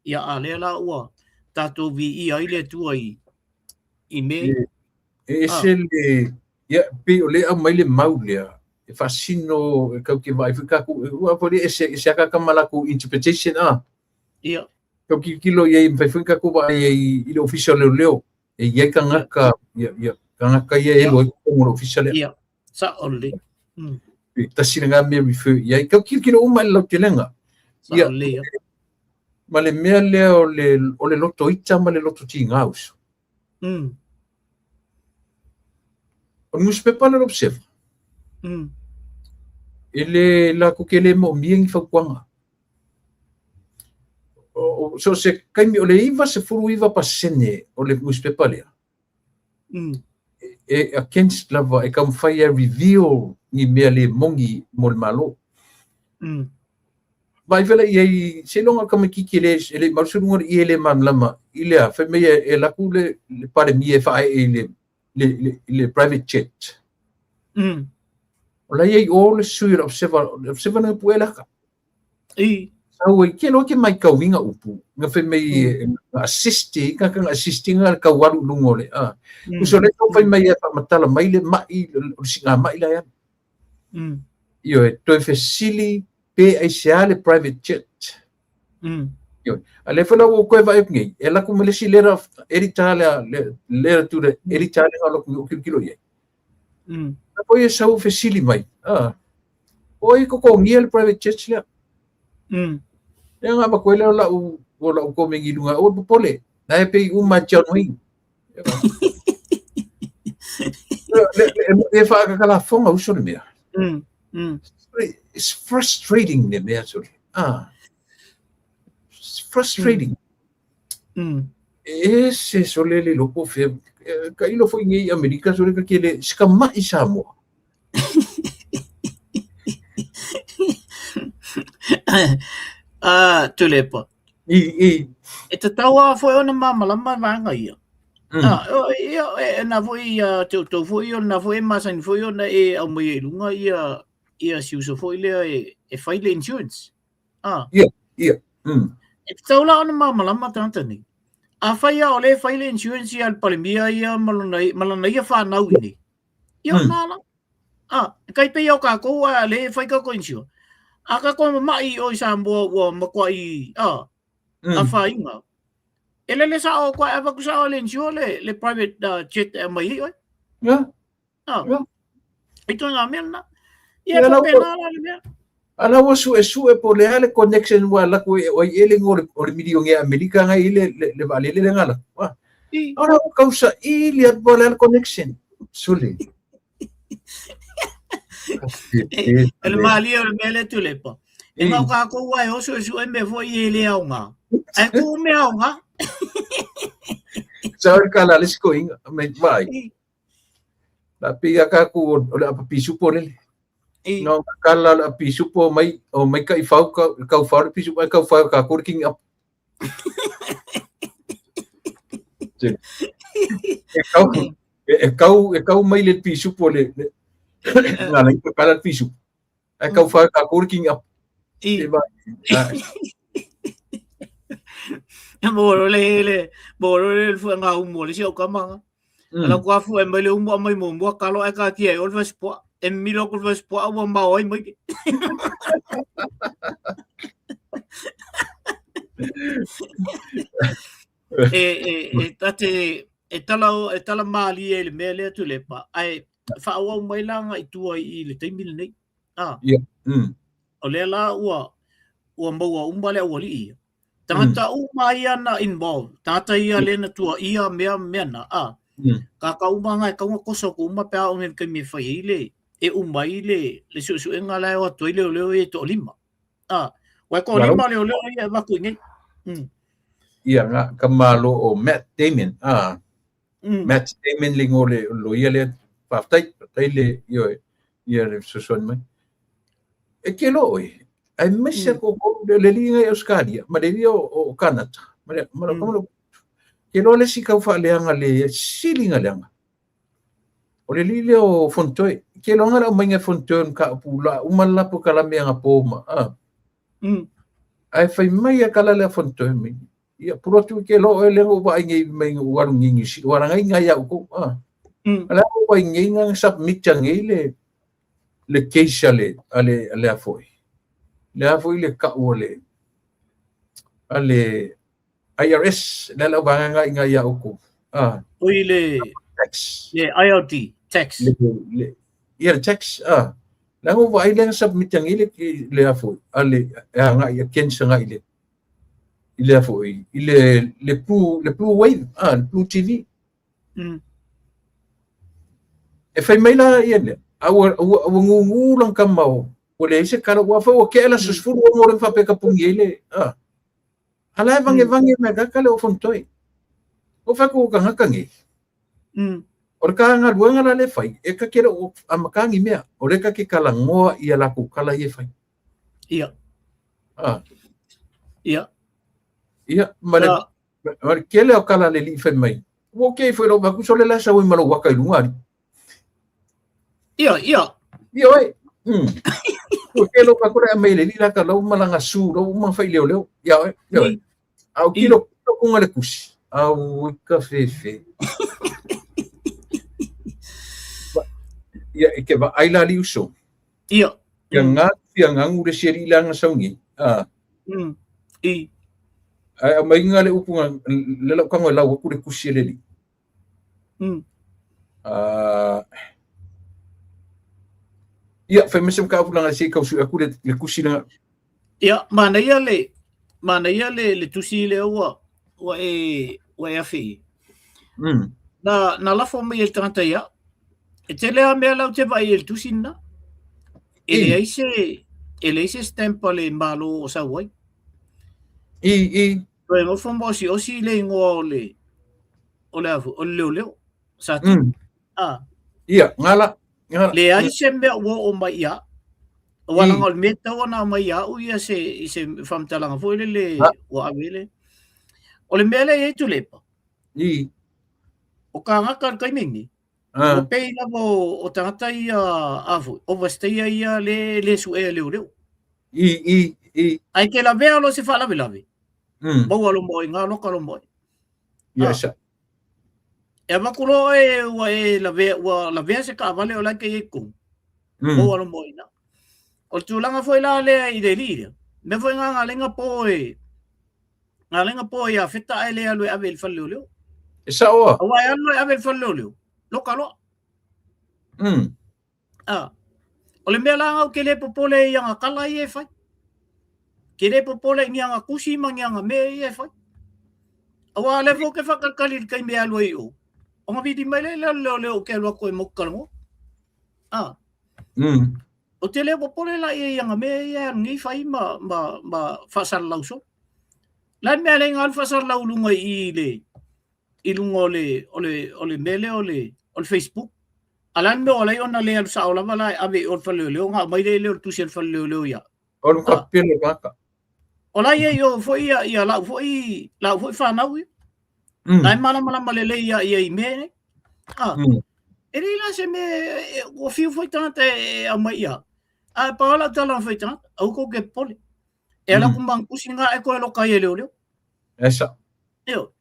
ia a lea la ua tatou viia ai le Atua i, i mea ia. E ese le, ia, pei o lea e aumai le mau lea, e faasino, e kau ke vaai foi kākou, ua foi le ese, ese akaka ma lakou interpretation, a. Ia. Kau kilokilo i ai, mafai foi kākou vaai ai i le ofisa o leoleo, e i ai tagata, ia, ia, tagata ia e elu ai totonu o le ofisa lea. Ia, sa'o lelei. Mm. E tasi lena mea refer i ai. Kau kilokilo uma i le lautelega. Sa'o lelei, ia. Ma le mea lea o le, o le loto ita ma le loto tigā uso. Mm. O le nusipepa le Observer. Mm. E le latou te le moomia ni fautuaga. O, so se kaimi o le 99% o le nusipepa lea. Mm. E against lava e taumafai e reveal ni mea le moni mo le Malo. Mm. Vaai foi la i ai, seiloga o le tamaitiiti e le, e le i malusi luga o le ie e le malamalama i le a, fai mai e, e alu atu le, le Palemia e faaee i le, le, le, le private jet. O la e i ai i o le sui o le Observer, le Observer na pue le aka. I. Sau ai, ke loa ke maitauina upu, na fai mai e, na assist i, ka ka assist i nga kau alu lunga o le, a. Uso le tau fai mai e whaamatala mai le mai, o le singa mai la ia. Ioe, toe fesili pe aisea le private jet. Ioe. A lea foi la ua ou toe vaai atu nei, e alu atu ma le isi letter of editor lea, le letter to the editor lea na alu atu ou tilotilo i ai. Na foi e sau fesili mai, a, o ai e totogia le private jet lea? Lea na avatu ai lea o lau, o lau komeni i luga, aua le popole, na e pei uma e John Wayne. E whaakakalafonga uso le mea. It's frustrating le mea sole. Ah. It's frustrating. E se sole le loko fe ka ilo foi nei Amerika sole ka kele ska mai Samoa. Ah, Tuilaepa. I, i. E tatau lava foi ona malamalama vaega ia. Ah, o, ia, e, na foi ia te outou foi, o na foi e masani foi ona e aumai ai i luga ia, ia si uso foi lea e, e fai le insurance. Ah. Ia, ia. E tatau la ona malamalama tagata nei. Afai lava o lea e fai le insurance ia a le Palemia ia ma lona, ma lana ia whanau i nei. Ia o nā la. Ah, e kai pei o kākou a le e fai kākou insure. A kākou mama'i o i Samoa ua matuai, ah, afaina. E lele sa'o koa e avatu sa'o le insure le, le private jet e aumai ai oe. Yeah. Ah. Yeah. I ituaiga mea lena. Ia, e faapena la le mea. A la ua suesue po o le a le connection ua alu atu o ai ea le igoa o le milionea Amerika na i ai le, le, le vaalele lea na alu atu. Ah. I. A la ua tausaili atu po o le a le connection. Sole. E le malie o le mea lea Tuilaepa. E na o kākou lava e o suesue mea foi e le aoga. Ae tuu mea aoga. Sao le kala le isi toeaina, mai vaai. La pei a kākou o le apa pisupo lele. I. No kala o le apa pisupo mai o mai kai fau ka kau fau le pisupo ai kau fau kākou le kingi apa. E kau e kau e kau mai le pisupo le le nga lai ka kala le pisupo. Ai kau fau kākou le kingi apa. I. E vai. E mo le le mo le le fuaga umu o le isi au kama. Ala kua fua e mai le umu a mai muamua kalo ae katia ai o le fasipoa. E mimilo atu le fasipoa ua mao ai mai. E, e, e, tate, e tala, e tala mālie i le mea lea Tuilaepa, ae faaauau mai la agai i tua i le taimi lenei. Ah. Yeah. O lea la ua, ua maua uma le aualii ia. Tagata uma ia na involve, tagata ia le na tuaia mea mea na, a. Kākā uma nga e kaunga kosa ko uma pe a o ngel kaimi e fai ai le, e uma ai le, le suesuega la e o atu ai leoleo ia e toalima. A, ua e toalima leoleo ia e avatu i nei. Ia, nga ka malo o Matt Damon, a. Matt Damon le igoa o le loia lea, faafetai, faafetai le, ioe, ia le fesoasoani mai. E ke loa oe. Aemaise ko le le alii i Ausetalia ma le alii o Kanata ma le ma le ke loa le isi kau faaleaga le sili na leaga. O le alii lea o Fonotoe. Ke loa la aumaiga e Fonotoe o le mataupu la uma le la polokalame anapo ma a. Ae fai mai a kala lea Fonotoe mai. Ia pulotu ke loa oe lea na ou vaai nei mai na ou alu nei i Niu Sila. Ua laga i au kou. A. A la ou vaai nei na submit nei le case a le a foi. Le a foi le kau a le IRS le la vaega i ngai au kou. A. Oi le tax. Le IRD tax. Le ia le tax a. La ou vaai lea na submit nei le a foi a le agai against agai i le a foi i le Blue Wave a le Blue TV. E fai mai la ia lea. A ua gugu lang ka mau. Ua leai se kala ua fa ua ke la 16 le faapea ka pungi ai le a. Ala e vange vange me ka kale o Fonotoe. O fa ko ka ngaka nge. O le ka galuega la le fai e ka kele o amakangi mea. O le ka ke kala ngoa ia la ku kala i e fai. A. Ia ma le ma le kele o kala le li fai mai. Ua ke foi lo ba ku sole la sa ui malo waka i lunga ali. Ia, ia. Ia oi. Ua ke lo ba ku le mai le li la ka lau malanga su lo uma fai leo leo. Ia oi. Ia oi. Au kilo kilo kunga le kusi. Au i ka fefe. Ia e ke va ai la li uso. Ia ngā fia ngangu le seri langa saungi. A. I. Ai au mai ngā le upu ngā le lau kango e lau aku le kusi e le li. Ia, fai mai se ka langa se kau su aku le kusi langa. Ia, manaia le tusi le ua e afe i. Na lafo mai e le tagata ia. E tele a mea lau te vai e le tusi na. E leai se stamp a le malo o sau ai. I, i. Toe nofo mo osi osi le ingoa o le afu, o le leo leo. Sa ti. Ah. Ia, ngala. Ngala. Leai se mea ua o mai ia. Ua langa o le mea tau ona mai ia au ia se i se faamatalaga foi lele ua ave le. O le mea lea e i ai Tuilaepa. O kāngaka le taimi nei. Ua pei lava o tagata ia a foi, overstay ia le suea leo leo. I, i, i. Ai ke lavea lo se faalavelave. Maua lo moi, ngā loka lo moi. Ia, sa. E avaku loa e ua e lavea, ua lavea se kaavale o la ke i ku. Maua lo moi na. O le tulaga foi la lea i le alii lea. Mea foi ngā ngalenga po e ngalenga po ia feta ai le alu e ave i le fale leoleo. E sao a. Aua e alu e ave i le fale leoleo. Loka loa. Ah. O le mea la ngau ke le popole i anga kala i e fai. Ke le popole i anga kusi ma i anga mea i e fai. Aua le fo ke whakakali le kai mea alu ai o. O ngā vidi mai le leo leo leo ke alu ako e moku kalango. Ah. O te leo popole la i anga mea i e alu nei fai ma whaasara lau so. La mea le ngā alu whaasara lau lunga i le i lunga o le mea lea o le Facebook. A la mea o lai ona le alu sao lava la e ave i o le fale leo ngā mai le leo le tusi o le fale leo leo ia. O le kapele kaka. O la ia i o foi ia ia lau foi whanau ia. Nai malamalama le le ia ia i mea nei. Ah. E le la se me o fiu foi tangata e au mai ia. A pa ola tala foi tangata au ko ke pole. E ala ku kusi ngā e koe loka i e leo leo. E sa. Eo.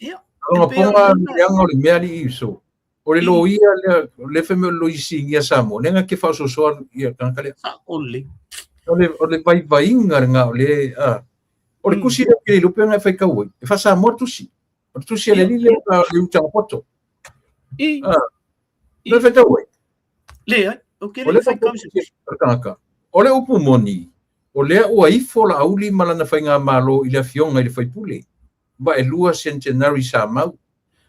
Ia. Alonga ponga leanga o le mea li i so. O le loia lea, le fe me o le loisi ia Samoa, le nga ke whaososoa ia kanaka lea. Sa ole. O le vaivainga le ngā o le, a. O le kusi lea ke le lupe nga e whai kau ai. E wha Samoa tusi. O le tusi a le li lea le utanga poto. I. A. Le whai kau ai. Le ai. O ke O le le whai kau se. Kanaka. O le upu moni, o lea ua ifo la auli ma lana whainga malo i le afioga i le faipule. Ma e lua centenary sa mau.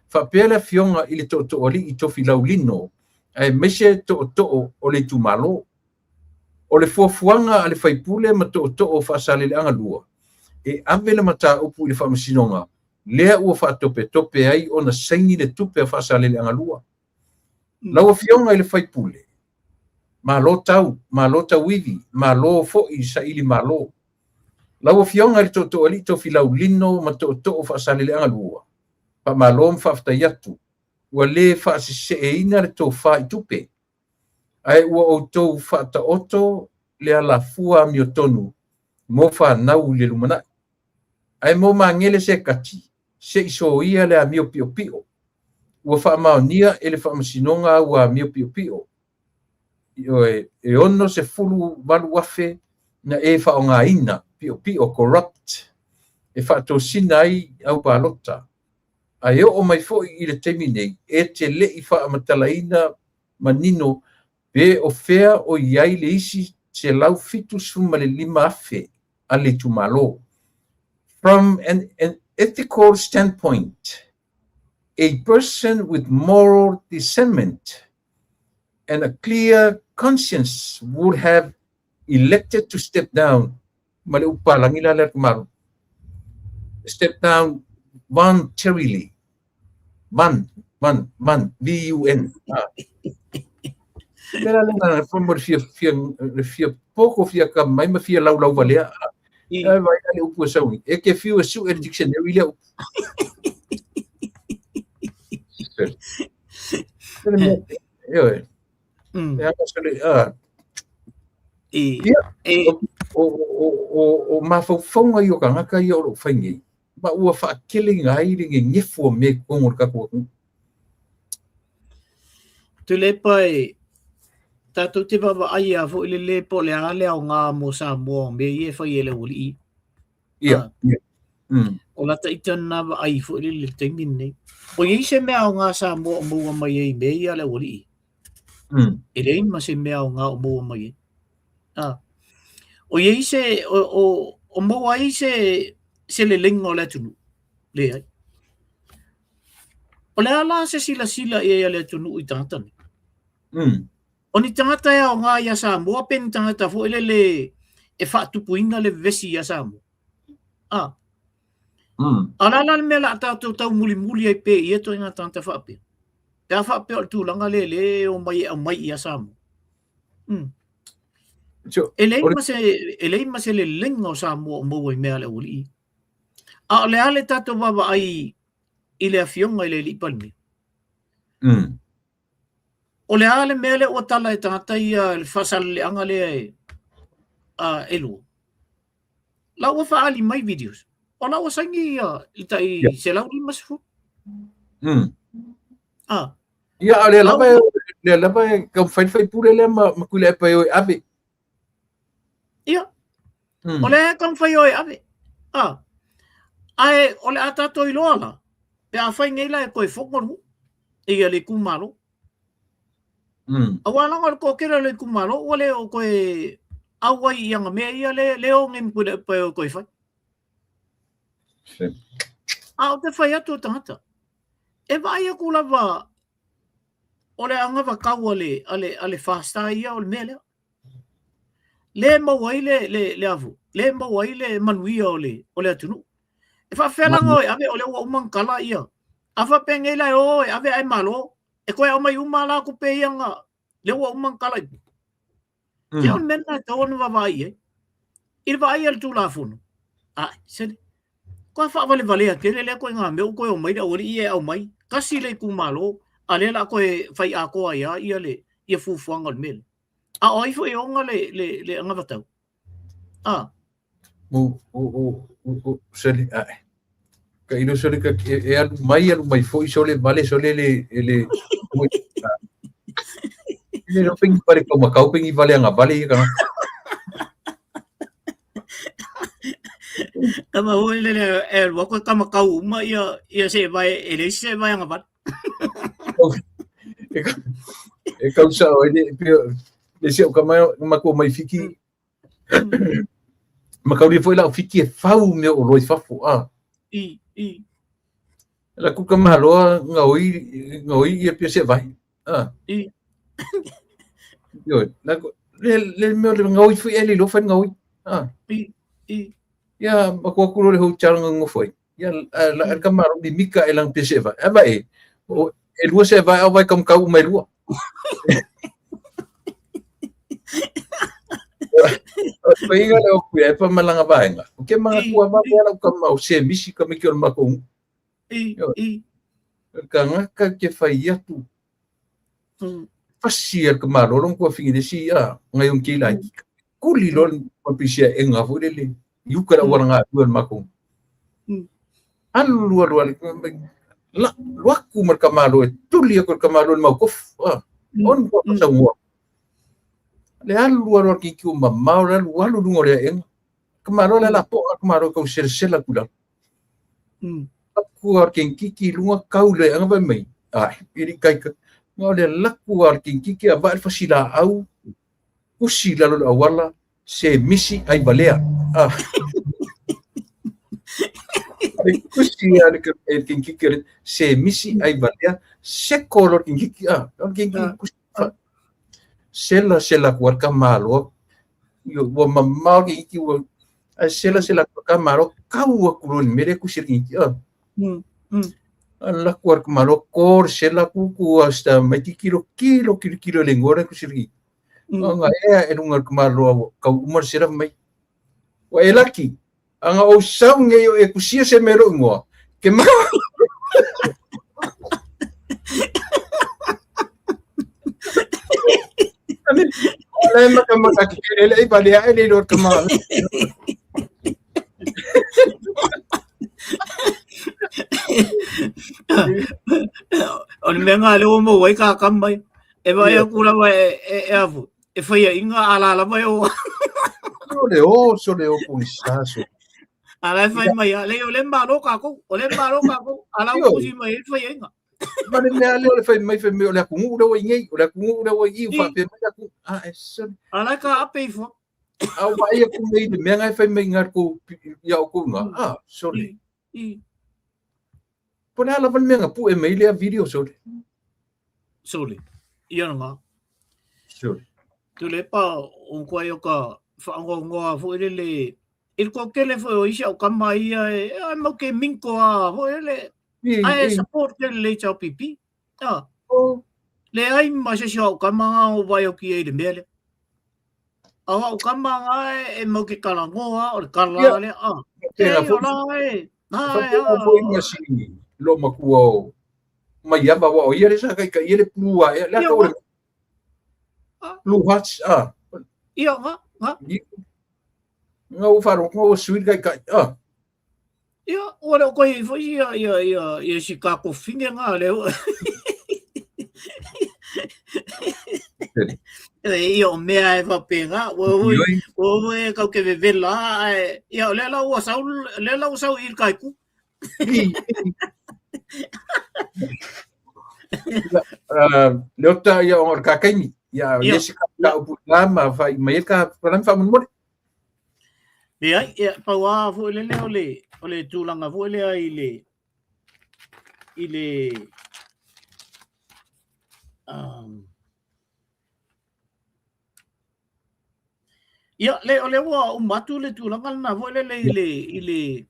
Faapea le afioga i le tootooalii Tofilau Lino, aemaise tootoo o le itumalo. O le fuafuaga a le faipule ma tootoo o Faasaleleaga 2, e ave le mataupu i le faamasinoga, lea ua faatopetope ai ona saini le tupe a Faasaleleaga 2. Lau afioga i le faipule, Malo tau, malo tauivi, malo foi saili malo. Lau Afioga i le Tootooalii Tofilau Lino ma Tootoo o Faasaleleaga 2, faamalo ma faafetai atu, ua le faaseseeina le tofa i tupe, ae ua outou faataoto le alafua amiotonu mo fanau i le lumanai. Ae mo Magele Sekati, se i soia le amio piopio, ua faamaonia e le Faamasinoga au amio piopio, e 68,000 na e faaaogaina piopio corrupt e faatosina ai au palota. Ae oo mai foi i le taimi nei, e te le i faamatalaina manino pe o fea o i ai le isi 175,000 a le itumalo. From an ethical standpoint, a person with moral discernment and a clear conscience would have elected to step down. Ma le upu palagi la lea malo. Step down voluntarily. Van, van, van, V-U-N. Le la le na mo le fia fia le fia poko fia ka mai ma fia lau lau valea. Ai vai le upu e sauni. E ke fiu e su e le dictionary le upu. E O mafaufauga ia o tagata ia o lo o fai nei, ma ua faateleina ai le nenefu o mea i totonu o le tatou atunuu. Tuilaepa e tatou te vaavaai lava foi lele po o le a le aoga mo Samoa o mea ia e fai e le aualii. Ia. O lata ita lena vaai foi lele i le taimi lenei. O i ai se mea aoga Samoa o maua mai ai i mea ia a le aualii? E leai ma se mea aoga o maua mai ai. O i ai se, o maua ai se, se leleiga o le atunuu? Leai. O le a la se silasila i ai a le atunuu i tagata nei? O ni tagata e aoga iā Samoa pe ni tagata foi lele e faatupuina le vevesi iā Samoa? A o le a la le mea o le a tatou taumulimuli ai pea i ia ituaiga tagata faapea? Pe a faapea o le tulaga lea lea e omai e aumai iā Samoa. E leai ma se, e leai ma se leleiga o Samoa o maua i mea a le aualii. A o le a le tatou vaavaai i le afioga i le Alii Palemia? O le a le mea lea ua tala e tagata ia le faasaleleaga lea e e lua? La ua faaali mai videos. O la ua saini ia i tai 150. Ia, a o lea lava e, lea lava e taumafai le faipule lea ma Tuilaepa e o e ave. Ia. O lea e taumafai e o e ave. Ae o le a tatou iloa la, pe a fai nei la e toe fono le nuu, ia le itumalo. Aua leaga o le toatele o le itumalo ua le o toe auai i ana mea ia le, le o nei ma Tuilaepa e o e toe fai. A ou te fai atu o tagata, e vaai atu lava o le anavatau a le, a le, a le FAST ia o le mea lea. Le maua ai le, le, le avu, le maua ai le manuia o le, o le atunuu. E faafefea la ona o e ave o lea ua uma ona tala ia. A faapea nei la e o e ave ae malo, e toe aumai uma la tupe ia na, lea ua uma ona tala i Ia o le mea lena e tatau ona vaavaai i ai. I le vaai a le Tulafono, ae, sele, matua faavalevalea tele lea ituaiga mea ua toe omai le aualii ia e aumai, tasi le itumalo, a o lea o le a toe fai atoa ai lava ia le ia fuafuaga o le mea lea. A o ai foi e ona le, le, le anavatau? A. O, o, o, o, sele, ae. Ka ilo sole ka e alu mai alu mai foi sole vale sole le le le lo pengi vale kau makau pengi vale anga vale ia kana. Kama hoi le le e lua koe kama kau uma ia ia se vai e le se vai anga vale. E kau sa o le le se o kama matua mai fiki Makaulia foi lau fiki e fau mea o loi fafo a. I, i. La kuka mahaloa ngaoi ngaoi ia pia se vai. A. I. Yo, la le le mea le ngaoi foi e le lo fai ngaoi. A. I, i. Ia ma ko ku le ho chal ngo foi. Ia la ka maro mi mika e lang pia se vai. A vai. O e lua se vai au vai kam kau mai lua. Faiga le o kuia e pa malanga vaenga. O ke manga tua ma pea lau kama o se misi ka miki o le makou. Ka ngaka ke fai atu. Fasi al ka malolo kua fingi le si a ngai un ki lai. Kuli lo ma pisia enga fo le le. Yuka la wala nga tua le makou. Alu alu alu la luaku ma ka malo e tuli aku ka malo le mau kofu. On kua pasau Le alu alu ki ki ma mau le alu alu lunga le enga. Ka malo le la po ka malo ka sel sel ku la. Aku ar ken kiki lunga kau le anga vai mai. Ai, iri kai ka. Nga le laku ar ken kiki a va fasila au. Usi la lo awala se misi ai valea. Ah. Ai kusi ar ken kiki se misi ai valea se kolo ken kiki ah. Ken kiki kusi. Sela sela ku ar ka malo. Io ua mamao ke iki ua ai sela sela ku ka malo kau aku lo ni mere ku sir ki ah. Ala ku ar ka malo kor sela ku ku asta mai ki kilo kilo kilo kilo le ngora ku sir ki. Anga ea e lunga ka malo kau umar sela mai. Wa e laki anga o sau nge yo e kusia se mero ngoa. Ke ma Le ma ka ma ka ke le i ba le ai le lo ka ma. O le mea ngā leo mo wai ka kam mai. E vai aku lava e afu. E whaia inga a la lava e o. So le o, so le o pongisa so. A la e whai mai a le o le malo kākou. O le malo kākou. A la o kusi mai e whaia inga. Ma le mea lea o le fai mai fai mai o le atunuu lea ua i nei, o le atunuu lea ua i i, ua faapea mai le atunuu. A e sole. A la ka ape ifo. A o vaai aku nei i le mea nga e fai mai ngā kou ia o kou ngā. A, sole. Po le a lava le mea nga pue mai lea video sole. Sole. Ia ngā. Sole. Tu le pa o koe o ka whaangoangoa fo ele le i le kele foi o isi au kama ia e ai mau ke minko a fo ele ai e support ke le HLPP. Ah. Oh. Le ai ma se si au kama nga o vai o ki e le mea le. Au au kama nga e mau ke kalangoa o le kala le a. E o la e. Na e a. Foi ma si lo makua o mai ava wa o ia le sa kai ka ia le plua e le ka o le Blue Hearts a. Ia nga nga. Nga o wharo nga o sui kai kai a. Ia, ua leo koe i foi ia, ia, ia, ia si kako finge ngā leo. Ia o mea e whapenga, ua hui, ua hui e kau ke vevela, ai, ia o lea la ua sau, lea la ua sau i kai ku. Le ota ia o ka kaini, ia le se ka upu la ma whai mai ka whalam whamunmore. Leai, ia, pau a foi le lea o le tulaga foi lea i le, i le, um, ia, le, o le ua uma atu le tulaga lena foi lele i le, i le,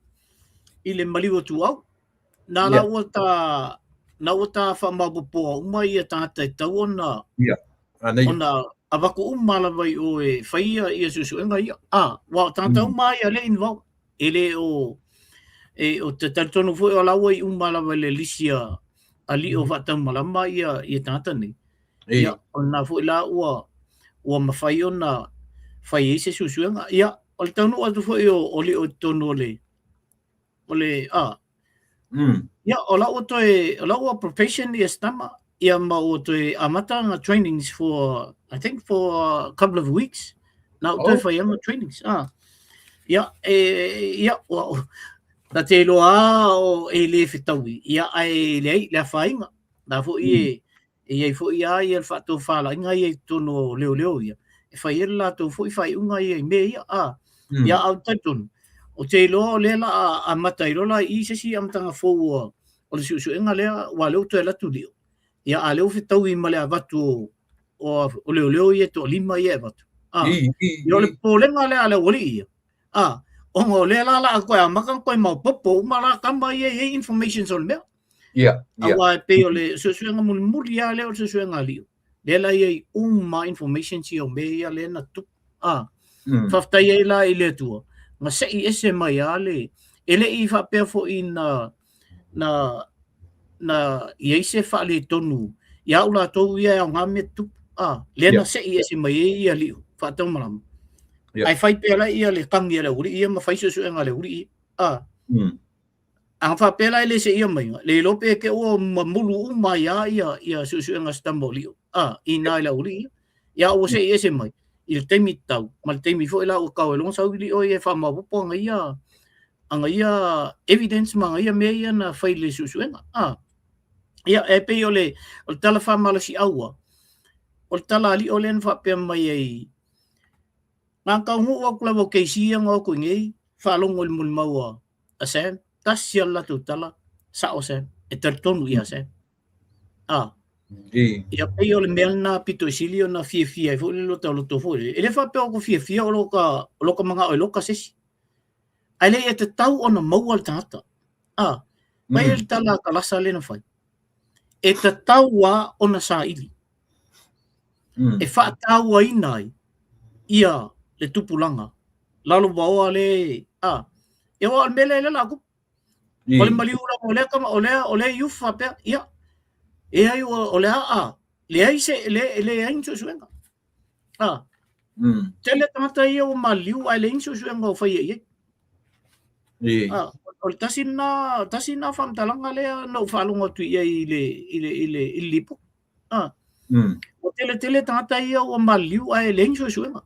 i le maliu o Tuau. Nā la ua tā, na ua tā whaamaopopoa uma ia tagata e tau ona, ona avatu uma lava i o e whai ia ia suesuega ia. A, wa o tagata uma ia le involved. E le o, e o te talitonu foi o laua i uma lava i le lisi a, a li o whaataumalama ia, ia tagata nei. Ia, o nā foi la ua, ua mawhai ona whai ei se suesuega. Ia, o le taunu atu foi o, o li o tonu o le, o le, a, Ia, o lau toe, o lau probation ia stama, ia ma o toe amata nga trainings for, I think for a couple of weeks. Na o toe whai anga trainings. Ah. Ia, e, ia, o, na te loa o e le whitaui. Ia, ai le ai, le awhainga. Na fo i e, E i ai foi a ia le faatofalaiga ia i totonu o leoleo ia, e fai ai le latou foi faaiuga ia i mea ia, a, ia a o le talitonu, ou te iloa o lea la a amata ai loa la i i se isi amataga fou o, o le suesuega lea, aua o lea ua toe alu atu lio, ia a o lea ua fetaui ma le avatu o, o, o leoleo ia e toalima ia e avatu. A, ia o le popolega lea a le aualii ia, a, ona o lea la la a toe amata ona toe maopoopo uma la tama ia e i ai informations o le mea. Ia. Aua e pei o le suesuega mulimuli lava lea o le suesuega a Lio. Lea la i ai uma informations ia o mea ia lea na tupu. A. Faafetai ai la i le Atua, na sei ese mai lava le, e le i faapea foi na na na i ai se faaletonu ia au latou ia e aoga mea tutupu, a, lea na sei ese mai ai ia Liu faataumalama. Ae fai pea la ia le kagi a le aualii ia ma fai suesuega a le aualii ia, a. A faapea la e le seia maiga, le iloa pe te ua mamulu uma ai lava ia suesuega a si tama o Liu, a, i ina i le aualii ia. Ia ua sei ese mai i le taimi tatau ma le taimi foi la ua tau ai loa ona sau Liu ia e faamaopoopo ana ia evidence ma ana ia mea ia na fai i le suesuega. A, ia e pei o le tala faamalosiau lava, o le tala a Liu lea na faapea mai ai, na taunuu atu lava o KC ia na o atu i inei, faalogo i le molimau a Sam, tasi lava le latou tala, sao Sam, e talitonu ia Sam. A, ia pei o le mea lena pito i sili ona fiafia ai foi le lota loto foi. E le faapea o ko fiafia o loka manao e loka se isi. Ae le i e tatau ona maua le tagata. A, mai le tala a Kalasa lea na fai. E tatau lava ona saili. E faatauaina ai ia le tupulaga lalovaoa le a. E aua o le mea lea lea la tupu. O le maliu lava o lea tama o lea o lea youth faapea ia e ai o le a leai se le leai ni suesuega. A. Tele tagata ia ua maliu ae leai ni suesuega o faia i ai. A, o le tasi lena faamatalaga lea na ou faalogo atu i ai i le i le i le i le lipoti. A. Ua tele tele tagata ia ua maliu ae leai ni suesuega.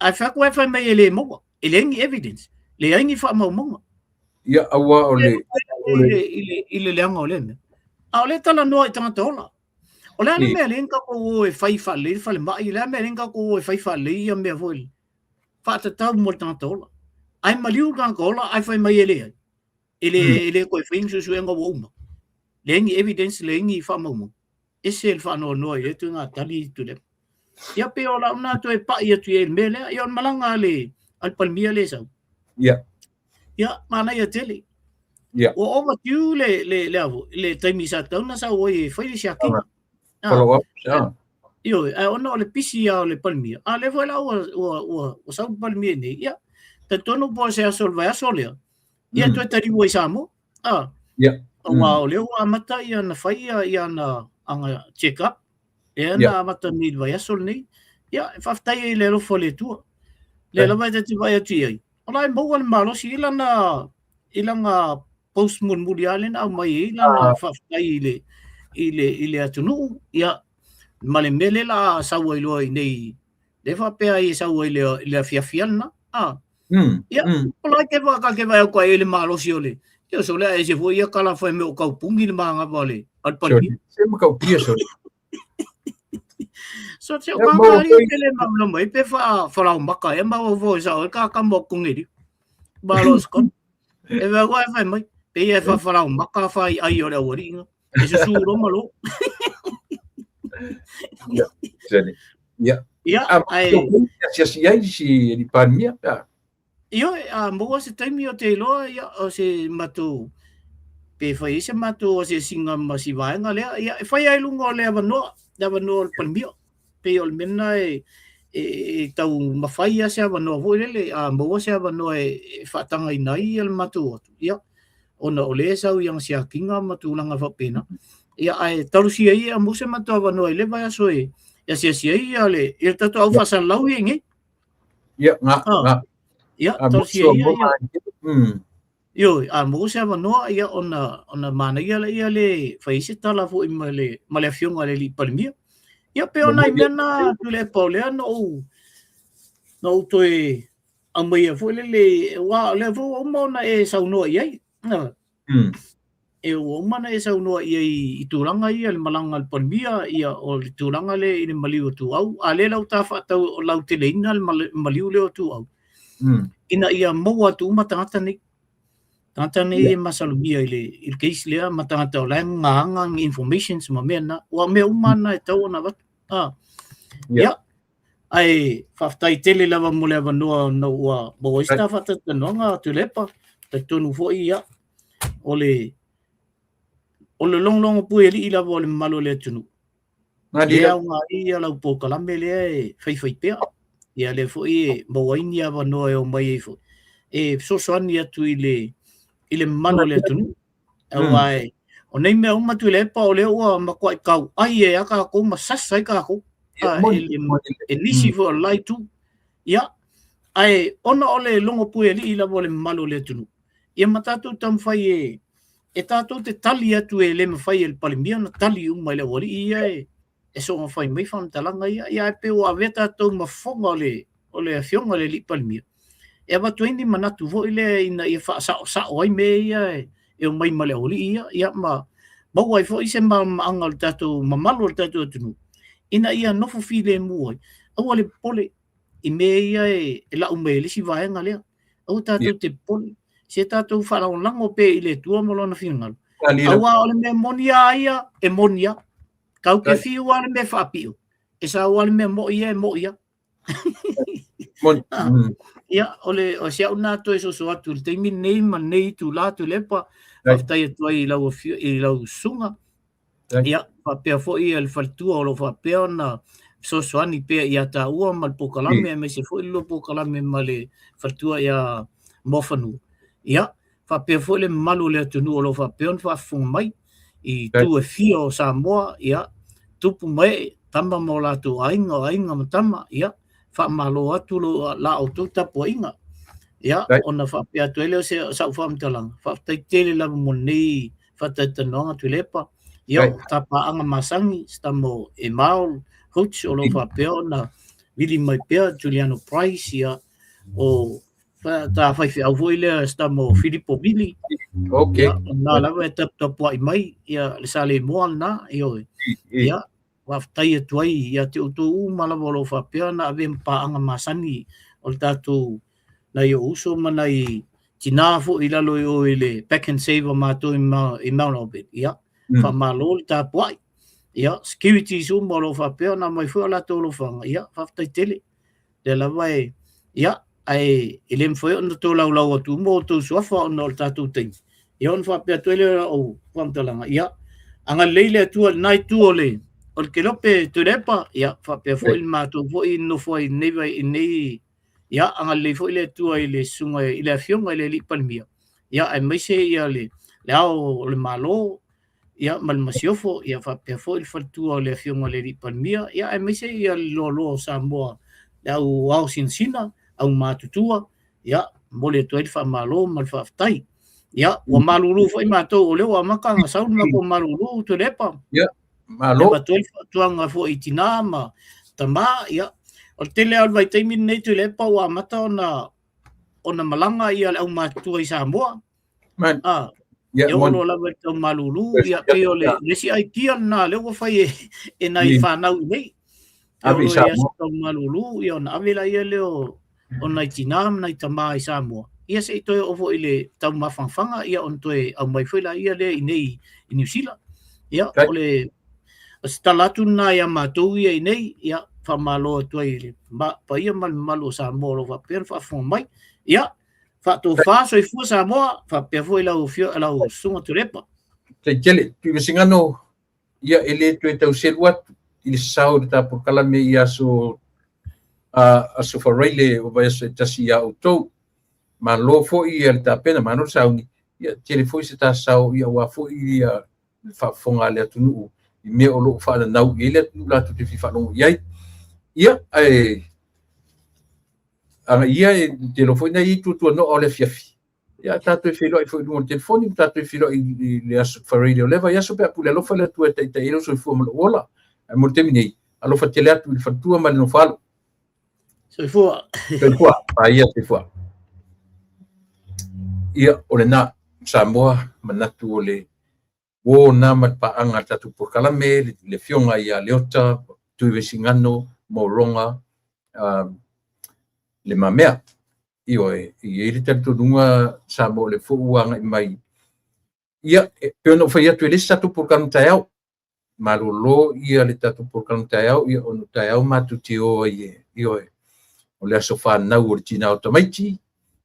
Ae fai atu ae fai mai e le maua, e leai ni evidence, leai ni faamaumauga. Ia, aua o le i le leaga o lea mea. A o lea e talanoa i tagata ola. O le a le mea e leai ni tatou o e fai faalelei le falemai, o le a le mea e leai ni tatou o e fai faalelei ia mea foi lele. Faatatau mo le tagata ola. Ae maliu le tagata ola ae fai mai e leai. E le, e le toe faia ni suesuega ua uma. Leai ni evidence, leai ni faamaumauga. Ese le faanoanoa i lea ituaiga tali Tuilaepa. Ia pei o lau lena toe pai atu i ai i le mea lea. Ia o le malaga a le Palemia lea e sau. Ia. Ia, manaia tele. Ia. Ua overdue le taimi sa tatau ona sau ai e fai le siakiga. Follow up, ah. Ioe, ae ona o le pisi lava o le Palemia, a lea foi la ua sau le Palemia nei, ia, talitonu po o se aso o le vaiaso lea, ia toe taliu ai i Samoa. Ah. Ia. Aua o lea ua amata ia na fai ia ana check up, lea na amata nei i le vaiaso lenei. Ia, e faafetai ai i le alofa o le Atua. Lea lava e ta te vaai atu i ai, o la e maua le malosi i lana post mulimuli lava lea na aumai ai lana faafetai i le atunuu, ia, ma le mea lea la a sau ai loa i nei, lea faapea ai e sau ai i le afiafi lena. Ah. Ia, o la ke va ka ke va ko ai le malosi o le. Ia so le ai se foi ia kala fai me o kau pungi le manga va le al pali. Se ma kau pia so. So se o ka ka ri te le ma mai pe fa fa lau maka e ma vo sa o ka ka mo kongi ri. Ba lo skon. E va wa fai mai. Pe ia fa fa lau maka fa i ai o le awari inga. E susu ro ma lo. Ia. Sene. Ia. Ia, ai. Si ai si li Palemia. Ia. Ioe, a maua se taimi o te iloa, ia, o se matou, pe fai ai se matou asiasiga ma si vaega lea, ia, e fai ai luga o le avanoa, le avanoa o le Palemia. Pei o le mea lena e tau mafai lava se avanoa foi lele, a maua se avanoa e faatagaina ai le matou atu, ia, ona o lea e sau i ana siakiga ma tulaga faapena. Ia, ae talusia ia maua se matou avanoa i le vaiaso e asiasi ai ia le ia tatou au faasalalau ia i nei. Ia, nga, nga. Ia, talusia ia. Ioe, a maua se avanoa, ia, ona manaia laia le fai ai se tala foi ma le ma le afioga i le alii Palemia. Ia, pei o nai mea na Tuilaepa o lea na ou toe aumaia foi lele, aua o lea foi ua uma ona e saunoa i ai. E ua uma ona e saunoa i ai i tulaga ia i le malaga a le Palemia, ia o le tulaga lea i le maliu o Tuau, a lea la ua ta faatau lauteleina le maliu lea o Tuau, ina ia maua atu uma tagata nei. Tagata nei e masalomia i le case lea ma tagata o la e gagaga ni informations ma mea na. Ua mea uma na e tatau ona avatu. Ia, ae faafetai tele lava mo le avanoa ona ua maua ai se ta faatalatalanoaga Tuilaepa. Talitonu foi ia, o le logologo puialii lava o le mamalu o le atunuu. Lea aoga ai ia lau polokalame lea e faifai pea. Ia lea foi e maua ai ni avanoa e omai ai foi e fesoasoani atu i le i le mamalu o le atunuu. Aua o nei mea uma Tuilaepa o lea ua matuai tauai ai lava tatou ma sasa ai tatou e nisi foi o le la itu. Ia, ae ona o le logo puealii lava o le mamalu o le atunuu, ia ma tatou taumafai e e tatou te tali atu e le mafai e le Palemia ona tali uma i le aualii ia e soona fai mai faamatalaga ia. Ia ae pei ua avea tatou ma fofoga o le afioga i le alii Palemia e avatu ai ni manatu foi lea ina ia faasaosao ai mea ia e omai ma le aualii ia, ia ma maua ai foi se malamalamaaga o le tatou mamalu o le tatou atunuu ina ia nofo filemu ai, aua le popole i mea ia e lau mai e le isi vaega lea. Aua tatou te popole, se tatou faalagolago pea i le Atua ma Lona finagalo. Aua o le mea moni a ia, e moni lava. Tatou te fiu lava le mea e faapio, e sao lava le mea moi ia, e moi lava. Moni. Ia, o le o si au lena toe soso atu i le taimi lenei ma lenei itula Tuilaepa, faafetai atu ai i lau i lau susuga. Ia, faapea foi le faletua o lo o faapea ona fesoasoani pea ia taua ma le polokalame, aemaise foi le lua polokalame ma le faletua ia Moafanua. Ia, faapea foi le mamalu o le atunuu o lo o faapea ona faafofoga mai i itu e fia o Samoa, ia, tupu ma ee, tama ma o latou aiga, o aiga ma tama, ia, faamalo atu lo la outou tapuaiga. Ia, ona faapea atu ai lea o sau faamatalaga, faafetai tele lava mo lenei faatalatalanoaga Tuilaepa. Ia, o ta paaga masani, se tama o Emaul Coach o lo o faapea ona vili mai pea Juliano Price, ia, o ta faifeau foi lea se tama o Filipo Vili. Okay. Ia, o lena lava e taputapuai mai, ia, le Saleimoa lena, ioe. Ia, faafetai atu ai ia te outou uma lava o lo o faapea ona avea ma paaga masani o le tatou nai ou uso ma nai tinā foi i lalo i o i le Pak'nSave a matou i Mount Albert. Ia, faamalo le tapuai. Ia, securities uma o lo o faapea ona aumai foi o latou alofaga. Ia, faafetai tele. Lea lava e, ia, ae e le mafai ona tolaulau atu uma outou suafa ona o le tatou taimi. Ia ona faapea atu ai lea o lau faamatalaga, ia, agalelei le Atua i lena itu o le, o le Kelope Tuilaepa, ia, faapea foi le matou foi nofo ai i lenei, i lenei, ia, agalelei foi le Atua i le susuga i le Afioga i le Alii Palemia, ia, aemaise ia le, le Ao o le Malo, ia ma le Masiofo, ia faapea foi le faletua o le Afioga i le Alii Palemia, ia aemaise ia le loaloa o Samoa, le au ao sinasina, au matutua, ia momoli atu ai le faamalo ma le faafetai. Ia, ua malulu foi matou, o lea ua amata ona sau le matou malulu Tuilaepa. Ia, malo. E avatu ai le fautuaga foi i tinā ma tamā, ia, o le tele lava o le vaitaimi lenei Tuilaepa ua amata ona ona malaga ia le aumatutua i Samoa. Man. Ah, Yeah, e oo loa lava i le tau malulu, ia pei o le le isi idea lena lea ua fai e, e nai fanau i nei. E oo Ave i loa i aso Samoa. tau malulu, ia ona ave laia lea o, o nai tinā ma nai tamā i Samoa. Ia se i toe oo foi i le tau mafanafana, ia ona toe aumai foi laia lea i nei i Niu Sila. Ia, o le o se tala atu lena ia matou ia i nei, ia faamalo atu ai i le paia ma le mamalu o Samoa o lo o faapea ona faafofoga mai. Ia, faatofa soifua Samoa, faapea foi lau afio, lau susuga Tuilaepa. Faafetai tele. Tuivasigano, ia e le toe tau selu atu i le sao i le ta polokalame i aso aso Faraile o vaiaso e tasi ia outou. Malo foi ia le tapena, malo le sauni. Ia tele foi se ta sao ia aua foi ia le faafofoga a le atunuu i mea o lo o faananau i ai le atunuu latou te fia faalogo i ai. Ia, ae agai ia e te iloa foi na i ai tuatuanoa o le afiafi. Ia, tatou e feiloai foi i luga o le telefoni, ma tatou e feiloai i le aso Faraile o lea vaiaso pe a pule alofa le Atua e taitai ai lou soifua ma lou ola. Ae mo le taimi nei, alofa tele atu i le faletua ma le nofo-alo. Soifua. Soifua. Paia soifua. Ia, o lena, Samoa, manatu o le uō na ma le paaga a le tatou polokalame, le afioga ia Leota, Tuivasigano, Mauroga, Le Mamea. Ioe, e i ai le talitonuga Samoa o lea foi ua agai mai. Ia, e pei ona ou fai atu e le isi tatou polokalame taeao. Malolo ia le tatou polokalame taeao, ia ona o taeao matou te o ai e, ioe, o le aso fanau o le tina o tamaiti,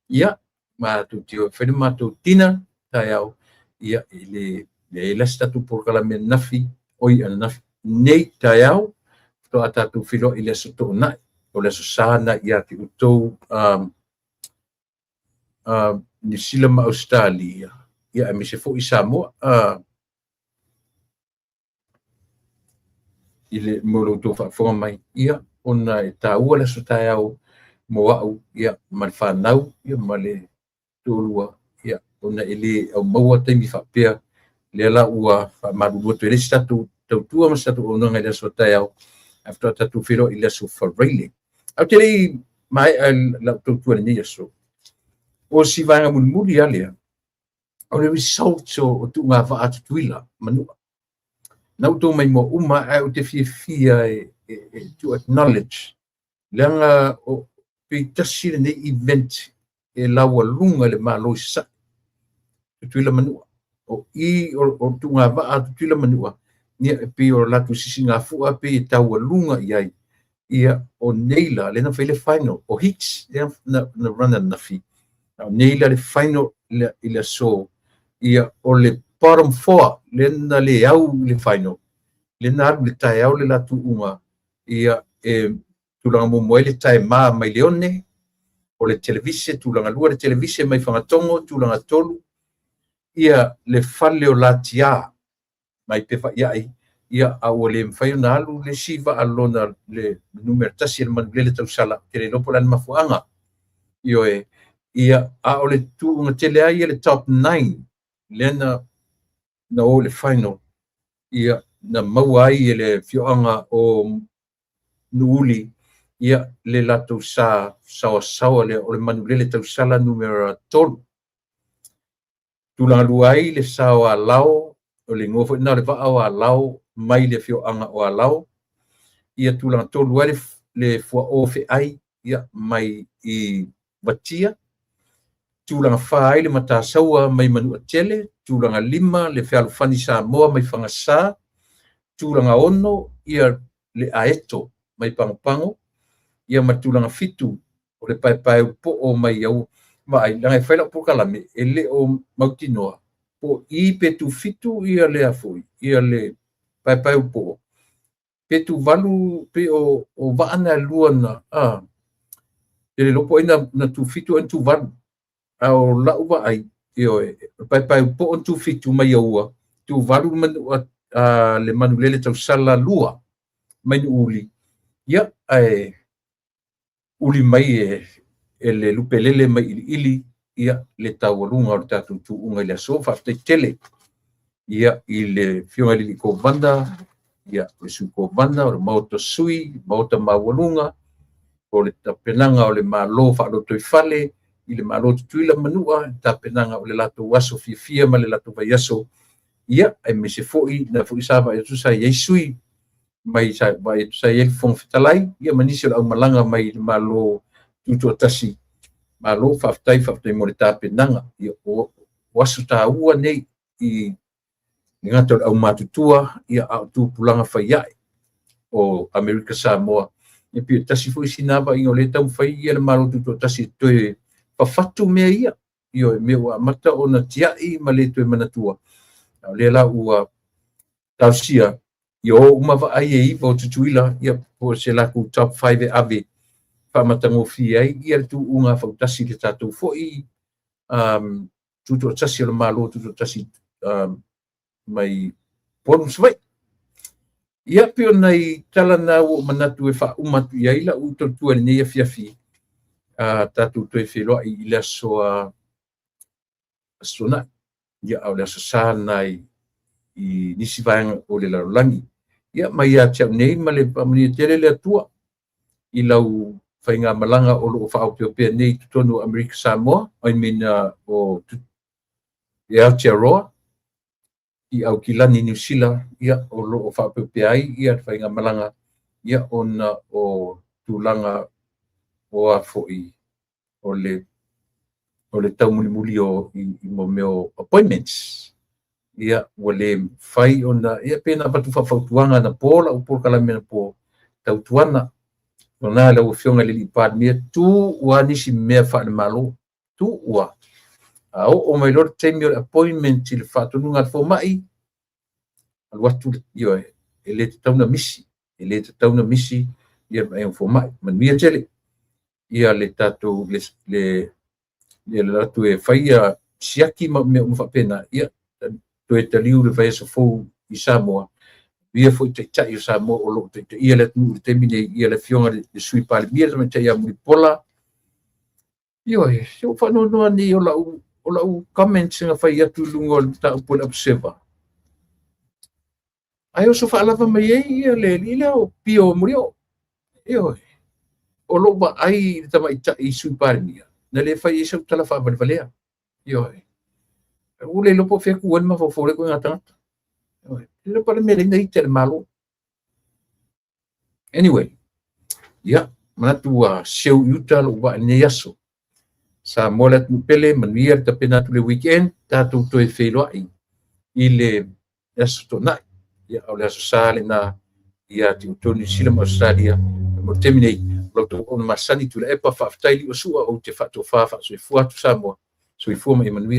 ia, matou te o e fai le matou dinner taeao, ia, e le leai la se tatou polokalame ananafi, oi ananafi, nei taeao, faatoa tatou feiloai i le aso Toonai. O le Aso Sa lena ia te outou Niu Sila ma Ausetalia, ia aemaise foi Samoa i le mo lo outou faafofoga mai, ia ona e taua le aso taeao mo au, ia ma le fanau, ia ma le toalua, ia ona e le aumaua taimi faapea. Lea la ua faamalulu atu e leai se tatou tautua ma se tatou auaunaga i le aso taeao, ae faatoa tatou feiloai i le aso Faraile. Ae ou te le i maea lau tautua i lenei aso, o si vaega mulimuli lava lea, o le result o tuuga vaa a Tutuila Manua. Na outou maimoa uma, ae ou te fiafia e to acknowledge, leaga o pei tasi lenei event e laualuga i le Malo i Sasae, Tutuila Manua. O i o tuuga vaa a Tutuila Manua, ia e pei o latou sisigafua pei e taualuga i ai. Ia o nei la, lea na fai le final, o heats lea na run ananafi, a o nei la le final i le aso, ia o le bottom four lea na le au i le final, lea na alu i le taeao le latou uga, ia e tulaga muamua ai le taema mai Leone, o le Televise, tulaga lua le Televise mai Fagatogo, tulaga tolu, ia le fale o Latia mai Pefaiai, ia a ua le mafai ona alu le isi vaa lona le numera 1 le Manulele Tausala, ou te le iloa po o le a le mafuaaga. Ioe, ia a o le tuuga tele ai ia le top 9 lea na o i le final, ia na maua ai e le afioaga o Nuuuli ia le latou sa saoasaoa lea o le Manulele Tausala numera 3. Tulaga lua ai le sa o Alao, o le igoa foi lena o le vaa o Alao mai le afioaga o Alao. Ia tulaga tolu ai le fuao feai, ia mai i Vatia. Tulaga fa ai le Matasaua mai Manuatele. Tulaga 5 le Fealofani Samoa mai Fagasa. Tulaga 6 ia le Aeto mai Pagopago. Ia ma tulaga 7 o le Paepae Poo mai au vaai, leaga e fai lau polokalame e le o mautinoa po i pe tu 7 ia le afoi, ia le Paepae Poo pe tu 8 pe o vaa na lua na e le lopo ai na tu 7 ai tu 8. A o lau vaai, ioe, Paepae Poo tu 7 mai aua, tu 8 manu le Manulele Tausala 2 mai Nuuli, ia ae uli mai e le lupelele mai iliili, ia le taualuga o le tatou tuuga i le aso. Faafetai tele ia i le afioga i le Kovana, ia o le Sui Kovana, o le Maota Sui, Maota Maualuga, o le tapenaga o le Malo faalotoifale i le Malo Tutuila Manua, tapenaga o le latou aso fiafia ma le latou vaiaso, ia aemaise foi na foi sa vaai atu sa i ai sui mai sa vaai atu sa i ai le Fofoga Fetalai, ia ma nisi o le aumalaga mai le Malo Tutoatasi. Malo faafetai, faafetai mo le tapenaga. Ia o aso taua nei i le gata o le aumatutua, ia a o tupulaga faiae o Amerika Samoa. Ia pei tasi foi sina vaaiga o lea e taumafai ia le Malo Tutoatasi e toe fafatu mea ia, ioe, mea ua amata ona tiai ma le toe manatua. A o lea la ua talosia ia o uma vaai e 9 o Tutuila, ia po o se latou top 5 e ave faamatagofie ai ia le tuuga fautasi le tatou foi Tutoatasi o le Malo Tutoatasi mai Upolu ma Savaii. Ia pei o nai tala na ua ou manatu e faauma atu i ai lau tautua i lenei afiafi, tatou toe feiloai i le aso Tuanai, ia a o le aso Sa lena i nisi vaega o le lalolagi. Ia mai ia te au nei ma le faamanuia tele le Atua i lau faigamalaga o loo faaopeopea nei i totonu o Amerika Samoa, I mean o Aotearoa, i Aukilani, Niu Sila, ia o loo faaopeopea ai ia faigamalaga, ia ona o tulaga o a foi o le taumulimuli o i mo mea o appointments. Ia ua le mafai ona, ia pe na avatu faafautuaga na po lau polokalame na po tautuana ona lau afioga i le alii Palemia, tu ua nisi mea faale-Malo, tu ua a oo mai loa le taimi o le appointment i le faatonuga a le fomai, alu atu, ioe, e le tatau na misi, e le tatau na misi. Ia ma Aiga Fomai. Manuia tele. Ia le tatou le ia le atu e faia siaki ma mea uma faapena, ia toe taliu le vaiaso fou i Samoa. Ia foi taitai o Samoa o lo o taitaia le atunuu i le taimi nei, ia le Afioga i le Sui Palemia, le Tamaitai ia Mulipola. Ioe, se ua faanoanoa nei o lau comments na fai atu i luga o le mataupu o le Observer. Ae oso faalava mai ai ia le alii lea o Pio Mulioo. Ioe, o lou vaai i le tamaitai Sui Palemia, na le fai ai sau tala faavalevalea. Ioe, ua le iloa po o fea e tu ai le mafaufau o lea ituaiga tagata. Ioe, le pa le mea le ita i le Malo. Anyway, ia, manatu ua seu i uta lou vaa i lenei aso. Samoa le atunuu pele, manuia le tapena atu le weekend, tatou toe feiloai i le aso Toonai. Ia, o le aso Sa lena ia te outou Niu Sila ma Ausetalia. Mo le taimi nei, o lau auauna masani Tuilaepa, faafetai Liuasua, ou te faatofa faasoifua atu Samoa. Soifua ma ia manuia.